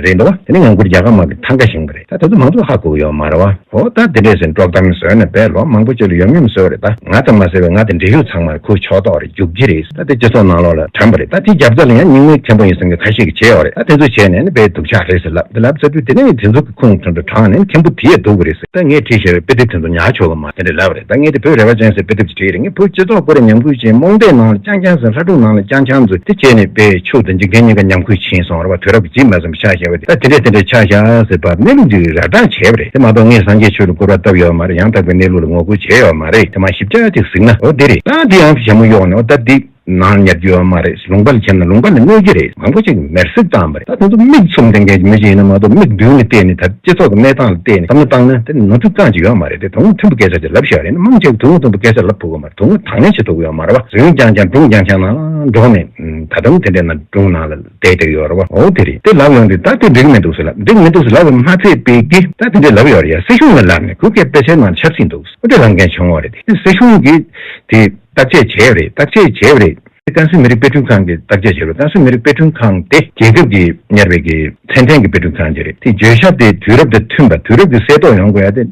རེད་འདུག་བ། དེ་ནི་ཡང་གུ་རུ་རྒྱལ་དཀར་མ་གི་ཐང་ཀ་བཞེངས་པ་རེད། ད་དེ་ཚོ་མང་ཚོགས་ཧ་གོ་གི་ཡོད་མ་རེད་བ། ཨོ་ད་དེ་འདྲས་ཟེར་དཀྲོག་གཏམ་བཟོས་ནས་དཔེ་ལོ་མང་པོ་ཅིག་ལ་ཡོད་མིན་བཟོས་པ་རེད། ད་ང་ཙམ་མ་ཟད་པའི་ང་དེ་འབྲེལ་ཡོད་ཚང་མར་ཁོའི་ཕྱོགས་གཏོགས་རེད། རྒྱུག་རྒྱུ་རེད། ད་དེ་སྤྱི་ཚོགས་ནང་ལོགས་ལ་དྲན་པ་རེད། ད་དེ་རྒྱབ་རྩ་ལ་ཡང་རྙིང་མའི་མཁན་པོ་ཡིན་བསམ་མཁན་ཁ་ཤས་ཀྱིས་བྱས་ཡོད་རེད། ད་དེ་ཚོ་བྱས་ནས་ནི་དཔེ་སྡུག་ཅག་རེད་ཟེར་ལབ། དེ་ལབ་ཚར་དུས་དེ་ནས་དེ་ཚོ་གི་ཁུངས་དོན་དུ་དྲངས་ནས་མཁན་པོ་དེ་ཡས་སྡུག་གི་རེད་ཟེར། ད་ངས་བྲིས་བཞག་པའི་དཔེ་དེབ་དེ་ཚོ་ཉར་ཆོག་གི་མ་དེ་འདྲ་ལབ་རེད། ད་ངས་དེ་བོད་རེ་བ་ཅན་ཟེར་དཔེ་དེབ་ཅིག་བྲིས་རེད། ངས་བོད་སྤྱི་ཚོགས་ཁོ་རེ་ཉམས་རྒུད་ཅན། རྨོངས་དད་ནང་ལ་རྐྱང་རྐྱང་ཟེར། ལྷ་སྒྲུང་ནང་ལ་རྐྱང་རྐྱང་ཟེར། དེ་བྱས་ནས་དཔེ་ཆོས་དང་འཇིག་རྟེན་གཉིས་ཀ་ཉམས་རྒུད་ཕྱིན་སོང་རེད་བ། དུས་རབས་ཀྱི་རྗེས་མ་ཟིན་པ་ཆགས་བཞག་པ་དེ། ད་དེ་འདྲས་དེ་འདྲས་ཆགས་བཞག་ཟེར་བ་གནས་ལུགས་འདི་ར་སྦྲགས་བྱས་པ་རེད། དེ་མ་གཏོགས་ངས་སངས་རྒྱས་ཆོས་ལ་སྐུར་བ་བཏབ་ཡོད་མ་རེད། ཡང་དག་པའི་གནས་ལུགས་ལ་ངོ་རྒོལ་བྱས་ཡོད་མ་རེད། དེ་མ་ཞིབ་ཆ་ཅིག་གཟིགས་ན་འོ་དེ་རེད། ད་དེ་ཡང་ཞྭ་མོ་གཡོགས་ནས་འོ་ད་དེ་ནང་ཉར་རྒྱུ་ཡོད་མ་རེད། ལུང་པ་ལ་ཁྱེར་ན་ལུང་པ་ལ་གནོད་ཀྱི་རེད། མང་པོ་ཅིག་མེར་སྲེག་བཏང་བ་རེད། ད་དེ་ཚོ་མིག་བཙུམ་བསྡད་མཁན་གྱི་མི་ཞིག་ཡིན་ན་མ་གཏོགས། མིག་མདུན་ལ་བལྟས་ནས་ད་སྤྱི་ཚོགས་ཀྱི་གནས་སྟངས་ལ་བལྟས་ནས་བསམ་བློ་བཏང་ན་དེ་ནོར་འཁྲུལ་རྐང་གཅིག་ཡོད་མ་རེད། དེ་དོན་དངོས་མཐུན་པའི་སྐད་ཆ་ཅིག་ལབ་བཞག་རེད། མང་ཆེ་བས་དོན་དངོས་མཐུན་པའི་སྐད་ཆ་ལབ་ཕོད་ཀྱི་མ་རེད། དོན་དངོས་དང་ལེན་བྱེད་ཐུབ་ཀྱི་ཡོད་མ་རེད་བ། རྫུན་རྐྱང་རྐྱང་སྒྲུང་རྐྱང་རྐྱང་ནང་འགྲོ་ནས་ད་དུང་དེ་འདྲའི་ནང་སྒྲུང་ནང་ལ་བསྡད་བསྡད་ཀྱི་ཡོད་རེད་བ། འོ་དེ་རེད། དེ་ལབ་ཡོང་དུས་ད་དེ་འགྲིག་མི་འདུག་ཟེར་ལབ། འགྲིག་མི་འདུག་ཟེར་ལབ་པ་མ་ཚད་པའི་གི་ད་དེ་འདྲའི་ལབ་ཡོད་རེད་ཡ། སྲིད་གཞུང་ལ་ལབ་ནས་ཁོ་སྐད་དཔེ་ཆའི་ནང་ཆབ་སྲིད་འདུག་འོ་དེ་ལབ་མཁན་བྱུང་བ་རེད། དེ་སྲིད་གཞུང་གིས་དེ་བརྟག་དཔྱད་བྱས་པ་རེད། བརྟག་དཔྱད་བྱས་པ་རེད། ཀན་སུའུ་མི་རིགས་དཔེ་སྐྲུན་ཁང་གིས་བརྟག་དཔྱད་བྱས་པ་རེད། ཀན་སུའུ་མི་རིགས་དཔེ་སྐྲུན་ཁང་དེ་རྒྱལ་ཁབ་ཀྱི་གཉེར་བའི་གི་ཚད་ལྡན་གྱི་དཔེ་སྐྲུན་ཁང་ཅིག་རེད། དེ་བརྗོད་བྱ་དེ་དུས་རབས་དང་མཐུན་པ། དུས་རབས་ཀྱི་གསལ་རྟོགས་ཡོང་དགོས་ཡ་དེ།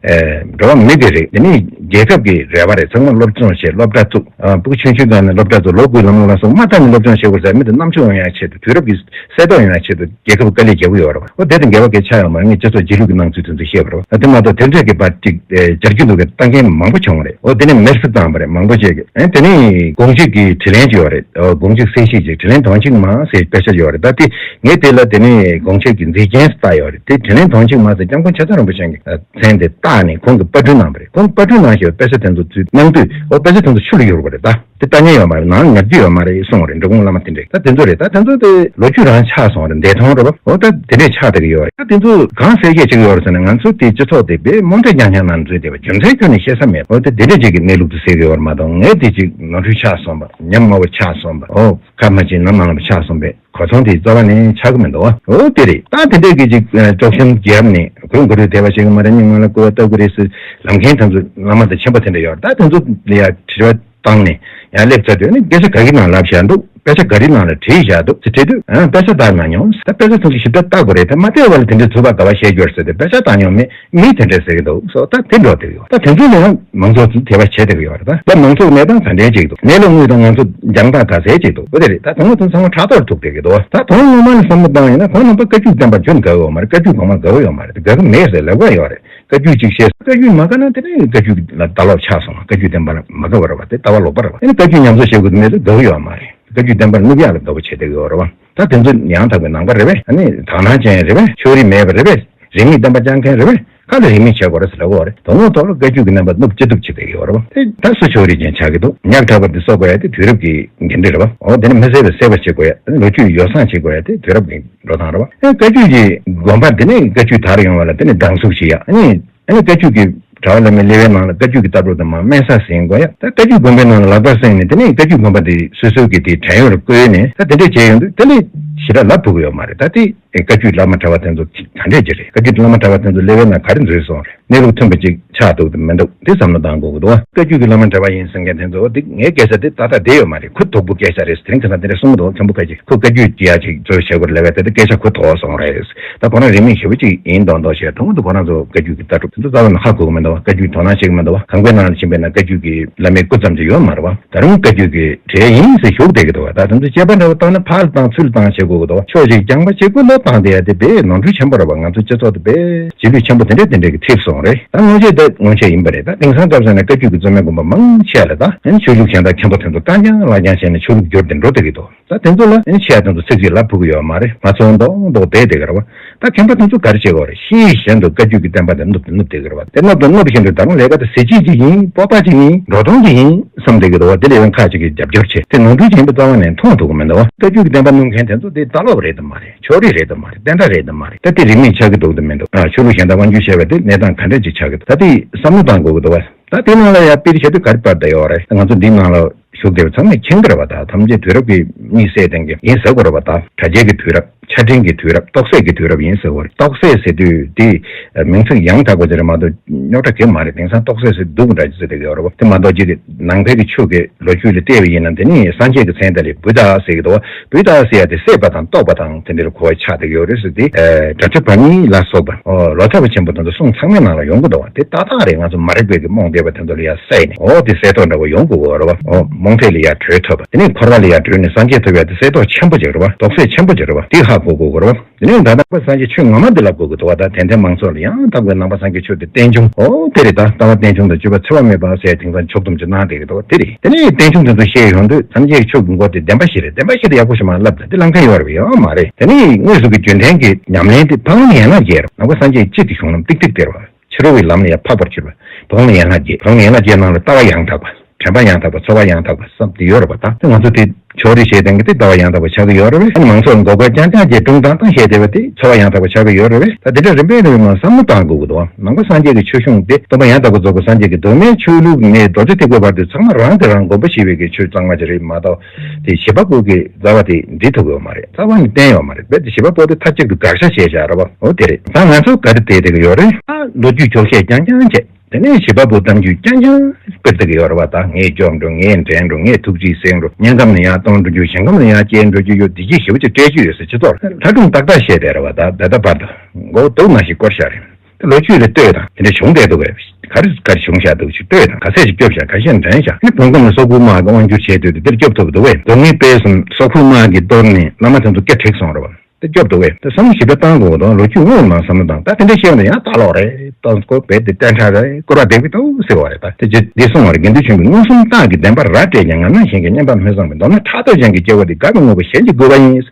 ཨེ། འགྲོ་བ་མི་དེ་རེད། དེ་ནས་རྒྱལ་ཁབ་ཀྱི་རེ་བ་རེད། ཚང་མ་སློབ་སྦྱོང་བྱེད། སློབ་གྲྭ་བཙུགས། ཨ། ཕྲུ་གུ་ཆུང་ཆུང་སྒང་ནས་སློབ་གྲྭ་བཙུགས། ལོ་དགུའི་ལམ་ལྷོང་ལ་སོགས་མ་མཐའ་ནས་སློབ་སྦྱོང་བྱེད་དགོས་ཟེར། མི་དེ་རྣམ་དཔྱོད་ཡོང་ཡ་ཆེད་དུ། དུས་རབས་ཀྱི་གསལ་རྟོགས་ཡོང་ཡ་ཆེད་དུ་རྒྱལ་ཁབ་དཀའ་ལས་རྒྱག་གི་ཡོད་རེད་བ། འོ་དེ་དང་འགལ་བ་གང་ཡང་ཆགས་ཡོད་མ་རེད། ངས་སྤྱི་ཚོགས་རྗེས་ལུས་ཀྱི་སྣང་ཚུལ་དེ་ཚོ་བཤད་པ་རེད་བ། དེ་མ་གཏོགས་དེ་འདྲས་ཀྱི་བར་ཅིག་ཨེ། སྦྱར་རྒྱུ་འདུག་གི་ལྟ་མཁན་མང་པོ་བྱུང་བ་རེད། འོ་དེ་ནས་མེར་སྲེག་བཏང་བ་རེད། མང་པོ་ཅིག་གིས། ཨེ། དེ་ནས་དགོངས་གཅིག་གི་དྲིས་ལན་ཅིག་ཡོད་རེད། ཨོ། དགོངས་གཅིག་གསལ་བཤད་ཅིག་དྲིས་ལན་དོན་གཅིག་མ་ཟེར་དཔེ་ཆ་ཡོད་རེད། ད་དེ་ངས་དེ་ལ་དེ་ནས་དགོངས་གཅིག་གི་མཛེས་རྒྱན་བཏགས་ཡོད་རེད། དེ་དྲིས་ལན་དོན་གཅིག་མ་ཟེར་སྐྱབས་མགོན་ཆེ་ཚང་རིན་པོ་ཆེ་གི་མཚན་དེ་བཏགས་ནས་ཁོང་གིས་པར་སྐྲུན་གནང་བ་རེད། ཁོང་གིས་པར་སྐྲུན་གནང་བཞག་པའི་དཔེ་ཆ་དེ་ཚོ་ཚུར་གནང་དུས། ཨོ། དཔེ་ཆ་དེ་ཚོ་ཆུ་ལ་གཡུག་པ་རེད་ད། དེ་ལྟ་མཁན་ཡོད་མ་རེད། ནང་ཉར་རྒྱུ་ཡོད་མ་རེད་གསུངས་རེད། འབྲི་གུང་བླ་མ་དེ་འདྲས་ད་དེ་ཚོ་རེད། ད་དེ་ཚོ་དེ་ལོ་རྒྱུས་རང་ཆགས་སོང་རེད། འདས་མཐོང་རེད་པ། འོ་ད་དེ་འདྲས་ཆགས་བསྡད་ཀྱི་ཡོད་རེད། ད་དེ་ཚོ་གང་གསལ་བཤད་བྱེད་ཀྱི་ཡོད་རེད་ཟེར་ན། ང་ཚོ་དེ་སྤྱི་ཚོགས་དེ་དཔེ་རྨོངས་དད་རྐྱང་རྐྱང་ནང་འཛུལ་བསྡད་པ། རྒྱུ་མཚན་ཁྱོན་ནས་བཤད་ས་མེད། འོ་ད་དེ་འདྲས་ཅིག་གི་གནས་ལུགས་དེ་གསལ་གྱི་ཡོད་རེད་མ་གཏོགས། ངས་དེ་ཅིག་ནོར་འཁྲུལ་ཆགས་སོང་བ། ཉམས་དམའ་བོ་ཆགས་སོང་བ། འོ་ཁ་མ་ཕྱེ་ནམ་ནང་ལ་ཆགས་སོང་བས། གོ་མཚོན་དེ་རྩ་བ་ནས་ཆགས་ཀྱི་མི་འདུག་བ། འོ་དེ་རེད། ད་དེ་འདྲས་ཀྱི་ཅིག་དཀྲོག་གཤམ་བརྒྱབ་ནས་གུས་མགོ་ཁྲོས་དད་པ་བྱེད་ཀྱི་མ་རེད། སྙིང་ནང་ལ་སྐུར་བ་བཏབ་ཀྱི་རེད་ཟེར་ལབ་མཁན་དེ་ཚོ་བླ་མ་དང་ཆེན་པོ་དེ་འདྲ་ཡོད་རེད། ད་དེ་ཚོ་ལ་ཡ་དྲི་བ་བཏང་ནས་ཡར་སླེབས་ཚར་དུས་ནི་སྐད་ཆ་ག་གི་ནང་ལབ་བཞག་འདུག་དཔེ་ཆ་ག་རེ་ནང་ལ་བྲིས་བཞག་འདུག་ཟེར་དྲིས་དུས། ཨ་དཔེ་ཆ་ལྟ་མ་མྱོང་། ད་དཔེ་ཆ་ཚང་གི་ཞིབ་ཕྲ་ལྟ་དགོས་རེད། ད་མ་བལྟས་པ་ལ་དེ་འདྲའི་ཚུལ་པ་ག་བ་བཤད་རྒྱུ་རེད་ཟེར་ཏེ། དཔེ་ཆ་ལྟ་མྱོང་མེད་མི་དེ་འདྲ་ཟེར་གི་འདུག་སོ། ད་དེ་འགྲོ་བསྡད་ཡོད། ད་དེ་ཚོ་ལ་ཡང་མང་ཚོགས་ཚོས་དད་པ་བྱེད་བསྡད་ཀྱི་ཡོད་རེད། ད་ད་མང་ཚོགས་གནས་སྟངས་ག་འདྲའི་ཅིག་འདུག་གནས་ལུགས་དངོས་དང་ང་ཚོ་རྒྱང་ཐག་ག་ཚད་ཅིག་འདུག་འོ་དེ་རེད། ད་དོན་དངོས་དོན་ཚང་མ་ཕྲག་དོག་ཐུག་བསྡད་ཀྱི་འདུག་ད་དོན་ངོ་མ་ནས་བསམ་བློ་བཏང་ཡིན་ན། ཁོང་རྣམ་པ་བཀའ་བརྒྱུད་བསྟན་པ་རྒྱུན་དགའ་བོ་ཡོད་མ་རེད། བཀའ་བརྒྱུད་གོང་མ་དགའ་བོ་ཡོད་མ་རེད། དགའ་གི་མེད་ཟེར་ལབ་ག་ཡོད་རེད། བཀའ་བརྒྱུད་ཅིག་བཤད། བཀའ་བརྒྱུད་མ་དགའ་ན་དེ་ནས་བཀའ་བརྒྱུད་ལ་ཟླ་ལོག་ཆགས་སོང་། བཀའ་བརྒྱུད་བསྟན་པ་ལ་མ་དགའ་བ་རེད་པ། དེ་ལྟ་བ་ལོག་པ་རེད་པ། དེ་ནས་བཀའ་བརྒྱུད་ཉམས་གསོ་བྱེད་དགོས་དུ་མེད་ཚོ་དགའ་བོ་ཡོད་མ་རེད། བཀའ་བརྒྱུད་བསྟན་པ་བསྣུབ་ཡག་ལ་དགའ་བོ་བྱེད་བསྡད་ཀྱི་ཡོད་རེད་པ། ད་དེ་ཚོ་ཡང་དག་པའི་ནང་པ་རེད་པས། ཨ་ནི་དག་སྣང་ཅན་རེད་པས། ཕྱོགས་རིས་མེད་པ་རེད་པས། རིས་མེད་བསྟན་པ་བསྐྱངས་མཁན་རེད་པས། ག་ལ་རིས་མེད་བྱེད་དགོས་རེད་ཟེར་ལབ་ཀྱི་ཡོད་རེད། དོན་དངོས་ཐོག་ལ་བཀའ་བརྒྱུད་ཀྱི་རྣམ་པ་བསྣུབ་ཅི་ཐུབ་བྱེད་བསྡད་ཀྱི་ཡོད་རེད་པ། དེ་ད་སུ་ཕྱོགས་རིས་ཅན་ཆགས་ཀྱི་འདུག་ཉག་ཕྲ་བ་འདི་གསོ་དགོས་ཡ་དེ་དུས་རབས་ཀྱི་འགན་འཁྲི་རེད་པ། འོ་དེ་ནས་མི་བསད་པའི་བསད་པ་བྱེད་དགོས་ཡ་དེ་ལོ་རྒྱུས་ཡོ་བསྲང་བྱེད་དགོས་ཡ་དེ་དུས་རབས་ཀྱི་འགྲོ་སྟངས་རེད་པ། ཨེ་བཀའ་བརྒྱུད་ཀྱི་དགོན་པ་འདི་ནས་བཀའ་བརྒྱུད་དར་ཡོང་བ་ལ་དེ་ནས་སྡང་ཟུག་བྱེད་ཡ། ཨ་ནི་ཨ་ནི་བཀའ་བརྒྱུད་ཀྱི་གྲྭ་པ་བླ་མའི་སླེ་བའི་ནང་ལ་བཀའ་བརྒྱུད་ཀྱི་ལྟ་གྲུབ་དང་མ་དམན་ས་ཟིན་དགོས་ཡ། ད་བཀའ་བརྒྱུད་དགོན་པའི་ནང་ལ་ལག་པ་བསྲིངས་ནས་དེ་ནས་བཀའ་བརྒྱུད་དགོན་པ་དེ་སོ་སོའི་གི་དེ་བྲན་གཡོག་ལ་བསྐོས་ནས་ད་དེ་འདྲས་བྱས་ཡོང་དུས། དེ་ལས་ཞེ་དྲག་ལབ་ཐུབ་ཀྱི་ཡོད་མ་རེད། ད་དེ་བཀའ་བརྒྱུད་བླ་མ་གྲྭ་པ་དེ་ཚོ་ག་འདྲས་ཅིག་རེད། བཀའ་བརྒྱུད་བླ་མ་གྲྭ་པ་དེ་ཚོ་སླེ་བའི་ནང་ག་རེ་འཛུལ་སོང་རེད། གནས་ལུགས་མཐུན་པ་ཅིག་ཆགས་འདུག་དང་མི་འདུག་དེ་བསམ་བློ་བཏང་དགོས་ཀྱི་འདུག་བཀའ་བརྒྱུད་ཀྱི་བླ་མ་གྲྭ་པ་ཡིན་ཟེར་མཁན་དེ་ཚོ་དེ་ངའི་སྐད་ཆ་དེ་ཏག་ཏག་བསྡད་ཡོད་མ་རེད། གུ་དོག་པོ་སྐད་ཆ་རེད་ཟེར། དེ་རིང་ཁ་སང་དེ་འདྲ་གསུང་གི་འདུག་མཁན་པོ་ཁ་ཅིག་ཁོ་བཀའ་བརྒྱུད་ཀྱི་ཡ་ཅིག་ཚོ་བྱེད་དགོས་ལབ་པ་དེ་དེ་སྐད་ཆ་གུ་དོག་སོང་རེད། ད་ཁོ་རང་རིས་མེད་ཞེ་པོ་ཅིག་ཡིན་མདོག་མདོག་བྱས། དོན་དུ་ཁོ་རང་ཚོ་བཀའ་བརྒྱུད་ཀྱི་ལྟ་གྲུབ་དེ་ཚོ་རྩ་བ་ནས་ཧ་གོ་གི་མི་འདུག་བ། བཀའ་བརྒྱུད་དོ་སྣང་བྱེད་ཀྱི་མི་འདུག་བ། གང་པའི་ནང་ལ་ཕྱིན་པས་ན་བཀའ་བརྒྱུད་ཀྱི་བླ་མའི་སྐུ་ཙམ་ཅིག་ཡོད་མ་རེད་བ། ད་རུང་བཀའ་བརྒྱུད་ཀྱི་གྲས་ཡིན་ཟེར་ཞུགས་བསྡད་ཀྱི་འདུག་བ། ད་དེ་ཚོ་དཔྱད་པ་འདྲ་བོ་བཏང་ན་ཕར་ལ་བཏང་ཚུར་ལ་བཏང་བྱེད་དགོས་ཀྱི་འདུག་བ། ཕྱོགས་གཅིག་རྐྱང་པ་གཅིག་པུ་ལ་བཏང་བསྡད་ཡ་དེ་དཔེ་ནོར་འཁྲུལ་ཆེན་པོ་རེད་བ། ང་ཚོ་སྤྱི་ཚོགས་དེ་དཔེ་རྗེས་ལུས་ཆེན་པོ་དེ་འདྲས་དེ་འདྲས་ཀྱི་ཐེབས་སོང་རེད། ད་སྔོན་ཆད་ད་སྔོན་ཆད་ཡིན་པ་རེད། ད་དེང་སང་སྐབས་སུ་ན་བཀའ་བརྒྱུད་ཀྱི་རྩོད་མེད་དགོན་པ་མང་ཆེ་བ་ལ་ད་ཨ་ནི་ཆོས་ལུགས་གཞན་དག་མཁན་པོ་དེ་ཚོ་བཀའ་རྐྱང་བླ་རྐྱང་བྱས་ནས་ཆོས་ལུགས་བསྒྱུར་ཏེ་འགྲོ་བསྡད་ཀྱི་འདུག་ད་དེ་ཚོ་ལ་ཨ་ནི་ཆེ་བ་དེ་ཚོ་ཚིག་གཅིག་ལབ་ཕོད་ཀྱི་ཡོད་མ་རེད། ང་ཚོ་མདོག་མདོག་བསྡད་བསྡད་ཀྱི་རེད་བ། ད་མཁན་པ་དེ་ཚོ་ག་རེ་བྱེད་ཀྱི་ཡོད་རེད། ཤེས་བཞིན་དུ་བཀའ་བརྒྱུད་ཀྱི་བསྟན་པ་དེ་བསྣུབས་ཏེ་བསྣུབས་བསྡད་ཀྱི་རེད་བ། དེ་བསྣུབས་དང་བསྣུབས་བཞིན་དུ་ད་རུང་ལས་ཀ་དེ་གཟི་བརྗིད་ཅིག་ཡིན། སྤོབས་པ་ཅིག་ཡིན། འགྲོ་སྟངས་ཅིག་ཡིན་བསམ་བསྡད་ཀྱི་འདུག་བ། དེ་ལས་ཡང་ཁ་ཅིག་གིས་རྒྱབ་སྐྱོར་བྱེད། དེ་ནོར་འཁྲུལ་ཆེན་པོ་རྩ་བ་ནས་མཐོང་ཐུབ་ཀྱི་མི་འདུག་བ། བཀའ་བརྒྱུད་ཀྱི་བསྟན་པ་བསྣུབས་མཁན་དེ་ཚོ་དེ་ལྟ་ལོག་རེད་དམ་མ་རེད། ཕྱོགས་རིས་རེད་དམ་མ་རེད། བསྟན་དགྲ་རེད་དམ་མ་རེད། ད་དེ་རིས་མེད་ཆགས་ཀྱི་འདུག་དམ་མི་འདུག་ཨ་ཆོས་ལུགས་གཞན་དག་དབང་སྒྱུར་བྱས་པ་དེ་གནས་སྟངས་ག་འདྲ་ཅིག་ཆགས་ཀྱི་འདུག་ད་དེ་བསམ་བློ་བཏང་དགོས་ཀྱི་འདུག་བ། ད་དེ་ནང་ལ་ཡང་དཔེ་དེ་བྱེད་དུས་ག་རེ་པར་བསྡད་ཡོད་རེད། ང་ཚོ་འདི་ནང་ལ་བཞུགས་བསྡད་པ་ཚང་མས་མཁྱེན་གྱི་རེད་བ། ད་ཐམས་ཅད་དུས་རབས་ཀྱི་གཉིད་སད་ལྡན་གྱི་ཡིན་ཟེར་དགོས་རེད་བ། ད་དྲ་རྒྱའི་གི་དུས་རབས། ཆ་འཕྲིན་གྱི་དུས་རབས། རྟོགས་སད་ཀྱི་དུས་རབས་ཡིན་ཟེར་དགོས་རེད། རྟོགས་སད་ཟེར་དུས་དེ་མིང་ཚིག་ཡང་དག་པ་ཅིག་རེད་མ་གཏོགས་རྙོག་དྲ་གང་ཡང་མ་རེད། དེང་སང་རྟོགས་སད་ཟེར་སྡུག་འདྲ་ཅིག་ཟེར་བསྡད་ཀྱི་ཡོད་རེད་བ། དེ་མ་གཏོགས་ཅིག་གི་ནང་པའི་གི་ཆོས་ཀྱི་ལོ་རྒྱུས་ལ་བལྟས་པ་ཡིན་ན། དེ་ནི་སངས་རྒྱས་ཀྱི་མཚན་དེ་ལ་བུདྡྷ་ཟེར་གྱི་འདུག་བ། བུདྡྷ་ཟེར་ཡ་དེ་སད་པ་དང་རྟོགས་པ་དང་དེ་འདྲ་ལ་གོ་བ་ཆགས་བསྡད་ཀྱི་ཡོད་རེད་ཟེར་ཏེ། ཨ་བཛྲ་པཱ་ཎི་ལ་སོགས་པ། ཨོ་ལོ་ཙཱ་བ་ཆེན་པོ་དེ་ཚོ་གསུང་ཚང་མའི་ནང་ལ་ཡོང་གི་འདུག་བ། དེ་ཏག་ཏག་རེད། ང་ཚོ་མ་རིག་པའི་གི་རྨོངས་བསྡད་པ་དེ་ཚོ་ལ་ཡ་སད་ནས། ཨོ་དེ་གསལ་རྟོགས་འདྲ་བོ་ཡོང་དགོས་ཀྱི་ཡོད་རེད་བ། ཨོ་རྨོངས་དད་ལ་ཡ་གྲོལ་ཐུབ་པ། དེ་ནས་འཁོར་བ་ལ་ཡ་གྲོལ་ནས་སངས་རྒྱས་ཐོབ་ཡ་དེ་གསལ་རྟོགས་ཆེན་པོ་ཅིག་རེད་བ། རྟོགས་སད་ཆེན་པོ་ཅིག་རེད་བ། དེ་ཧ་གོ་དགོས་ཀྱི་རེད་བ། དེ་ནས་ད་ནང་པ་སངས་རྒྱས་ཆོས་ངོ་མ་འདི་ལབ་དགོས་ཀྱི་འདུག་བ། ད་དད་ལྡན་མང་ཚོགས་ལ་ཡང་དག་པའི་ནང་པ་སངས་རྒྱས་ཆོས་འདི་རྟེན་འབྱུང་། ཨོ་དེ་རེད། ད་ལྟ་བ་རྟེན་འབྱུང་དང་སྤྱོད་པ་འཚེ་བ་མེད་པ་ཟེར་དེང་སང་ཕྱོགས་བསྡོམས་ཀྱི་གནང་བསྡད་ཀྱི་འདུག་བ། དེ་རེད། དེ་ནས་རྟེན་འབྱུང་དེ་ཚོ་བཤད་ཡོང་དུས་སངས་རྒྱས་ཀྱི་ཆོས་ཀྱི་མགོ་དེ་བདེན་པ་ཞིག་རེད། བདེན་པ་ཞིག་རེད། ཡག་པོ་ཞིག་མ་ལབ་ད་དེ་ལབ་མཁན་ཡོད་རེད་པས། ཡོད་མ་རེད། དེ་ནས་དངོས་སུ་གི་རྒྱུན་ལྡན་གྱི་ཉམས་ལེན་དེ་ཕ་བོང་ཡན་ལག་བརྒྱད་རེད། ནང་པ་སངས་རྒྱས་གཅིག་གི་གཞུང་ལམ་ཏིག་ཏིག་དེ་རེད་བ། ཕྱི་རོལ་པའི་ལམ་ལ་ཡང་འཕགས་པར་གྱུར་པ། ཕ་བོང་ཡན་ལག་བརྒྱད། ཕ་བོང་ཡན་ལག་བརྒྱད་ནང་ལ་ལྟ་བ་ཡང་དག་པ། དྲན་པ་ཡང་དག་པ། ཚོར་བ་ཡང་དག་པ་བསམ་དེ་ཡོད་རེད་པ། ད་ང་ཚོ་དེ་ཕྱོགས་རིས་བྱས་དང་གི་དེ་ལྟ་བ་ཡང་དག་པ་ཆགས་ཀྱི་ཡོད་རེད་པས། ཨ་ནི་མང་ཚོགས་མགོ་སྐོར་རྐྱང་རྐྱང་བྱས་སྒྲུང་བཏང་བཏང་བཤད་བསྡད་པ་དེ་ཚོར་བ་ཡང་དག་པ་ཆགས་ཀྱི་ཡོད་རེད་པས། ད་དེ་འདྲ་རིམ་པས་རིམ་པས་མར་བསམ་བློ་བཏང་དགོས་ཀྱི་འདུག་ནང་པ་སངས་རྒྱས་ཀྱི་ཆོས་གཞུང་དེ་སྟོན་པ་ཡང་དག་པ་རྫོགས་པའི་སངས་རྒྱས་ཀྱི་གདོད་མའི་ཆོས་ལུགས་ནས་རྡོ་རྗེ་ཐེག་པའི་བར་དུ་ཚང་མ་རང་གིས་རང་སྒོམ་པ་ཞེས་པའི་གི་ཆོས་གཙང་མ་ཅིག་རེད་མ་གཏོགས། དེ་བྱེད་པ་པོ་གི་རྩ་བ་དེ་འདྲི་ཐུབ་ཡོད་མ་རེད། རྩ་བ་ནས་བསྟན་ཡོད་མ་རེད། རྦད་དེ་བྱེད་པ་པོ་དེ་མཐའ་གཅིག་ཏུ་དགག་བྱ་བྱས་བཞག་རེད་པ། འོ་དེ་རེད། ད་ང་ཚོ་ག་རེ་བལྟས་བསྡད་ཀྱི་ཡོད་རེད། ཨ་ལོ་རྒྱུས་འཁྱོག་བཤད་རྐྱང་རྐྱང་བྱས། དེ་ནས་བྱེད་པ་པོ་གཏམ་རྒྱུད་རྐྱང་རྐྱང་སྤེལ་བསྡད་ཀྱི་ཡོད་རེད་པ། ད་ངས་སྐྱོབ་འགྲོ། ངས་འདྲེན་འགྲོ། ངས་ཐུགས་རྗེས་གཟིགས་འགྲོ། དམྱལ་ཁམས་ནས་ཡར་སྟོན་འགྲོ་རྒྱུ། ཞིང་ཁམས་ནས་ཡར་སྐྱེལ་འགྲོ་རྒྱུ་ཡོད། བདེ་སྐྱིད་ཞེ་པོ་ཅིག་སྤྲད་རྒྱུ་ཡོད་ཟེར། སྤྱི་ཚོགས་ལ་ཁྲ་ཁྲུམ་ཏག་ཏག་བཤད་བསྡད་རེད་པ། ད་ད་ལྟ་བར་དུ་མགོ་སྡུག་ནང་བཞིན་སྐོར་བཞག་རེད། ད་ལོ་རྒྱུས་ལ་ལྟོས་དང་། དེ་འདྲ་བྱུང་བསྡད་འདུག་གས། ག་རེ་ག་རེ་བྱུང་བཞག་འདུག་ཅིག་ལྟོས་དང་། ག་ཚད་ཅིག་སྐྱོབ་བཞག་ག་ཤེད་འདྲེན་བཞག་ནི་བོད་ཁམས་ལ་སོག་པོའི་དམག་གིས་དབང་བསྒྱུར་བྱས་དུས་དེར་སྐྱོབ་ཐུབ་འདུག་གས། དོན་དངོས་དཔེ་གསུམ་སོག་པོའི་དམག་གིས་གཏོར་ནས་བླ་མ་དེ་ཚོ་སྐད་འཕྲེགས་སོང་རེད་པ། དེ་སྐྱོབ་འདུག་གས། དེ་བསམ་བློ་ཞིབ་ཕྲ་བཏང་དགོས་དང་། ལོ་རྒྱུས་དངོས་མ་བསམ་བློ་བཏང་། ད་དེ་འདྲ་བཤད་ན་ཡང་ལྟ་ལོག་རེད། ད་ཁོ་རྦད་དེ་བསྟན་དགྲ་རེད། སྐུར་བ་འདེབས་ཀྱི་འདུག་ཟེར་བ་རེད། ད་དེ་རྗེ་འདི་གསུངས་པ་རེད། དགེ་འདུན་ཆོས་འཕེལ། མངོན་སུམ་རྟགས་ཀྱིས་བདེན་པར་ར་སྤྲད་ཀྱང་། ངག་ནང་བཞིན་གྱི་བསྙེན་པ་མི་བཟང་བས། མདོར་ན་ཕྲག་དོག་ཅན་གྱི་སྐྱེ་བོ་འདི། དགའ་བའི་དངོས་པོ་གཞན་གྱིས་བསྒུལ་བ་ཡིན།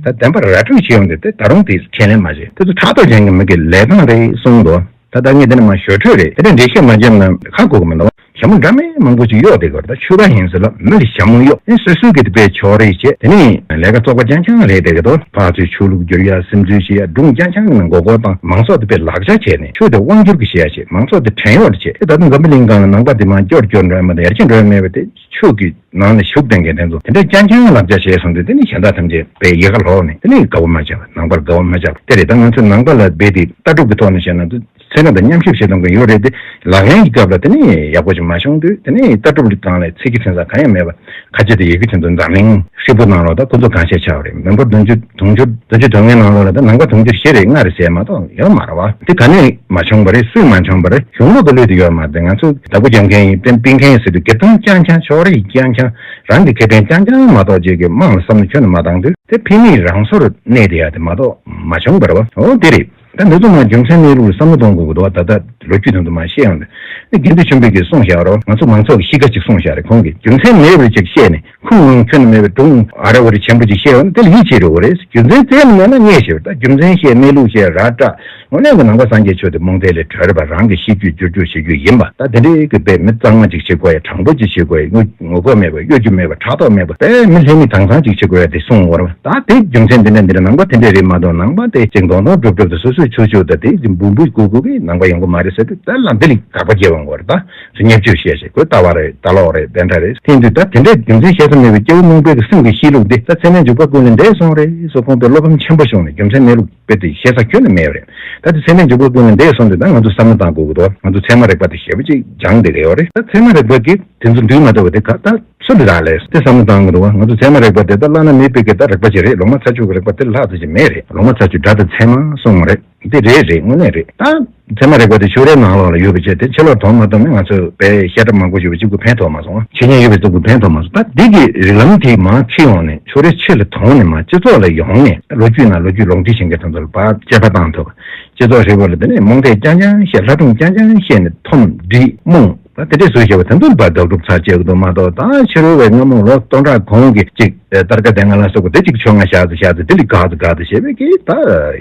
ད་བདེན་པར་ར་སྤྲོད་བྱེད་ཡོང་དེ་དེ་ད་རུང་དེ་ཁས་ལེན་མ་བྱེད། དེ་ཚོ་ཕྲག་དོག་ཅན་གྱི་མི་གི་ལས་སྟངས་རེད་གསུངས་འདུག་ད་ལྟ་ངས་འདི་ནས་མར་ཞོར་འཕྲོས་རེད། དེ་འདྲ་འགྲེལ་བཤད་མ་བརྒྱབ་ན་ཧ་གོ་གི་མི་འདུག་ཞྭ་མོ་འདྲ་མིན་མང་པོ་ཅིག་གཡོག་བསྡད་ཀྱི་ཡོད་རེད། ད་ཆོལ་ཁ་ཡིན་ཟེར་ལ་མི་ལ་ཞྭ་མོ་གཡོག་ཨེ་སོ་སོའི་གི་དེ་པའི་ཕྱོགས་རིས་བྱས། དེ་ནས་ལས་ཀ་བཙོག་པ་རྐྱང་རྐྱང་རེད་བསྡད་ཀྱི་འདུག་ཕར་ཚུར་ཆོས་ལུགས་བསྒྱུར་ཡ། སིམ་འཛུལ་བྱེད་ཡ། སྒྲུང་རྐྱང་རྐྱང་ནང་མགོ་སྐོར་བཏང་། མང་ཚོགས་དེ་པའི་ལག་ཆ་བྱས་ནས་ཆོས་དེ་དབང་སྒྱུར་གྱི་བྱེད་ཡ་བྱས། མང་ཚོགས་དེ་བྲན་གཡོག་བྱས། ཨེ་ད་དུང་འཛམ་བུ་གླིང་སྒང་ལ་ནང་པ་དེ་མར་སྐྱོར་སྐྱོར་འགྲོ་ཡ་མ་གཏོགས་ཡར་རྒྱས་འགྲོ་ཡ་མེད་པ་དེ། ཆོས་ཀྱི་ནང་ལ་ཞུགས་བསྡད་མཁན་དེ་ཚོ་དེ་འདྲ་རྐྱང་རྐྱང་ལག་ཆ་བྱས་སོང་དུས། དེ་ནི་གཞན་དག་ཐམས་ཅད་པའི་ཡལ་ག་ལོག་ནས། དེ་ནི་དགའ་བོ་མ་བྱས་པ། ནང་པར་དགའ་བོ་མ་བྱས་པ་དེ་རེད། ད་ང་ཚོས་ནང་པ་ལ་རྦད་དེ་ལྟ་གྲུབ་ཀྱི་ཐོག་ནས་བཤད་ན། ཚེ་རིང་དང་མཉམ་ཞུགས་བྱེད་སྟངས་ཀྱི་ཡོད་རེད་དེ། ལག་ལེན་གྱི་སྐབས་ལ་དེ་ནི་ཡག་པོ་ཅིག་མ་བྱུང་དུས། དེ་ནི་ལྟ་གྲུབ་ཀྱི་སྒང་ལ་ཚིག་གི་ཚན་ས་གང་ཡང་མེད་པ། ཁ་ཆེ་དེ་ཡོད་ཀྱི་དེ་ཚོ་འཛམ་གླིང་ཧྲིལ་པོ་ནང་ལོགས་ད་ཁོ་ཚོ་གང་བཤད་ཆགས་པ་རེད། མི་འབོར་བདུན་ཅུ་དུང་ཕྱུར་བདུན་ཅུ་དོན་ལྔའི་ནང་ལོགས་ལ་ད་ནང་པ་དུང་ཕྱུར་བཞི་རེད། ལྔ་རེད་ཟེར་མ་གཏོགས་ཡོད་མ་རེད་བ། དེ་ག་ནས་མ་བྱུང་བ་རེད། སུས་མ་བྱུང་བ་རེད། གཞུང་ལུགས་ཀྱི་བློས་དེ་ཡོད་མ་རེད། ང་ཚོས་བདག་པོ་རྒྱབ་མཁན་ཡིན། བསྟན་སྤེལ་མཁན་ཡིན་ཟེར་དུས་སྒེར་དོན་རྐྱང་རྐྱང་ཕྱོགས་རིས་རྐྱང་རྐྱང་རང་གི་ཁེ་ཕན་རྐྱང་རྐྱང་མ་གཏོགས་ཅིག་གི་དམངས་ལ་བསམ་བློ་ཁྱོན་ནས་མ་བཏང་དུས། དེ་ཕན་ནུས་རང་སོར་གནས་བསྡད་ཡ་དེ་མ་གཏོགས་མ་བྱུང་བ་རེད་བ། འོ་དེ་རེད། ད་འདི་ཚོ་མ་རྒྱུ་མཚན་གནས་ལུགས་ལ་བསམ་བློ་གཏོང་དགོས་ཀྱི་འདུག་བ། ད་ལྟ་ལོ་རྒྱུས་དེ་ཚོ་མ་ཤེས་ཡོང་དུས། དགེ་འདུན་ཆོས་འཕེལ་གྱིས་གསུངས་བཞག་རོགས། ང་ཚོ་མང་ཚོགས་ཀྱི་གཤིས་ཀ་ཅིག་གསུངས་བཞག་རེད། ཁོང་གིས་རྒྱུ་མཚན་མེད་པར་ཅིག་བཤད་ནས། ཁུངས་ལུང་ཁྱོན་ནས་མེད་པའི་སྒྲུང་ཨ་རེ་བ་རེ་ཆེན་པོ་ཅིག་བཤད་ཡོང་ན་དེ་ལ་ཡིད་ཆེས་འགྲོ་གི་རེད། རྒྱུ་མཚན་རྩལ་ནས་མེད་ན་ངས་ཞེས་པ། ད་རྒྱུ་མཚན་བཤད། གནས་ལུགས་བཤད། ར་སྤྲོད། དངོས་གནས་ཀྱི་ནང་པ་སངས་རྒྱས་ཆོས་དེ་རྨོངས་དད་ལས་གྲོལ་བ། རང་གི་གཤིས་རྒྱུད་བསྒྱུར་བཅོས་བྱེད་རྒྱུ་ཡིན་པ། ད་དེ་འདྲའི་གི་དཔེ་མི་གཙང་མ་ཅིག་བྱེད་དགོས་ཡ། དྲང་པོ་ཅིག་བྱེད་དགོས་ཡ། ངོ་ངོ་ལྐོག་མེད་པ། གཡོ་སྒྱུ་མེད་པ། ཕྲག་དོག་མེད་པ། དཔེ་མི་ལྷད་མི་དྭངས་གཙང་ཅིག་བྱེད་དགོས་ཡ་དེ་གསུངས་ཡོད་རེད་བ། ད་དེ་རྒྱུ་མཚན་འདི་འདྲ་འདི་འདྲ། ནང་པ་དེ་འདྲ་རེད་མ་གཏོགས། ནང་པ་དེ་ཅིག་མདོག་མདོག་གྲུབ་གྲུབ་དང་སོ་སོའི་ཆོས་ཕྱོགས་དང་དེ་འབུམ་འབུམ་དགུ་དགུ་གི་ནང་པ་ཡོང་གི་མ་རེད་ཟེར་དུས། ད་ལ་འདི་ལ་དགག་པ་རྒྱག་དགོས་རེད། ད་ཚོ་བརྙས་བཅོས་བཤད་བཤད་དགོས། ལྟ་བ་རེད། ལྟ་ལོག་རེད། དེ་འདྲ་རེད། དེ་དུས་ད་དེ་འདྲའི་རྒྱུ་མཚན་བཤད་ས་མེད་པའི་སྐྱེ་བོ་རྨོངས་པའི་གི་སེམས་ཀྱི་གཤིས་ལུགས་འདི། ད་ཚད་མེད་འཇུག་པ་ཀུན་ལས་འདས་སོང་རེད་ཟེར། ཁོང་དཔེ་བློ་ཕམ་ཆེན་པོ་བྱུང་ནས། རྒྱུ་མཚན་གནས་ལུགས་དཔེ་དེ་བཤད་ས་ཁྱོན་ནས་མེད་པ་རེད། ད་དེ་ཚད་མེད་འཇུག་པ་ཀུན་ལས་འདས་སོང་དུས། ད་ང་ཚོ་བསམ་བློ་བཏང་དགོས་ཀྱི་འདུག་ང་ཚོ་ཚད་མ་རིག་པ་དེ་ཞེ་པོ་ཅིག་སྦྱངས་བསྡད་ཀྱི་ཡོད་རེད། ད་ཚད་མ་རིག་པ་གིས་དེ་ཚོ་འདུལ་མ་ཐུབ་པ་དེ་ག་ད་སུ་ལ་རག་ལས་དེ་བསམ་བློ་བཏང་གི་འདུག་བ། ང་ཚོ་ཚད་མ་རིག་པ་དེ་ད་བླ་ན་མེད་པའི་གི་ད་རིག་པ་ཅིག་རེད། ལོ་མ་ཚ་ཆུ་གི་རིག་པ་དེ་ལྷག་ཙམ་ཅིག་མེད་རེད། ལོ་མ་ཚ་ཆུ་སྒྲ་དང་ཚད་མ་གསུངས་རེད། འདི་རེད་རེད། དངོས་གནས་རེད། ད་ཚད་མ་རིག་པ་དེ་ཕྱོགས་རེའི་ནང་ལོགས་ལ་ཡོད་པ་བྱས། དེ་ཕྱི་ལོགས་མཐོང་མ་ཐུབ་ན་ང་ཚོས་དཔེ་བཤད་གྲྭ་མང་པོ་ཞིག་པ་གཅིག་པུ་ཕན་ཐོགས་མ་སོང་། ཆོས་ཉན་ཡོད་པའི་གཅིག་པུ་ཕན་ཐོགས་མ་སོང་། ད་འདི་གི་རིགས་ལམ་དེ་མར་ཁྱེར་ཡོང་ནས། ཕྱོགས་རེ་ཕྱི་ལ་ཐོན་ནས། མར་སྤྱི་ཚོགས་ལ་ཡོང་ནས། ལོ་རྒྱུས་ནང་ལོ་རྒྱུས་ལུང་འདྲེན་བྱེད་མཁན་དེ་ཚོ་ལ་ཕར་དཔྱད་པ་བཏང་ཐུབ། སྤྱི་ཚོགས་ཧྲིལ་པོ་ལ་དེ་ནས་རྨོངས་དད་རྐྱང་རྐྱང་བཤད། ལྷ་སྒྲུང་རྐྱང་རྐྱང་བཤད་ནས་འཐོམ་འདྲིས་རྨོངས། ད་དེ་འདྲས་བཟོས་བྱས་པ་དེ་ཚོ་ལ་ཕར་རྡོག་སྒྲུབ་ཚར་བྱེད་དགོས་འདུག་མ་གཏོགས། ད་ཕྱི་རོལ་བའི་སྔ་མོ་ལོ་སྟོང་ཕྲག་གོང་གི་ཅིག་སྟར་ཀ་དེ་ང་ལ་སོགས་པ་དེ་ཅིག་ཆོ་ང་བཞག་ཙམ་བཞག་ཙམ། དེ་ལས་དགག་ཙམ་དགག་ཙམ་བྱས་པའི་གི་ད་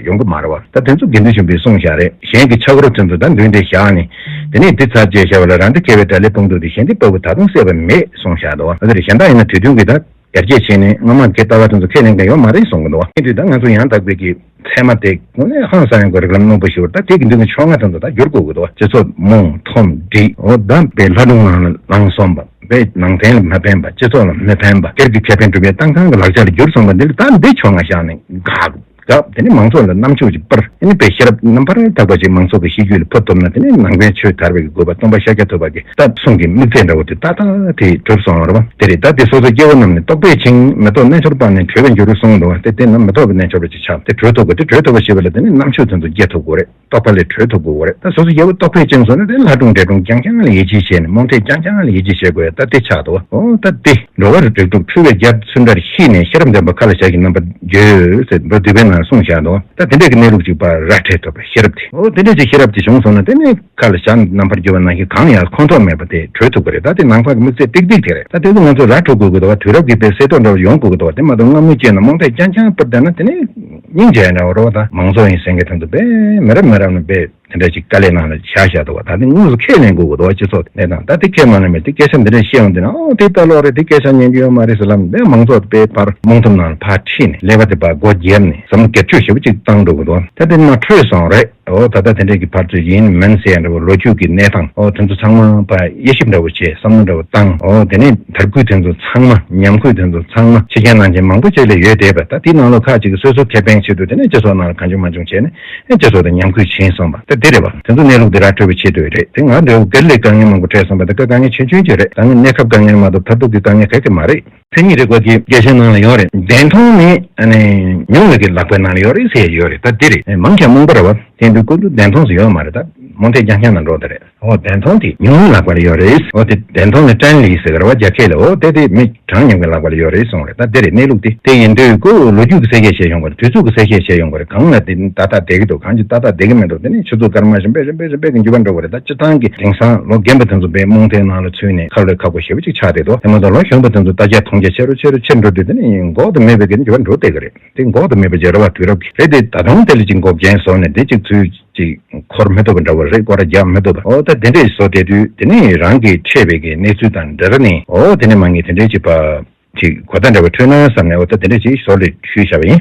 ཡོང་གི་མ་རེད་བ། ད་དེ་ཚོ་དགེ་འདུན་ཆོས་འཕེལ་གསུངས་བཞག་རེད། གཞན་གྱི་ཆག་རོ་དེ་ཚོ་ད་མདུན་དེ་བཞག་ནས། དེ་ནས་འདི་ཚར་བཅད་བྱས་པ་ལ་རང་འདྲ་མཁས་པའི་སྒྲ་ལས་སྤོང་དུས་འདི། གཞན་འདི་ལྟ་བུ་ད་དུང་སད་པ་མེད་གསུངས་བཞག་འདུག་བ། ཨ་ཙི་རེད། གཞན་དག་ཡིན་ན་དུས་མཐུན་གྱི་ད་ཡར་རྒྱས་བྱས་ནས་སྔ་མ་གི་ལྟ་བ་དེ་ཚོ་ཁས་ལེན་མཁན་ཡོད་མ་རེད་གསུང་གི་འདུག་བ། དེ་དུས་ད་ང་ཚོ་ཡང་དག་པའི་གི་ཚད་མ་དེ་དངོས་གནས་ཧང་སང་ཡོང་གི་རིགས་ལམ་རྣོན་པོ་ཞིག་བར། ད་དེ་གི་མདུན་གྱི་ཕྱོགས་སྔ་དེ་ཚོ་ད་བསྒྱུར་དགོས་ཀྱི་འདུག་བ། སྤྱི་ཚོགས་རྨོངས་འཐོམ་འདྲིས། འོ་ད་དཔེ་ལྷ་སྒྲུང་ནང་ལ་ལངས་སོང་བ། དཔེ་ནང་བསྟན་ལ་མི་ཕན་པ། སྤྱི་ཚོགས་ལ་མི་ཕན་པ། སྒེར་གྱི་ཁེ་ཕན་སྒྲུབ་པའི་ཏང་ཁང་གི་ལག་ཆ་ལ་གྱུར་སོང་བ་འདི་ལ་ད་འདི་ཕྱོགས་སྔ་བཞག་ནས་དགག་དགག་དེ་ནས་མང་ཚོགས་ལ་རྣམ་དཔྱོད་ཅིག་སྤར། དེ་ནས་དཔེ་ཤེས་རབ་རྣམ་པར་དག་པ་ཅིག་མང་ཚོགས་ཀྱི་གཤིས་རྒྱུད་ལ་ཕོག་ཐུབ་ན། དེ་ནས་ནང་པའི་ཆོས་དར་བའི་དགོས་པ་སྟོན་པ་ཤཱཀྱ་ཐུབ་པ་གིས་ད་གསུང་གི་དམིགས་ཚད་འདྲ་བོ་དེ་ཏག་ཏག་དེ་གྲུབ་སོང་བ་རེད་བ། དེ་རེད། ད་དེ་སོ་སོ་སྐྱེ་བོ་རྣམས་ནི། རྟོག་པས་འཆིང་མེ་ཏོག་རྣལ་འབྱོར་པ་ནི། གྲོལ་བའི་འགྱུར་བ་གསུངས་འདུག་བ། དེ་དེ་ནི་མེ་ཏོག་གི་རྣལ་འབྱོར་པ་ཅིག་ཆགས། དེ་གྲོལ་ཐུབ་དགོས། དེ་གྲོལ་ཐུབ་པ་ཞེས་པ་ལ་དེ་ནི་རྣམ་དཔྱོད་དེ་ཚོ་རྒྱས་ཐུབ་དགོས་རེད། རྟོག་པ་ལས་གྲོལ་ཐུབ་དགོས་རེད། ད་སོ་སོ་སྐྱེ་བོ་རྟོག་པས་བཅིངས་སོང་ན། དེ་ལྷ་སྒྲུང་འདྲེ་སྒྲུང་རྐྱང་རྐྱང་ལ་ཡིད་ཆེས་བྱས་ནས། རྨོངས་དད་རྐྱང་རྐྱང་ལ་ཡིད་ཆེས་བྱེད་དགོས་ཡ་ད་དེ་ཆགས་འདུག་བ། འོ་ད་དེ་འགྲོ་བ་རིགས་དྲུག་འཁྲུལ་བའི་རྒྱ་ཚུན་ཁྲ་ཤེས་ནས། ཤེས་རབ་ལྡན་པ་མཁའ་ལ་ཞག་བཞིན་རྣམ་པར་འགྱུར་ཟེར་མདོ་སྡུད་པའི་ནང་ལ་གསུངས་བཞག་འདུག་བ། ད་དེ་འདྲས་ཀྱི་གནས་ལུགས་གཅིག་པ་ར་འཕྲོད་ཐུབ་པའི་ཤེས་རབ་དེ། འོ་དེ་འདྲས་ཀྱི་ཤེས་རབ་དེ་བྱུང་སོང་ན། དེ་ནས་མཁའ་ལ་ཞག་རྣམ་པར་འགྱུར་བ་ནང་བཞིན་གང་ཡང་ཁོང་ཁྲོ་མེད་པ་དེ་གྲོལ་ཐུབ་ཀྱི་རེད། ད་དེ་ནང་པ་གི་དམིགས་བསལ་ཏིག་ཏིག་དེ་རེད། ད་དེ་ཚོ་ང་ཚོ་ར་འཕྲོད་དགོས་ཀྱི་འདུག་བ། དུས་རབས་ཀྱི་དཔེ་གསལ་ཐོ་འདྲ་བོ་ཡོང་དགོས་ཀྱི་འདུག་བ། དེ་མ་གཏོགས་སྔ་མོའི་སྐྱེས་ན་རྨོངས་དད་རྐྱང་རྐྱང་སྤེལ་བསྡད་ན། དེ་ནས་སྙིང་རྗེ་འདྲ་བོ་རེད་བ། ད་མང་ཚོགས་ཡིན་ཟེར་མཁན་དེ་ཚོ་དཔེ་མི་རབས་མི་རབས་ནས་དཔེ་དེ་འདྲ་ཅིག་དཀའ་ལས་ནང་ལ་བཞག་བཞག་འདུག་བ། ད་དེ་དངོས་སུ་ཁས་ལེན་དགོས་ཀྱི་འདུག་བ། སྤྱི་ཚོགས་གནས་སྟངས། ད་དེ་ཁས་མ་ལེན་པས་དེ་སྐད་ཆ་འདི་འདྲ་བཤད་ཡོང་དུས་ན། ཨོ་དེ་ལྟ་ལོག་རེད། དེ་སྐད་ཆ་ཉན་རྒྱུ་ཡོད་མ་རེད་ཟེར་ལབ་ནས། དེ་མང་ཚོགས་དཔེ་ཕར་རྨོངས་འཐོམ་ནང་ལ་ཕར་ཁྲིད་ནས། ཀླད་པ་དེ་ཕར་སྒོ་བརྒྱབ་ནས། བསམ་བློ་སྒེར་གཅོད་ཞེ་པོ་ཅིག་བཏང་འགྲོ་གི་འདུག་ད་དེ་མར་འཕྲོས་སོང་རེད། ཨོ་ད་ལྟ་དེ་འདྲས་ཀྱི་ཕར་ཚུར་ཡིན་མིན་ཟེར་ཡ་འདྲ་བོ། ལོ་རྒྱུས་ཀྱི་གནས་སྟངས། ཨོ་དེ་ཚོ་ཚང་མ་ཕར་དབྱེ་ཞིབ་འདྲ་བོ་བྱས། བསམ་བློ་འདྲ་བོ་བཏང་། ཨོ་དེ་ནས་དར་རྒུད་དེ་ཚོ་ཚང་མ། ཉམས་རྒུད་དེ་ཚོ་ཚང་མ་ཕྱི་རྒྱལ་ནང་རྒྱལ་མང་པོ་ཅིག་ལ་ཡོད་བསྡད་པ། ད་དེའི་ནང་ལོགས་ཁག་ཅིག་གིས་སོ་སོ་ཁེ་ཕན་ཆེད་དུ་དེ་ནས་སྤྱི་ཚོགས་ནང་ལ་གང་བྱུང་མང་བྱུང་བྱས་ནས། ཨེ་སྤྱི་ཚོགས་དེ་ཉམས་རྒུད་ཕྱིན་སོང་བ་དེ་འདི་རེད་བ། དེ་ཚོ་གནས་ལུགས་འདི་ར་འཕྲོད་པ་ཆེད་དུ་རེད། དེ་ང་འདྲ་བོ་སྒེར་ལ་དཀའ་ངལ་མང་པོ་འཕྲད་སོང་བ། དེ་དཀའ་ངལ་ཆུང་ཆུང་ཅིག་རེད། ད་ངས་གནས་སྐབས་དཀའ་ངལ་མ་གཏོགས་མཐར་ཐུག་གི་དཀའ་ངལ་ག་གེ་མ་རེད། མཚན་ཉིད་རིག་པ་གི་རྒྱས་བཤད་ནང་ལ་ཡོད་རེད། བདེན་མཐོང་ནི་ཨ་ནི་ཉུང་བའི་གི་ལག་པའི་ནང་ལ་ཡོད་རེད་ཟེར་ཡོད་རེད། ད་འདི་རེད། མང་ཆེ་རྨོངས་པ་རེད་བ། དེ་འདུག་ཀུན་ཏུ་བདེན་མཐོང་ཟེར་ཡོད་མ་རེད། ད་རྨོངས་དད་རྐྱང་རྐྱང་ནང་འགྲོ་ད་རེད། འོ་བདེན་མཐོང་དེ་ཉུང་བའི་ལག་པ་ལ་ཡོད་རེད། འོ་དེ་བདེན་མཐོང་ལ་ཊན་ལི་ཟེར་གི་རེད་བ། རྒྱ་སྐད་ལ། འོ་དེ་དེ་མི་གྲངས་མཉམ་གྱི་ལག་པ་ལ་ཡོད་རེད་གསུངས་རེད། ད་དེ་རེད་གནས་ལུགས་དེ། དེ་ཡིན་དུས་ཁོ་ལོ་རྒྱུས་ཀྱི་གསལ་བཤད་བྱས་ཡོང་གི་རེད། དུས་ཚོད་ཀྱི་གསལ་བཤད་བྱས་ཡོང་གི་རེད། གང་ལ་དེ་ཏག་ཏག་བསྡད་ཀྱི་འདུག་གང་ཅི་ཏག་ཏག་བསྡད་ཀྱི་མི་འདུག་དེ་ནས་ཆུ་ཚོད་སྐར་མ་རིམ་པས་རིམ་པས་རིམ་པས་རིམ་པས་ཀྱི་འགྱུར་བ་འགྲོ་གི་རེད། ད་སྤྱིར་བཏང་གི་དེང་སང་ལོ་རྒན་པ་དེ་ཚོ་དཔེ་རྨོངས་དད་ནང་ལ་ཚུད་ནས་ཁ་ལོས་ཁག་པོ་ཞེ་པོ་ཅིག་ཆགས་བསྡད་འདུག་དེ་མ་གཏོགས་ལོ་གཞོན་པ་དེ་ཚོ་ལྟ་རྒྱ་མཐོང་རྒྱ་ཆེ་རུ་ཆེ་རུ་ཆེར་འགྲོ་དུས། དེ་ནས་འགོག་ཏུ་མེད་པའི་གི་འགྱུར་བ་འགྲོ་བསྡད་ཀྱི་རེད། དེ་འགོག་ཏུ་མེད་པ་ཅིག་རེད་བ། དུས་རབས་ཀྱི་རེད་དེ། ད་དུང་དེ་ལ་ཅིག་འགོག་རྐྱེན་བཟོ་ནས་དེ་ཅིག་ཚུད་ ཅིག་འཁོར་མི་ཐུབ་པ་འདྲ་བོ་རེད། སྐོར་ར་རྒྱག་མི་ཐུབ་པ། འོ་ད་དེ་འདྲས་བཟོ་བསྡད་དུས་དེ་ནས་རང་གིས་འཕྲད་པའི་གི་གནས་ཚུལ་དང་འདྲ་འདྲ་ནས། འོ་དེ་ནས་མ་ངས་དེ་འདྲས་ཅིག་ཕར་ཅིག་གོ་བརྡ་འདྲ་བོ་འཕྲོད་ན་བསམ་ནས། འོ་ད་དེ་འདྲས་ཅིག་ཞོར་ལས་ཞུས་བཞག་པ་ཡིན།